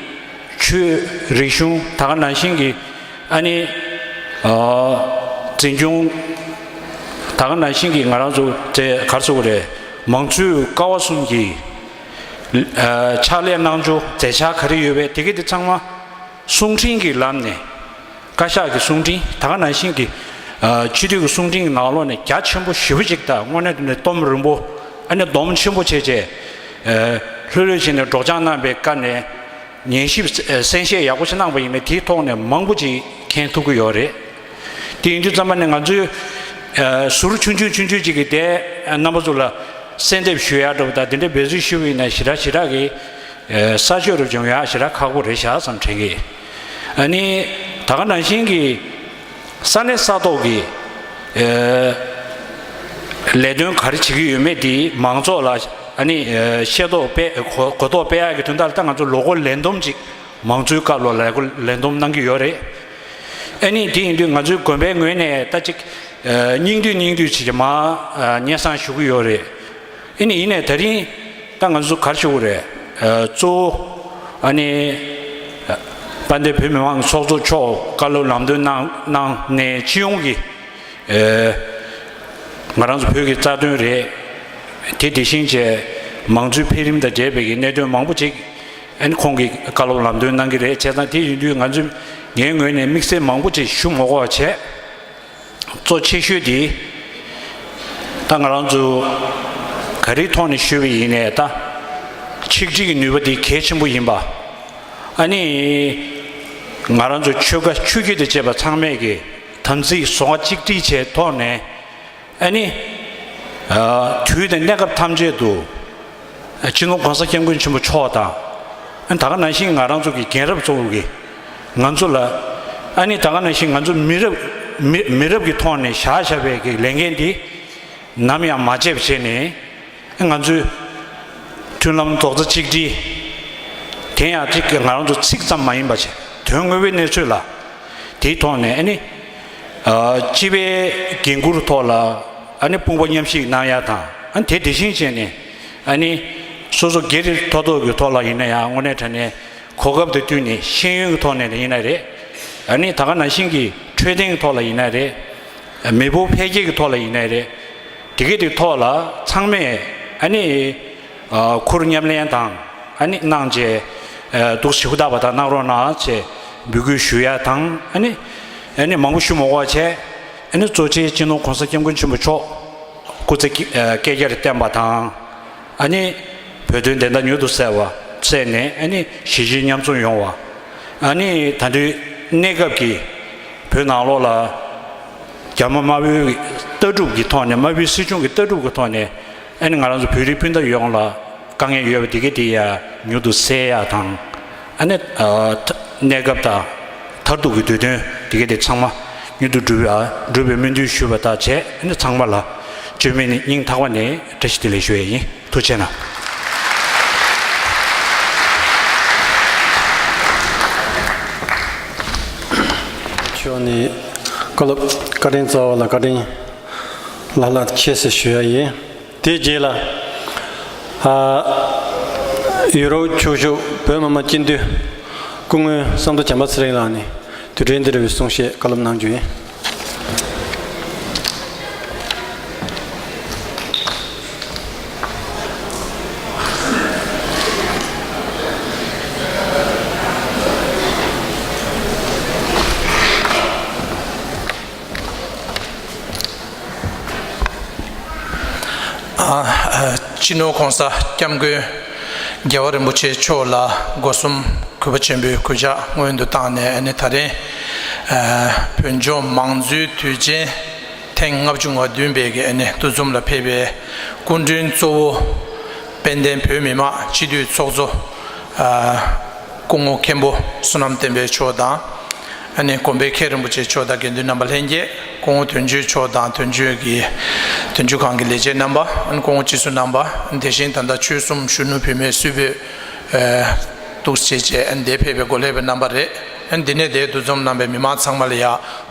ཆོས་རིག་གཞུང་ད་ག་ནང་བཞིན་གྱི་ཨ་ནི་ཨ་འཛིན་སྐྱོང་ད་ག་ནང་བཞིན་གྱི་ང་རང་ཚོ་དེ་ག་རེ་ཟེར་དགོས་རེད། མང་གཙོའི་ཀ་བ་གསུམ་གྱི་ཨ་ཕྱག་ལས་གནང་ཕྱོགས་མཛད་འཆར་ག་རེ་ཡོད་པས་དེ་ག་དེ་ཚང་མ། གསུང་འཕྲིན་གྱི་ལམ་ནས། བཀའ་ཤག་གི་གསུང་འཕྲིན་ད་ག་ནང་བཞིན་གྱི་ཨ་སྤྱི་འཐུས་ཀྱི་གསུང་འཕྲིན་གྱི་ནང་ལོགས་ནས་རྒྱ་ཆེན་པོ་ཞེ་པོ་ཅིག་དང་། དངོས་གནས་དྲང་གནས་སྡོམ་རིང་པོ། ཨ་ནི་སྡོམ་ཆེན་པོ་བྱས་བྱས། ཨ་ལྷོད་ལྷོད་བྱས་ནས་སྒྲོག་སྦྱང་གནང་བའི་བཀའ་ནས་ཉན་ཞིབ་ཨ་གསན་བཞེས་ཡག་པོ་ཞིག་གནང་པ་ཡིན་ན། དེའི་ཐོག་ནས་མང་པོ་ཅིག་མཁྱེན་ཐུབ་ཀྱི་ཡོད་རེད། དེ་ཡིན་དུས་ཙམ་པ་ནས་ང་ཚོས་ཨ་ཟུར་ཆུང་ཆུང་ཆུང་ཆུང་ཅིག་གིས་དེ་ཨ་རྣམ་པ་ཚོ་ལ་གསལ་འདེབས་ཞུ་ཡག་འདྲ་པོ་དང་། དེ་འདྲའི་འབད་རྩོལ་ཞུས་པ་ཡིན་ན་ཞེ་དྲག་ཞེ་དྲག་གི་ཨེ་ས་ཆོད་རུ་སྦྱོང་ཡག་ཞེ་དྲག་ཁག་པོ་རེད་ཤག་བསམ་དྲན་གི། ཨ་ནི་ད་ག་ནང་བཞིན་གྱི་ས་གནས་ས་ཐོག་གི་ཨེ་ལས་དོན་ག་རེ་བྱེད་ཀྱི་ཡོད་མེད་དེ་མང་ཚོགས་ལ་ཨ་ནི་ཨེ་ཤེས་རྟོགས་སྤེལ་གོ་གོ་རྟོགས་སྤེལ་ཡག་གི་དོན་དག་ལ། ད་ང་ཚོ་ལོ་འཁོར་ལས་བསྡོམས་ཅིག་མང་གཙོའི་སྐབས་ལ་ལས་འཁོར་ལས་བསྡོམས་གནང་གི་ཡོད་རེད། ཨ་ནི་དེ་ཡིན་དུས་ང་ཚོའི་དགོན་པའི་ངོས་ནས་ད་ཅིག་ཨེ་སྙིང་བསྡུས་སྙིང་བསྡུས་བྱེད་ཀྱི་མ་ཨ་སྙན་སེང་ཞུ་གི་ཡོད་རེད། ཨ་ནི་ཡིན་ནའི་ད་རིང་ད་ང་ཚོ་ག་རེ་ཞུ་དགོས་རེད། ཨ་གཙོ་བོ་ཨ་ནི་ཨ་དཔལ་ལྡན་བོད་མི་མང་ཚོགས་གཙོ་མཆོག་བཀའ་སློབ་ལམ་སྟོན་གནང་གནང་ནས། སྤྱི་ཡོངས་ཀྱི་ཨ་ང་རང་ཚོ་བོད་ཀྱི་རྩ་དོན་རེད། དེ་དེ་བཞིན་བྱས་མང་གཙོའི་འཕེལ་རིམ་དང་འབྲེལ་བའི་གི་གནད་དོན་མང་པོ་ཅིག་ཨ་ནི་ཁོང་གིས་བཀའ་སློབ་ལམ་སྟོན་གནང་གི་རེད། བྱས་ཙང་དེ་ཡིན་དུས་ང་ཚོས་ངའི་ངོས་ནས་དམིགས་བསལ་མང་པོ་ཅིག་ཞུ་མ་དགོས་པ་བྱས། གཙོ་ཆེ་ཤོས་དེ་ད་ང་རང་ཚོ་ག་རེའི་ཐོག་ནས་ཞུས་པ་ཡིན་ནའི། ད་ཆིག་སྒྲིལ་གྱི་ནུས་པ་དེ་གལ་ཆེན་པོ་ཡིན་པ། ཨ་ནི་ང་རང་ཚོ་ཆོལ་ཁ་ཆོས་བརྒྱུད་དང་བཅས་པ་ཚང་མས་ཀྱི་དམ་ཚིག་བཟོ་ལྔ་གཅིག་སྒྲིལ་བྱས་ཐོག་ནས། ཨ་ནི་ཨ་དུས་དང་གནས་སྐབས་ཐམས་ཅད་དུ་སྤྱི་ནོར་༸གོང་ས་༸སྐྱབས་མགོན་ཆེན་པོ་མཆོག་དང་། ཨ་ནི་ད་ག་ནང་བཞིན་ང་རང་ཚོ་གི་རྒན་རབས་ཚོ་གིས་ང་ཚོ་ལ། ཨ་ནི་ད་ག་ནང་བཞིན་ང་ཚོ་མི་རབས་མི་མི་རབས་ཀྱི་ཐོག་ནས་བཞག་བཞག་པའི་གི་ལས་འགན་འདི་ནམ་ཡང་མ་བརྗེད་པ་བྱས་ནས། ང་ཚོའི་མཐུན་ལམ་རྡོག་རྩ་གཅིག་སྒྲིལ་དེ་ཡང་ཅིག་ང་རང་ཚོ་ཚིག་ཙམ་མ་ཡིན་པ་བྱས། དོན་དངོས་པོའི་གནས་ཚུལ་ལ། དེའི་ཐོག་ནས་ཨ་ནི་ཨ་སྤྱི་པའི་འགན་འཁུར་ཐོག་ལ་ཨ་ནི་དཔུང་པ་མཉམ་གཤིབ་གནང་ཡ་དང་། ཨ་ནི་དེ་དེ་བཞིན་བྱས་ནས་ཨ་ནི་སོ་སོ་སྒེར་ཐོག་ཐོག་གི་ཐོག་ལ་ཡིན་ན་ཡང་། དངོས་གནས་དྲང་གནས་གོ་སྐབས་དང་བསྟུན་ནས་ཤེས་ཡོན་གྱི་ཐོག་ནས་ཡིན་ན་རེད། ཨ་ནི་ད་ག་ནང་བཞིན་གྱི་འཕྲོད་བསྟེན་གྱི་ཐོག་ལ་ཡིན་ན་རེད། མི་འབོར་འཕེལ་རྒྱས་ཀྱི་ཐོག་ལ་ཡིན་ན་རེད། དེ་གའི་དེ་ཐོག་ལ་ཚང་མས་ཨ་ནི་ཨ་ཁུར་མཉམ་ལེན་དང་། ཨ་ནི་གནང་བྱས་ཨ་འདུག་སེ་ཧུར་ཐག་པ་དང་གནང་རོགས་གནང་ཅེས་འབོད་སྐུལ་ཞུ་ཡ་དང་། ཨ་ནི་ཨ་ནི་མང་པོ་ཞུ་མ་དགོས་པ་བྱས། ཨ་ནི་གཙོ་ཆེ་སྤྱི་ནོར་༸གོང་ས་༸སྐྱབས་མགོན་ཆེན་པོ་མཆོག་སྐུ་ཚེ་བསྐལ་བརྒྱར་བརྟན་པ་དང་། ཨ་ནི་བོད་དོན་བདེན་མཐའ་མྱུར་དུ་གསལ་བ་གསལ་ནས། ཨ་ནི་གཞིས་བྱེས་མཉམ་འཛོམས་ཡོང་བ། ཨ་ནི་ད་དུང་གནས་སྐབས་ཀྱི་བོད་ནང་ལོགས་ལ་རྒྱ་མ་དམར་པོའི་ལྟ་གྲུབ་ཀྱི་ཐོག་ནས། དམར་པོའི་སྲིད་སྐྱོང་གི་ལྟ་གྲུབ་ཀྱི་ཐོག་ནས། ཨ་ནི་ང་རང་ཚོ་བོད་རིགས་སྤུན་ཟླ་ཡོངས་ལ་དཀའ་ངལ་ཡོད་པ་དེ་གའི་དེ་ཡང་མྱུར་དུ་སེལ་ཡ་དང་། ཨ་ནི་ཨ་གནས་སྐབས་དང་མཐར་ཐུག་གི་དུས་སྟོན་དེ་གའི་དེ་ཚང་མ་མྱུར་དུ་འགྲུབ་ཡ་འགྲུབ་པའི་སྨོན་འདུན་ཞུས་པ་དང་བཅས། ཨ་ནི་ཚང་མ་ལ་བཅོས་མིན་སྙིང་ཐག་པ་ནས་བཀྲ་ཤིས་བདེ་ལེགས་ཞུ་ཡ་ཡིན། ཐུགས་རྗེ་གནང་། ཁྱོད་ནི་བཀའ་སློབ་བཀའ་དྲིན་གཙོ་བོ་ལ་བཀའ་དྲིན་ལྷག་ལྷག་ཆེ་ཟེར་ཞུ་ཡ་ཡིན། དེའི་རྗེས་ལ་ཨ་ཡུ་རོབ་ཆོས་ཞུགས་བོད་མི་མང་སྤྱི་འཐུས་སྐུ་ངོ་བསམ་གྲུབ་བྱམས་པ་ཚེ་རིང་ལགས་ནས་དུས་དྲན་འདིར་བའི་གསུང་བཤད་བཀའ་སློབ་གནང་རྒྱུ་ཡིན། ཨ་ཨ་སྤྱི་ནོར་༸གོང་ས་༸སྐྱབས་མགོན་རྒྱལ་བ་རིན་པོ་ཆེ་མཆོག་ལ་སྒོ་གསུམ་གུས་པ་ཆེན་པོའི་གུས་ཕྱག་སྔོན་དུ་བཏང་ནས། ཨ་ནི་ད་རེས་ཨ་བོད་ལྗོངས་མང་གཙོའི་དུས་ཆེན་ཐེངས་ལྔ་བཅུ་ང་བདུན་པའི་གི་ཨ་ནི་འདུ་འཛོམས་ལ་ཕེབས་པའི་སྐུ་མགྲོན་གཙོ་བོ་དཔལ་ལྡན་བོད་མི་མང་སྤྱི་འཐུས་ཚོགས་གཙོ་ཨ་སྐུ་ངོ་མཁན་པོ་བསོད་ནམས་བསྟན་འཕེལ་མཆོག་དང་། ཨ་ནི་དགོན་པའི་མཁན་རིན་པོ་ཆེ་མཆོག་དང་། དགེ་འདུན་རྣམ་པ་ལྷན་རྒྱས། སྐུ་ངོ་དོན་གཅོད་མཆོག་དང་དོན་གཅོད་ཀྱི་དོན་གཅོད་ཁང་གི་ལས་བྱེད་རྣམ་པ། སྐུ་ངོ་སྤྱི་ཟུར་རྣམ་པ། དེ་བཞིན་ད་ལྟ་ཆོལ་གསུམ་གཞོན་ནུ་བུད་མེད་སུད་བོད་འདུག་སེ་བྱས་འདིར་ཕེབས་པའི་འགོ་ལས་པའི་རྣམ་པ་རེད། འདི་ནས་འདིར་འདུ་འཛོམས་གནང་བའི་མི་མང་ཚང་མ་ལ་ཡ་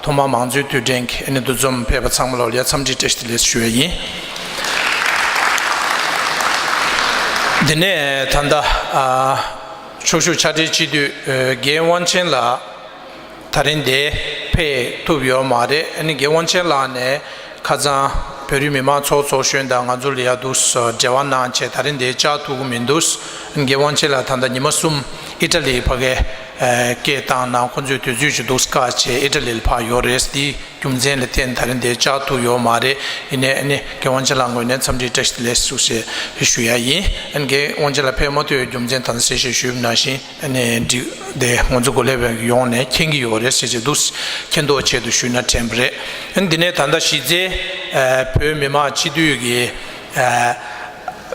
ཐོག་མར་མང་གཙོའི་དུས་དྲན་གྱི་འདུ་འཛོམས་ཕེབས་པ་ཚང་མ་ལ་ཡ་འཚམས་འདྲི་བཀྲ་ཤིས་བདེ་ལེགས་ཞུ་ཡ་ཡིན། འདི་ནས་ད་ལྟ་ཨ་ཆོག་ཤུགས་ཕྱག་སྦྲེལ་སྤྱི་འཐུས་ཨ་རྒན་དབང་ཆེན་ལགས་ད་རིང་འདིར་ཕེབས་ཐུབ་ཡོད་མ་རེད། ཨ་ནི་རྒན་དབང་ཆེན་ལགས་ནས་ཁ་སང་བོད་རིགས་མི་མང་ཚོགས་གཙོ་གཞོན་དང་ང་ཚོ་ལ་ཡ་འདུག་སེ་འབྲེལ་བ་གནང་བྱས་ད་རིང་འདིར་བཅར་ཐུབ་ཀྱི་མི་འདུག། ཨ་ནི་རྒན་དབང་ཆེན་ལགས་ད་ལྟ་ཉི་མ་གསུམ་ཨི་ཊ་ལིའི་ཕ་གིར་ཨ་སྐད་བཏང་གནང་། ཁོང་ཚོས་དུས་ཚོད་ཅིག་འདུག་སེ་བཀག་བྱས་ཨི་ཊ་ལི་ལ་ཕར་ཡོད་རེད། འདིའི་རྒྱུ་མཚན་ལ་བརྟེན་ད་རིང་འདིར་བཅར་ཐུབ་ཡོད་མ་རེད། ཡིན་ནའི་ཨ་ནི་རྒན་དབང་ཆེན་ལགས་ངོས་ནས་འཚམས་འདྲི་བཀྲ་ཤིས་བདེ་ལེགས་ཞུ་ཞེས་ཞུ་ཡ་ཡིན། ཨ་ནི་རྒན་དབང་ཆེན་ལགས་ཕེབས་མ་ཐུབ་པའི་རྒྱུ་མཚན་ད་ལྟ་གསལ་བཤད་ཞུས་པ་ནང་བཞིན་ཨ་ནི་འགྲིག་དེ་ང་ཚོ་འགོ་ལས་པའི་ཡོངས་ནས་མཁྱེན་གྱི་ཡོད་རེད་ཟེར་གྱི་འདུག། མཁྱེན་རྟོགས་ཆེད་དུ་ཞུས་ན་དྲན་པ་རེད། ཨ་ནི་འདི་ནས་ད་ལྟ་གཞི་རྩའི་ཨ་བོད་མི་མང་སྤྱི་འཐུས་ཀྱི་ཨ་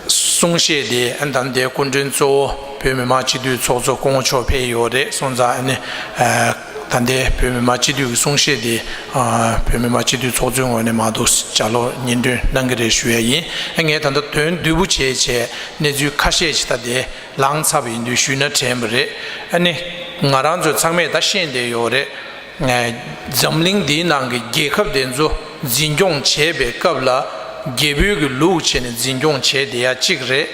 གསུང་བཤད་དེ་ཨ་ནི་ད་ལྟའི་སྐུ་མགྲོན་གཙོ་བོ་བོད་མི་མང་སྤྱི་འཐུས་ཚོགས་གཙོ་སྐུ་ངོ་མཆོག་ཕེབས་ཡོད་རེད། སོང་ཙང་ཨ་ནི་ཨ་ད་ལྟའི་བོད་མི་མང་སྤྱི་འཐུས་ཀྱི་གསུང་བཤད་དེ་ཨ་བོད་མི་མང་སྤྱི་འཐུས་ཚོགས་གཙོའི་ངོས་ནས་མར་འདུག་སེ་ལྗགས་ཀློག་སྙན་སྒྲོན་གནང་གི་རེད་ཞུ་ཡ་ཡིན། ཨ་ངས་ད་ལྟ་དོན་བསྡུས་པོ་བྱས་བྱས་གནས་ཚུལ་ཁ་ཤས་ཤིག་ད་དེ་ལངས་ཚར་བ་ཡིན་དུས་ཞུས་ན་དྲན་པ་རེད། ཨ་ནི་ང་རང་ཚོ་ཚང་མས་ད་ཤེས་བསྡད་ཡོད་རེད། ཨ་འཛམ་གླིང་འདིའི་ནང་གི་རྒྱལ་ཁབ་དེ་ཚོ་འཛིན་སྐྱོང་བྱེད་པའི་སྐབས་ལ་རྒྱལ་པོའི་གི་ལུགས་བྱས་ནས་འཛིན་སྐྱོང་བྱས་བསྡད་ཡ་གཅིག་རེད།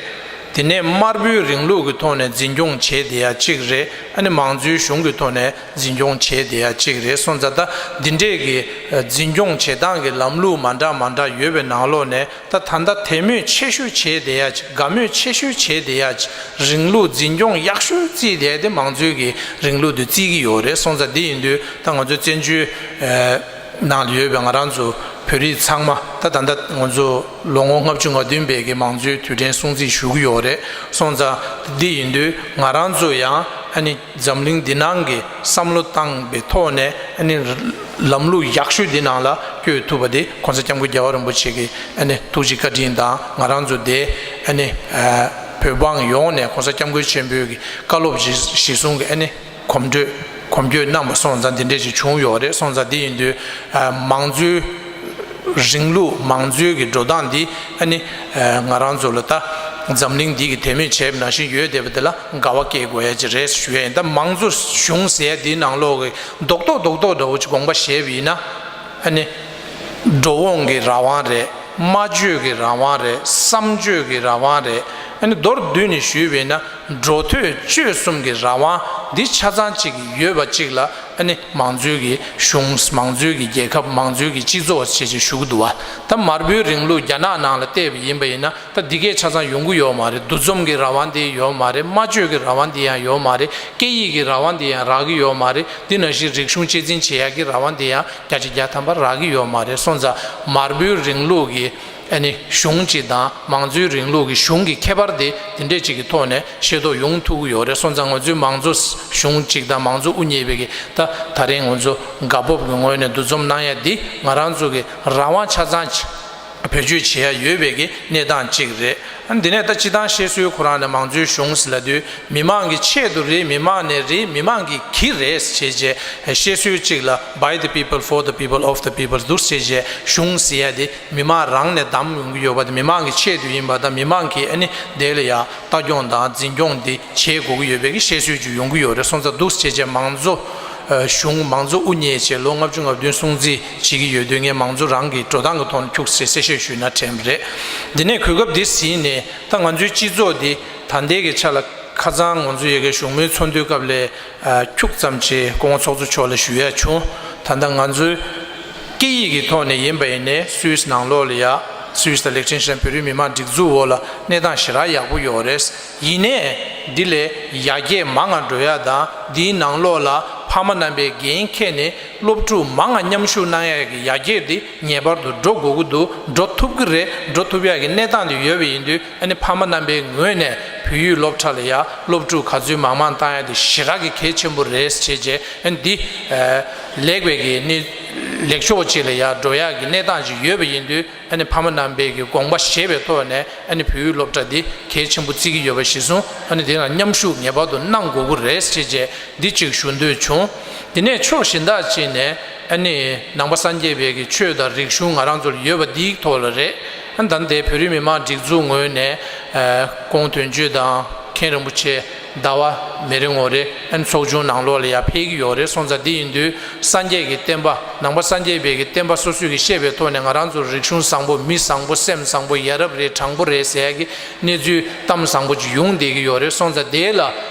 དེ་ནས་དམར་པོའི་རིང་ལུགས་ཀྱི་ཐོག་ནས་འཛིན་སྐྱོང་བྱས་བསྡད་ཡ་གཅིག་རེད། ཨ་ནི་མང་གཙོའི་གཞུང་གི་ཐོག་ནས་འཛིན་སྐྱོང་བྱས་བསྡད་ཡ་གཅིག་རེད། སོང་ཙང་ད་འདི་འདྲས་ཀྱི་ཨ་འཛིན་སྐྱོང་བྱེད་སྟངས་ཀྱི་ལམ་ལུགས་མ་འདྲ་མ་འདྲ་ཡོད་པའི་ནང་ལོགས་ནས་ད་ད་ལྟ་དད་མོས་ཆེ་ཤོས་བྱས་བསྡད་ཡ་ཅིག། དགའ་མོས་ཆེ་ཤོས་བྱས་བསྡད་ཡ་ཅིག། རིང་ལུགས་འཛིན་སྐྱོང་ཡག་ཤོས་བརྩིས་བསྡད་དེ་མང་གཙོའི་གི་རིང་ལུགས་དེ་བརྩི་གི་ཡོད་རེད། སོང་ཙང་འདི་ཡིན་དུས་ད་ང་ཚོའི་བཙན་བྱོལ་ཨ་ནང་ལ་ཡོད་པའི་ང་རང་ཚོ་བོད་རིགས་ཚང་མ་ད་ད་ལྟ་ང་ཚོ་ལོ་ངོ་ལྔ་བཅུ་ང་བདུན་པའི་གི་མང་གཙོའི་དུས་དྲན་སྲུང་བརྩི་ཞུ་གི་ཡོད་རེད། སོང་ཙང་འདི་ཡིན་དུས་ང་རང་ཚོ་ཡང་ཨ་ནི་འཛམ་གླིང་འདི་ནང་གི་བསམ་བློ་བཏང་པའི་ཐོག་ནས་ཨ་ནི་ལམ་ལུགས་ཡག་ཤོས་འདི་ནང་ལ་བསྐྱོད་ཐུབ་པ་དེ་༸གོང་ས་༸སྐྱབས་མགོན་རྒྱལ་བ་རིན་པོ་ཆེ་གི་ཨ་ནི་ཐུགས་རྗེ་བཀའ་དྲིན་དང་ང་རང་ཚོ་དེ་ཨ་ནི་ཨ་བོད་འབངས་ཡོངས་ནས་༸གོང་ས་༸སྐྱབས་མགོན་ཆེན་པོའི་གི་བཀའ་སློབ་གཞི་གཞི་བཟུང་གི་ཨ་ནི་གོམ་བགྲོད་གོམ་བགྲོད་གནང་བ་སོང་ཙང་འདི་འདྲས་ཅིག་བྱུང་ཡོད་རེད། སོང་ཙང་འདི་ཡིན་དུས་ཨ་མང་གཙོའི་རིང་ལུགས་མང་གཙོའི་གི་འགྲོ་སྟངས་འདི་ཨ་ནི་ཨ་ང་རང་ཚོ་ལ་ད་འཛམ་གླིང་འདི་གི་དད་མོས་བྱས་པ་ནང་བཞིན་ཡོད་བསྡད་པ་འདི་ལ་དགའ་བ་སྐྱེ་དགོས་ཡ་ཅིག་རེད་ཞུ་ཡ་ཡིན། ད་མང་གཙོ་གཞུང་ཟེར་ཡ་འདིའི་ནང་ལོགས་གི་རྡོག་རྡོག་རྡོག་རྡོག་འདྲ་བོ་ཅིག་དགོངས་པ་བཞེས་པ་ཡིན་ན་ཨ་ནི་འགྲོ་འོང་གི་རང་དབང་རེད། སྨྲ་བརྗོད་ཀྱི་རང་དབང་རེད། བསམ་བརྗོད་ཀྱི་རང་དབང་རེད། ཨ་ནི་མདོར་བསྡུས་ནས་ཞུས་པ་ཡིན་ན་འགྲོ་སྡོད་སྤྱོད་གསུམ་གྱི་རང་དབང་འདི་ཆ་ཚང་གཅིག་ཡོད་པ་གཅིག་ལ་ཨ་ནི་མང་གཙོའི་གི་གཞུང་མང་གཙོའི་གི་རྒྱལ་ཁབ་མང་གཙོའི་གི་སྤྱི་ཚོགས་ཞེས་ཅིག་ཞུ་གི་འདུག་བ། ད་དམར་པོའི་རིང་ལུགས་རྒྱ་ནག་ནང་ལ་བལྟས་པ་ཡིན་པ་ཡིན་ན་ད་འདི་གས་ཆ་ཚང་ཡོང་གི་ཡོད་མ་རེད། འདུ་འཛོམས་ཀྱི་རང་དབང་འདི་ཡོད་མ་རེད། སྨྲ་བརྗོད་ཀྱི་རང་དབང་འདི་ཡང་ཡོད་མ་རེད། སྐད་ཡིག་གི་རང་དབང་འདི་ཡང་རག་གི་ཡོད་མ་རེད། འདི་ནང་བཞིན་རིག་གཞུང་གཅེས་འཛིན་བྱེད་ཡག་གི་རང་དབང་འདི་ཡང་བརྒྱ་ཆ་བརྒྱ་ཐམ་པ་རག་གི་ཡོད་མ་རེད། སོང་ཙང་དམར་པོའི་རིང་ལུགས་ཀྱི་ཨ་ནི་གཞུང་གཅིག་དང་མང་གཙོའི་རིང་ལུགས་ཀྱི་གཞུང་གི་ཁྱད་པར་དེ་དེ་འདྲས་ཅིག་གི་ཐོག་ནས་ཤེས་རྟོགས་ཡོང་ཐུབ་ཀྱི་ཡོད་རེད། སོང་ཙང་ང་ཚོའི་མང་གཙོ་གཞུང་གཅིག་དང་མང་གཙོ་དབུ་བརྙེས་པའི་གི་ད་ད་རིང་ང་ཚོ་དགའ་སྤོབས་ཀྱི་ངོས་ནས་འདུ་འཛོམས་གནང་ཡ་འདི་ང་རང་ཚོ་གི་རང་དབང་ཆ་ཚང་ཅིག་བེད་སྤྱོད་བྱེད་ཡ་ཡོད་པའི་གི་གནས་སྟངས་གཅིག་རེད། ཨ་འདི་ནས་ད་སྤྱི་བཏང་བཤད་སྲོལ་ཁོ་རང་ནས་མང་གཙོའི་གཞུང་ཟེར་ལབ་དུས་མི་མང་གི་ཆེད་དུ་རེད། མི་མང་ནས་རེད། མི་མང་གི་གི་རེད་ཟེར་བྱས་བཤད་སྲོལ་གཅིག་ལ་by the people, for the people, of the people འདུག་ཟེར་བྱས་གཞུང་ཟེར་ཡ་དེ་མི་མང་རང་ནས་བདམས་ཡོང་གི་ཡོད་པ་དང་མི་མང་གི་ཆེད་དུ་ཡིན་པ་དང་མི་མང་གི་ཨ་ནི་དེ་ལ་ཡ་ལྟ་སྐྱོང་དང་འཛིན་སྐྱོང་འདི་བྱེད་དགོས་ཀྱི་ཡོད་པའི་གི་བཤད་སྲོལ་ཅིག་ཡོང་གི་ཡོད་རེད། སོང་ཙང་འདུག་ཟེར་བྱས་མང་གཙོ་ཨ་གཞུང་མང་གཙོ་དབུ་བརྙེས་བྱས་ལོ་ལྔ་བཅུ་ང་བདུན་སྲུང་བརྩི་བྱེད་ཀྱི་ཡོད་དུས་ངས་མང་གཙོ་རང་གི་འགྲོ་སྟངས་ཀྱི་ཐོག་ནས་ཁྱུག་ཙམ་གསལ་བཤད་ཞུས་ན་དྲན་པ་རེད། འདི་ནས་གོ་སྐབས་འདི་ཟིན་ནས་ད་ང་ཚོའི་སྤྱི་ཚོགས་འདི་ད་ལྟའི་གི་ཆ་ལ་ཁ་སང་ང་ཚོ་ཡ་གི་བཞུགས་མོལ་ཚོགས་འདུའི་སྐབས་ལ་ཨ་ཁྱུག་ཙམ་ཅིག་སྐུ་ངོ་ཚོགས་གཙོ་མཆོག་ལ་ཞུ་ཡ་བྱུང་། ད་ལྟ་ང་ཚོའི་སྐད་ཡིག་གི་ཐོག་ནས་ཡིན་པ་ཡིན་ནའི་སུད་སི་ནང་ལོགས་ལ་ཡ་སུད་སི་དང་ལིག་ཊེན་ཤི་ཊེན་བོད་རིགས་མི་མང་སྒྲིག་འཛུགས་འོག་ལ་གནས་སྟངས་ཞེ་དྲག་ཡག་པོ་ཡོད་རེད། ཡིན་ནའི་འདི་ལས་ཡར་རྒྱས་མང་ང་འགྲོ་ཡ་དང་འདིའི་ནང་ལོགས་ལ་ཕ་མ་རྣམ་པས་འགན་འཁྱེར་ནས་སློབ་ཕྲུག་མང་ང་མཉམ་ཞུགས་གནང་ཡ་གི་ཡར་རྒྱས་འདི་ངེས་པར་དུ་འགྲོ་དགོས་ཀྱི་འདུག། འགྲོ་ཐུབ་ཀྱི་རེད། འགྲོ་ཐུབ་ཡ་གི་གནས་སྟངས་འདི་ཡོད་པ་ཡིན་དུས་ཨ་ནི་ཕ་མ་རྣམ་པའི་ངོས་ནས་བོད་ཡིག་སློབ་གྲྭ་ལ་ཡ་སློབ་ཕྲུག་ག་ཚོད་མང་མང་བཏང་ཡ་དེ་ཞེ་དྲག་གི་གལ་ཆེན་པོ་རེད་ཟེར་བྱས་ཨ་ནི་འདི་ཨ་ལེགས་པའི་གི་གནས་ ལེགས་ཕྱོགས་ཅིག་ལ་ཡར་འགྲོ་ཡག་གི་གནས་སྟངས་ཅིག་ཡོད་པ་ཡིན་དུས། ཨ་ནི་ཕ་མ་རྣམ་པས་ཀྱི་དགོངས་པ་བཞེས་པའི་ཐོག་ནས། ཨ་ནི་བོད་ཡིག་སློབ་གྲྭ་འདི་གལ་ཆེན་པོ་བརྩི་གི་ཡོད་པ་གཞིར་བཟུང་། ཨ་ནི་དེ་ལ་མཉམ་ཞུགས་ངེས་པར་དུ་གནང་དགོས་ཀྱི་རེད་ཅེས་བྱས་འདི་གཅིག་ཞུ་འདོད་བྱུང་། དེ་ནས་ཕྱོགས་གཞན་དག་ཅིག་ནས། ཨ་ནི་ནང་པ་སངས་རྒྱས་པའི་གི་ཆོས་དང་རིག་གཞུང་ང་རང་ཚོར་ཡོད་པ་འདིའི་ཐོག་ལ་རེད། ཨ་ནི་ད་ལྟའི་བོད་རིགས་མི་མང་སྒྲིག་འཛུགས་ངོས་ནས། ཨ་ཁོང་དོན་གཅོད་དང་མཁན་རིན་པོ་ཆེ་ཟླ་བ་མི་རེ་ངོ་རེ། ཨ་ནི་ཚོགས་ཆུང་ནང་ལོགས་ལ་ཡར་ཕེབས་ཀྱི་ཡོད་རེད། སོང་ཙང་འདི་ཡིན་དུས་སངས་རྒྱས་ཀྱི་བསྟན་པ། ནང་པ་སངས་རྒྱས་པའི་གི་བསྟན་པ་སོ་སོས་ཀྱི་བཤད་པའི་ཐོག་ནས། ང་རང་ཚོ་རིག་གཞུང་བཟང་པོ། མི་བཟང་པོ། སེམས་བཟང་པོ། ཡ་རབས་རེད། དྲང་པོ་རེད་ཟེར་ཡག་གི་གནས་ཚུལ་གཏམ་བཟང་པོ་ཅིག་ཡོང་བསྡད་ཀྱི་ཡོད་རེད། སོང་ཙང་དེ་ལ་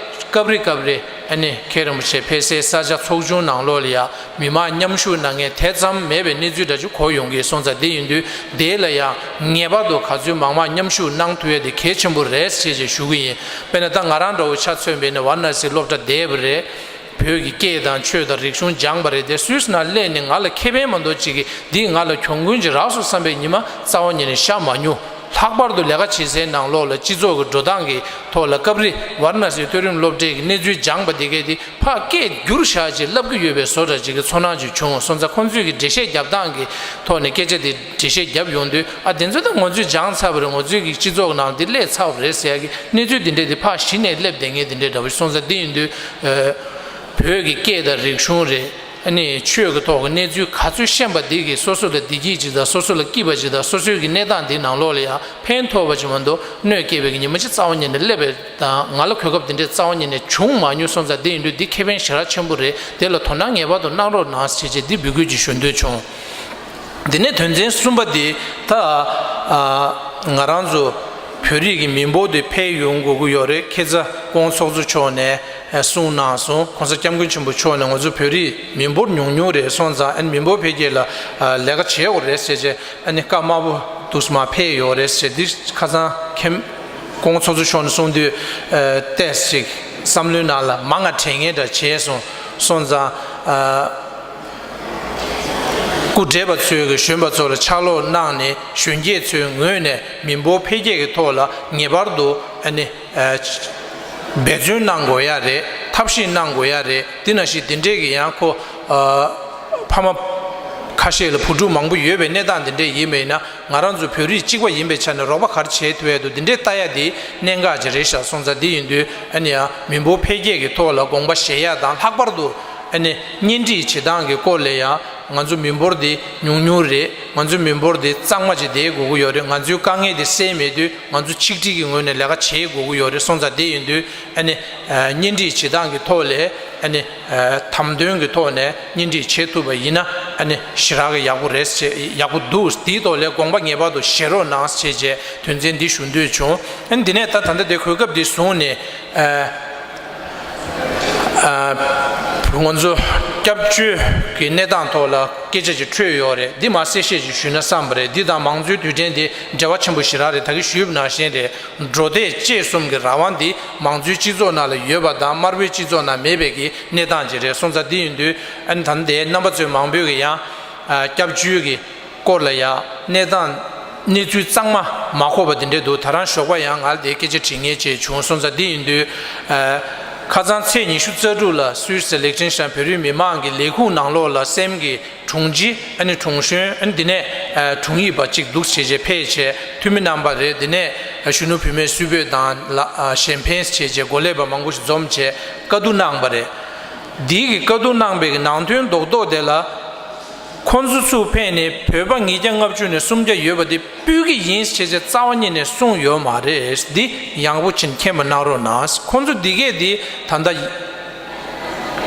སྐབས་རེ་སྐབས་རེ། ཨ་ནི་མཁན་རིན་པོ་ཆེ་ཕེབས་སའི་ས་ཆ་ཚོགས་ཆུང་ནང་ལོགས་ལ་ཡ་མི་མང་མཉམ་ཞུགས་གནང་མཁན་དེ་ཙམ་མེད་པའི་གནས་ཚུལ་འདྲ་ཅིག་གོ་ཡོང་གི། སོང་ཙང་དེ་ཡིན་དུས་དེ་ལ་ཡང་ངེས་པར་དུ་ག་ཚོད་མང་མང་མཉམ་ཞུགས་གནང་ཐུབ་ཡ་དེ་གལ་ཆེན་པོ་རེད་ཅེས་ཅེས་ཞུ་གི་ཡིན། དཔེར་ན་ད་ང་རང་འདྲ་བོ་ཆ་མཚོན་པ་ཡིན་ན་ཝཱ་ར་ཎ་སིའི་སློབ་གྲྭ་བསྡད་པ་རེད། བོད་ཀྱི་སྐད་དང་ཆོས་དང་རིག་གཞུང་སྦྱངས་པ་རེད་དེ། སུད་སི་ནང་སླེབས་ནས་ང་ལ་ཁེ་ཕན་མ་གཏོགས་ཅིག་གིས་འདིས་ང་ལ་གྱོང་གུན་ཅིག་རག་སོང་བསམ་པའི་ཉི་མ་རྩ་བ་ཉིད་ནས་ཤར་མ་མྱོང་། ལྷག་པར་དུ་ལས་ཀ་བྱེད་སའི་ནང་ལོགས་ལ་སྤྱི་ཚོགས་ཀྱི་འགྲོ་སྟངས་ཀྱི་ཐོག་ལ། སྐབས་རེ་ཝཱ་ར་ཎ་སིའི་མཐོ་རིམ་སློབ་གྲྭའི་གི་གནས་ཚུལ་སྦྱངས་པ་འདི་གས་དེ་ཕར་སྐད་བསྒྱུར་བཞག་ཅིག་བསླབ་ཀྱི་ཡོད་པའི་བཟོ་འདྲ་ཅིག་གི་ཚོར་སྣང་ཅིག་བྱུང་སོང་ཙང་། ཁོང་ཚོས་ཀྱི་འགྲེལ་བཤད་རྒྱབ་སྟངས་ཀྱི་ཐོག་ནས་སྐད་ཆ་དེ་འགྲེལ་བཤད་རྒྱབ་ཡོང་དུས། ཨ་དེ་ཚོ་ད་ང་ཚོས་སྦྱངས་ཚར་བ་རེད། ང་ཚོའི་གི་སྤྱི་ཚོགས་ནང་འདི་སླེབས་ཚར་བ་རེད་ཟེར་ཡ་གི་གནས་ཚུལ་འདི་འདྲས་དེ་ཕར་གཞི་ནས་སླེབས་བསྡད་མཁན་དེ་འདྲས་འདྲ་བོ་སོང་ཙང་། འདི་ཡིན་དུས་ཨ་བོད་ཀྱི་སྐད་དང་རིག་གཞུང་རེད། ཨ་ནི་ཆོས་ཀྱི་ཐོག་གི་གནས་ཚུལ་ག་ཚོད་ཤེས་པ་འདི་གིས་སོ་སོ་ལ་བདེ་སྐྱིད་ཅིག་དང་། སོ་སོ་ལ་སྐྱིད་པ་ཅིག་དང་། སོ་སོའི་གི་གནས་སྟངས་འདི་ནང་ལོགས་ལ་ཡང་ཕན་ཐོགས་པ་ཅིག་མ་གཏོགས་གནོད་སྐྱེལ་བའི་གི་ཉི་མ་ཅིག་རྩ་བ་ཉིད་ནས་སླེབས་པའི་དང་། ང་ལ་གོ་སྐབས་འདི་འདྲས་རྩ་བ་ཉིད་ནས་བྱུང་མ་མྱོང་སོང་ཙང་། འདི་ཡིན་དུས་འདི་ཁེ་ཕན་ཞེ་དྲག་ཆེན་པོ་རེད། དེ་ལ་དོ་སྣང་ངེས་པར་དུ་གནང་རོགས་གནང་ཞེས་བྱས་འདི་འབོད་སྐུལ་ཅིག་ཞུ་འདོད་བྱུང་། འདི་ནས་དོན་ཚན་གསུམ་པ་འདི་ད་ཨ་ང་རང་ཚོ་བོད་རིགས་ཀྱི་མི་འབོར་འདི་འཕེལ་ཡོང་དགོས་ཀྱི་ཡོད་རེད། ཁ་སང་ྋགོང་ཚོགས་གཙོ་མཆོག་ནས་གསུངས་གནང་སོང་། ྋགོང་ས་ྋསྐྱབས་མགོན་ཆེན་པོ་མཆོག་ནས་ང་ཚོ་བོད་རིགས་མི་འབོར་ཉུང་ཉུང་རེད། སོང་ཙང་ཨ་ནི་མི་འབོར་འཕེལ་རྒྱས་ལ་ལས་ཀ་བྱེད་དགོས་རེད་ཟེར་བྱས། ཨ་ནི་བཀའ་དམར་པོ་འདུག་སེ་མར་ཕེབས་ཡོད་རེད་ཟེར། འདི་ཁ་སང་ཁེམ་ྋགོང་ཚོགས་གཙོ་མཆོག་ནས་གསུངས་དུས། ཨ་ཏོག་ཙམ་ཅིག་བསམ་བློའི་ནང་ལ་མང་ང་དྲན་མཁན་འདྲ་བྱས་སོང་། སོང་ཙང་ཨ་སྐུ་བགྲེས་པ་ཚོས་ཀྱི་གཞོན་པ་ཚོ་ལ་ཕྱག་སློབ་གནང་ནས། གཞོན་སྐྱེས་ཚོའི་ངོས་ནས་མི་འབོར་འཕེལ་རྒྱས་ཀྱི་ཐོག་ལ་ངེས་པར་དུ་ཨ་ནི་ཨ་འབད་བརྩོན་གནང་དགོས་ཡ་རེད། ཐབས་ཤེས་གནང་དགོས་ཡ་རེད། འདི་ནང་བཞིན་འདི་འདྲས་ཀྱི་ཡང་ཁོ་ཨ་ཕ་མ་ཁ་ཤས་ལ་བུ་ཕྲུག་མང་པོ་ཡོད་པའི་གནས་སྟངས་འདི་འདྲས་ཡིན་པ་ཡིན་ན། ང་རང་ཚོ་བོད་རིགས་གཅིག་པ་ཡིན་པའི་ཆ་ནས་རོགས་པ་ག་རེ་བྱེད་ཐུབ་ཡ་འདུག་འདི་འདྲས་ལྟ་ཡ་དེ་གནད་འགག་ཅིག་རེད་ཤག་སོང་ཙང་། འདི་ཡིན་དུས་ཨ་ནི་ཡང་མི་འབོར་འཕེལ་རྒྱས་ཀྱི་ཐོག་ལ་དགོངས་པ་བཞེས་ཡ་དང་། ལྷག་པར་དུ་ཨ་ནི་གཉེན་སྒྲིག་བྱེད་སྟངས་ཀྱི་སྐོར་ལ་ཡང་། ང་ཚོ་མི་འབོར་འདི་ཉུང་ཉུང་རེད། ང་ཚོའི་མི་འབོར་འདི་གཙང་མ་ཅིག་བསྡད་དགོས་ཀྱི་ཡོད་རེད། ང་ཚོའི་དཀའ་ངལ་འདི་སེལ་མེད་དུས་ང་ཚོ་ཆིག་སྒྲིལ་གྱི་ངོས་ནས་ལས་ཀ་བྱེད་དགོས་ཀྱི་ཡོད་རེད། སོང་ཙང་འདི་ཡིན་དུས་ཨ་ནི་ཨ་གཉེན་སྒྲིག་བྱེད་སྟངས་ཀྱི་ཐོག་ལས། ཨ་ནི་ཨ་དམ་དོན་གྱི་ཐོག་ནས་གཉེན་སྒྲིག་བྱེད་ཐུབ་པ་ཡིན་ན། ཨ་ནི་ཞེ་དྲག་གི་ཡག་པོ་རེད་ཟེར། ཡག་པོ་འདུག་འདིའི་ཐོག་ལས་དགོངས་པ་ངེས་པར་དུ་བཞེས་རོགས་གནང་ཞེས་བྱས་དོན་ཚན་འདི་ཞུ་འདོད་བྱུང་། ཨ་ནི་འདི་ནས་ད་ད་ལྟ་དེ་གོ་སྐབས་འདི་བཟུང་ནས་ཨ་ཨ་ང་ཚོ་སྐྱབས་བཅོལ་གྱི་གནས་སྟངས་ཐོག་ལ་སྐད་ཆ་ཅིག་འཕྲོས་ཡོད་རེད། འདི་མར་གསལ་བཤད་ཅིག་ཞུས་ན་བསམ་པ་རེད། འདི་དང་མང་གཙོའི་དུས་དྲན་དེ་འབྲེལ་བ་ཆེན་པོ་ཞེ་དྲག་རེད། ད་གིན་ཞུས་པ་ནང་བཞིན་རེད། འགྲོ་སྡོད་གཅེས་གསུམ་གྱི་རང་དབང་འདི་མང་གཙོའི་སྤྱི་ཚོགས་ནང་ལ་ཡོད་པ་དང་། དམར་པོའི་སྤྱི་ཚོགས་ནང་མེད་པའི་གི་གནས་སྟངས་ཅིག་རེད། སོང་ཙང་འདི་ཡིན་དུས་ཨ་ནི་ད་ལྟའི་རྣམ་པ་ཚོའི་མང་པོས་ཀྱི་ཡང་ཨ་སྐྱབས་བཅོལ་གྱི་སྐོར་ལ་ཡང་གནས་སྟངས་གནས་ཚུལ་གཙང་མ་མ་གོ་བ་འདི་འདྲ་འདུག་ད་རང་ཞོགས་པ་ཡང་ང་ལ་དེ་སྐད་ཆ་དྲི་མཁན་ཅིག་བྱུང་། སོང་ཙང་འདི་ཡིན་དུས་ཨ་ཁ་སང་ཚེས་ཉི་ཤུ་རྩ་དྲུག་ལ་སུད་སི་ལིག་ཊེན་ཤི་ཊེན་བོད་རིགས་མི་མང་གི་ལས་ཁུངས་ནང་ལོགས་ལ་སེམས་ཀྱི་དྲུང་ཆེ། ཨ་ནི་དྲུང་གཞོན། ཨ་ནི་འདི་ནས་ཨ་དྲུང་ཡིག་པ་གཅིག་འདུག་བྱས་བྱས་ཕེབས་བྱས། འཐུས་མི་རྣམ་པ་རེད། འདི་ནས་ཨ་གཞོན་ནུ་བུད་མེད་སུད་བོད་དང་ལ་ཨ་གཞན་ཕན་བྱས་བྱས་འགོ་ལས་པ་མང་པོ་ཞིག་འཛོམས་བྱས་བཀའ་བསྡུར་གནང་པ་རེད། འདི་གི་བཀའ་བསྡུར་གནང་པའི་གི་ནང་དོན་རྡོག་རྡོག་དེ་ལ། ཁོང་ཚོ་ཚུར་ཕེབས་ནས་བོད་པ་ཉིས་བརྒྱ་ལྔ་བཅུ་ནས་སུམ་བརྒྱ་ཡོད་པ་དེ་སྤུལ་གི་ཡིན་ཞེས་བྱས་རྩ་བ་ཉིད་ནས་གསུངས་ཡོད་མ་རེད། འདི་ཡག་པོ་ཅིག་མཁྱེན་པ་གནང་རོགས་གནང་། ཁོང་ཚོ་འདི་གས་འདི་ད་ལྟ་དྲི་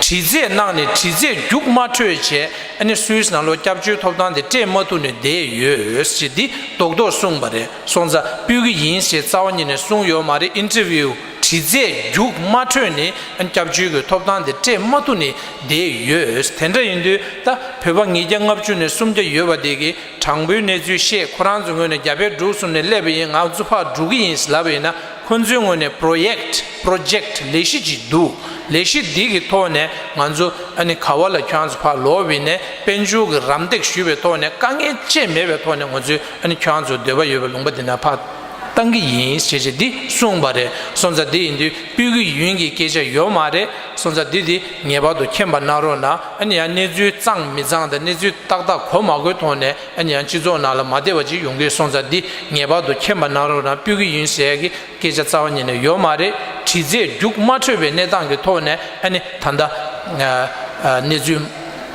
རྩད་གནང་ནས་དྲི་རྩད་རྒྱུགས་མ་འཕྲོད་བྱས། ཨ་ནི་སུད་སི་ནང་ལོགས་སྐྱབས་བཅོལ་ཐོབ་ཐང་དེ་སྤྲད་མ་ཐུབ་ནས་བསྡད་ཡོད་ཅེས་འདི་རྡོག་རྡོག་གསུངས་པ་རེད། སོང་ཙང་སྤུལ་གི་ཡིན་ཞེས་རྩ་བ་ཉིད་ནས་གསུངས་ཡོད་མ་རེད། ཨིན་ཊར་བིའུ་དྲི་རྩད་རྒྱུགས་མ་འཕྲོད་ནས་ཨ་ནི་སྐྱབས་བཅོལ་གྱི་ཐོབ་ཐང་དེ་སྤྲད་མ་ཐུབ་ནས་བསྡད་ཡོད། དེ་འདྲ་ཡིན་དུས་ད་བོད་པ་ཉིས་བརྒྱ་ལྔ་བཅུ་ནས་སུམ་བརྒྱ་ཡོད་པ་དེ་གི་དྲང་པོའི་གནས་ཚུལ་བཤད། ཁོ་རང་ཚོའི་ངོས་ནས་རྒྱ་བལ་འབྲུག་གསུམ་ནས་སླེབས་པ་ཡིན། ང་ཚོ་ཕར་འགྲོ་གི་ཡིན་ཟེར་ལབ་པ་ཡིན་ན། ཁོ་ཚོའི་ངོས་ནས་པོ་རོ་ཇེཀ་པོ་རོ་ཇེཀ་ལས་གཞི་ཅིག་འདུག་ལས་གཞི་འདི་གི་ཐོག་ནས་ང་ཚོ་ཨ་ནི་ག་བ་ལ་ཁྱོད་རང་ཚོ་ཕར་ལོག་པ་ཡིན་ནའི་དཔལ་འབྱོར་གྱི་རམ་འདེགས་ཞུས་པའི་ཐོག་ནས། དཀའ་ངལ་ཅི་མེད་པའི་ཐོག་ནས་ང་ཚོས་ཨ་ནི་ཁྱོད་རང་ཚོ་འདོད་པ་ཡོད་པའི་ལུང་པ་འདི་ན་ཕར་ བཏང་གི་ཡིན་ཞེས་བྱས་འདི་གསུངས་པ་རེད། སོང་ཙང་འདི་ཡིན་དུས་སྤུལ་གྱི་ཡིན་གྱི་སྐད་ཆ་ཡོད་མ་རེད། སོང་ཙང་འདི་འདི་ངེས་པར་དུ་མཁྱེན་པ་གནང་རོགས་གནང་། ཨ་ནི་ཡང་གནས་ཚུལ་གཙང་མི་གཙང་དང་གནས་ཚུལ་ཏག་ཏག་གོ་མ་གོའི་ཐོག་ནས་ཨ་ནི་ཡང་སྤྱི་ཚོགས་ནང་ལ་མ་བདེ་བ་ཅིག་ཡོང་གི། སོང་ཙང་འདི་ངེས་པར་དུ་མཁྱེན་པ་གནང་རོགས་གནང་། སྤུལ་གྱི་ཡིན་ཟེར་ཡ་གི་སྐད་ཆ་རྩ་བ་ཉིད་ནས་ཡོད་མ་རེད། དྲི་རྩད་རྒྱུགས་མ་འཕྲོད་པའི་གནས་སྟངས་ཀྱི་ཐོག་ནས་ཨ་ནི་ད་ལྟ་ཨ་ཨ་གནས་ཚུལ་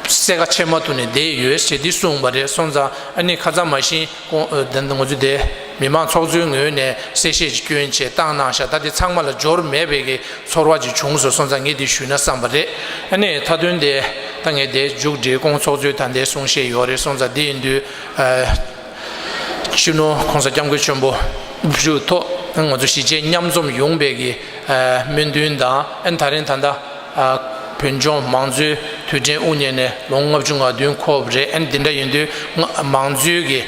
གསལ་ཁ་ཕྱེ་མ་ཐུབ་ནས་བསྡད་ཡོད་ཞེས་འདི་གསུངས་པ་རེད། སོང་ཙང་ཨ་ནི་ཁ་ཚ་མ་ཤིན་ཁོང་ཨ་ད་ལྟ་ང་ཚོ་དེ་མི་མང་ཚོགས་གཙོའི་ངོས་ནས་གསལ་བཤད་ཅིག་སྐྱོན་བྱས་བཏང་གནང་ཤག་ད་དེ་ཚང་མ་ལ་འབྱོར་མེད་པའི་གི་ཚོར་བ་ཅིག་བྱུང་སོང་། སོང་ཙང་ངས་དེ་ཞུས་ན་བསམ་པ་རེད། ཨ་ནི་མཐའ་དོན་དེ་ད་ངས་དེ་མཇུག་སྒྲིལ། ཁོང་ཚོགས་གཙོས་ད་ལྟའི་གསུང་བཤད་ཡོད་རེད། སོང་ཙང་དེ་ཡིན་དུས་ཨ་སྤྱི་ནོར་༸གོང་ས་༸སྐྱབས་མགོན་ཆེན་པོ་དབུ་བཞུགས་ཐོག་ང་ཚོ་གཞིས་བྱེས་མཉམ་འཛོམས་ཡོང་བའི་གི་ཨ་སྨོན་འདུན་དང་། ཨ་ནི་ད་རིང་ད་ལྟ་ཨ་བོད་ལྗོངས་མང་གཙོའི་དུས་དྲན་དབུ་བརྙེས་ནས་ལོ་ལྔ་བཅུ་ང་བདུན་འཁོར་བ་རེད། ཨ་ནི་འདི་འདྲ་ཡིན་དུས་ང་མང་གཙོའི་གི་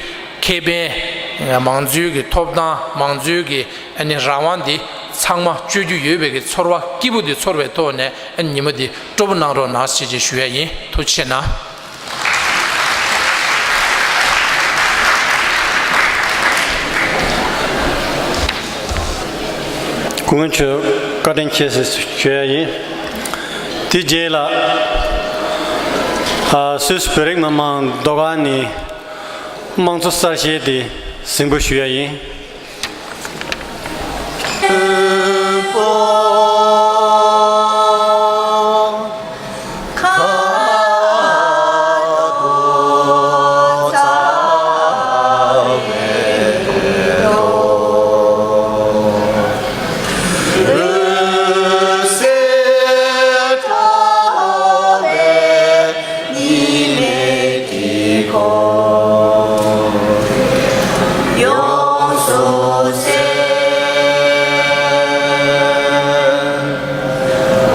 ཁེ་ཕན། མང་གཙོའི་གི་ཐོབ་ཐང་། མང་གཙོའི་གི་ཨ་ནི་རང་དབང་འདི་ཚང་མ་སྤྱོད་རྒྱུ་ཡོད་པའི་གི་ཚོར་བ་སྐྱིད་པོ་འདི་ཚོར་བའི་ཐོག་ནས་ཨ་ནི་ཉི་མ་འདི་སྤྲོ་པོ་གནང་རོགས་གནང་ཞེས་ཞུ་ཡ་ཡིན། ཐུགས་རྗེ་གནང་། སྐུ་ངོ་མཆོག་བཀའ་དྲིན་ཆེ་ཟེར་ཞུ་ཡ་ཡིན། དེ་རྗེས་ལ་ཨ་སུད་སི་བོད་རིགས་མི་མང་ཟློས་གར་ནས་དམངས་གཙོ་གསར་བརྗེ་དེ་གཟིགས་འབུལ་ཞུ་ཡ་ཡིན། ཉི་མའི་དཀྱིལ་འཁོར་ཡོངས་སུ་ཟད།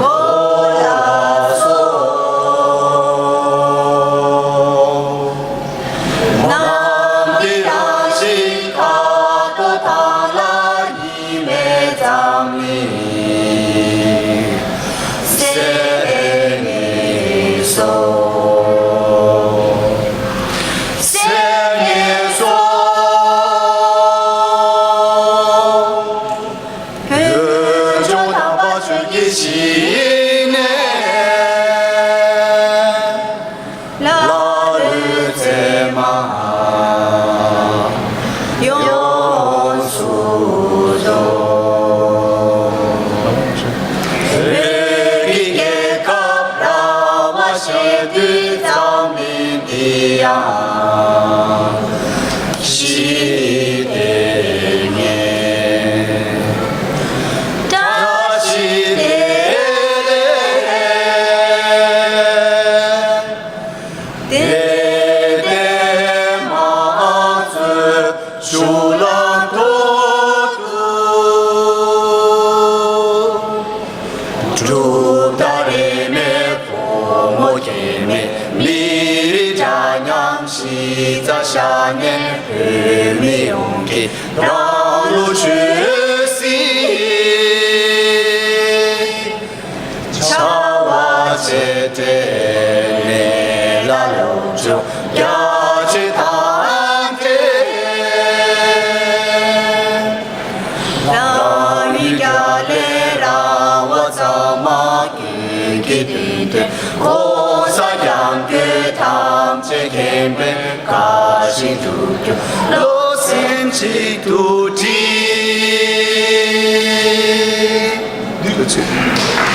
འོ་ལགས་སོ། ནམ་མཁའི་རང་བཞིན་ཁ་དོག་དག་ལ། ཉི་མའི་རྩང་ནི་ཟད་ནས་སོ། ཟད་ནས་སོ། བོད་ལྗོངས་དམ་པ་ཆོས་ཀྱི་གཞི་ནས། ལ་ལུ་ཚེར་མ་ཡོངས་སུ་རྫོགས། བོད་ཀྱི་རྒྱལ་ཁབ་ར་བ་ཞེས་དུས་ཙམ་ནི་འདི་ཡང་ཞི་བདེ་ངེས། བཀྲ་ཤིས་བདེ་ལེགས། དད་ལྡན་དམངས་གཙོའི་གཞུང་ལམ་ཐོག་ཏུ། གྲུབ་མཐའ་རིས་མེད་ཕོ་མོ་ཁྱད་མེད་མི་རིགས་འདྲ་མཉམ་གཞི་རྩར་བཞག་ནས། བོད་མི་ཡོངས་ཀྱི་རང་ལུགས་ཆོས་སྲིད། བྱ་བ་ཆེ་གྲས་ནས་ལ་སློབ་སྦྱོང་རྒྱ་ཆེ་དང་འབྲེལ། རང་ཡུལ་རྒྱ་ལས་རང་དབང་གཙང་མ་ཀུན་གྱི་མདུན་དུ། ༸གོང་ས་༸སྐྱབས་མགོན་ཐམས་ཅད་མཁྱེན་པའི་བཀའ་བཞིན་སྒྲུབ་རྒྱུ། བློ་སེམས་གཅིག་ཏུ་བསྒྲིལ།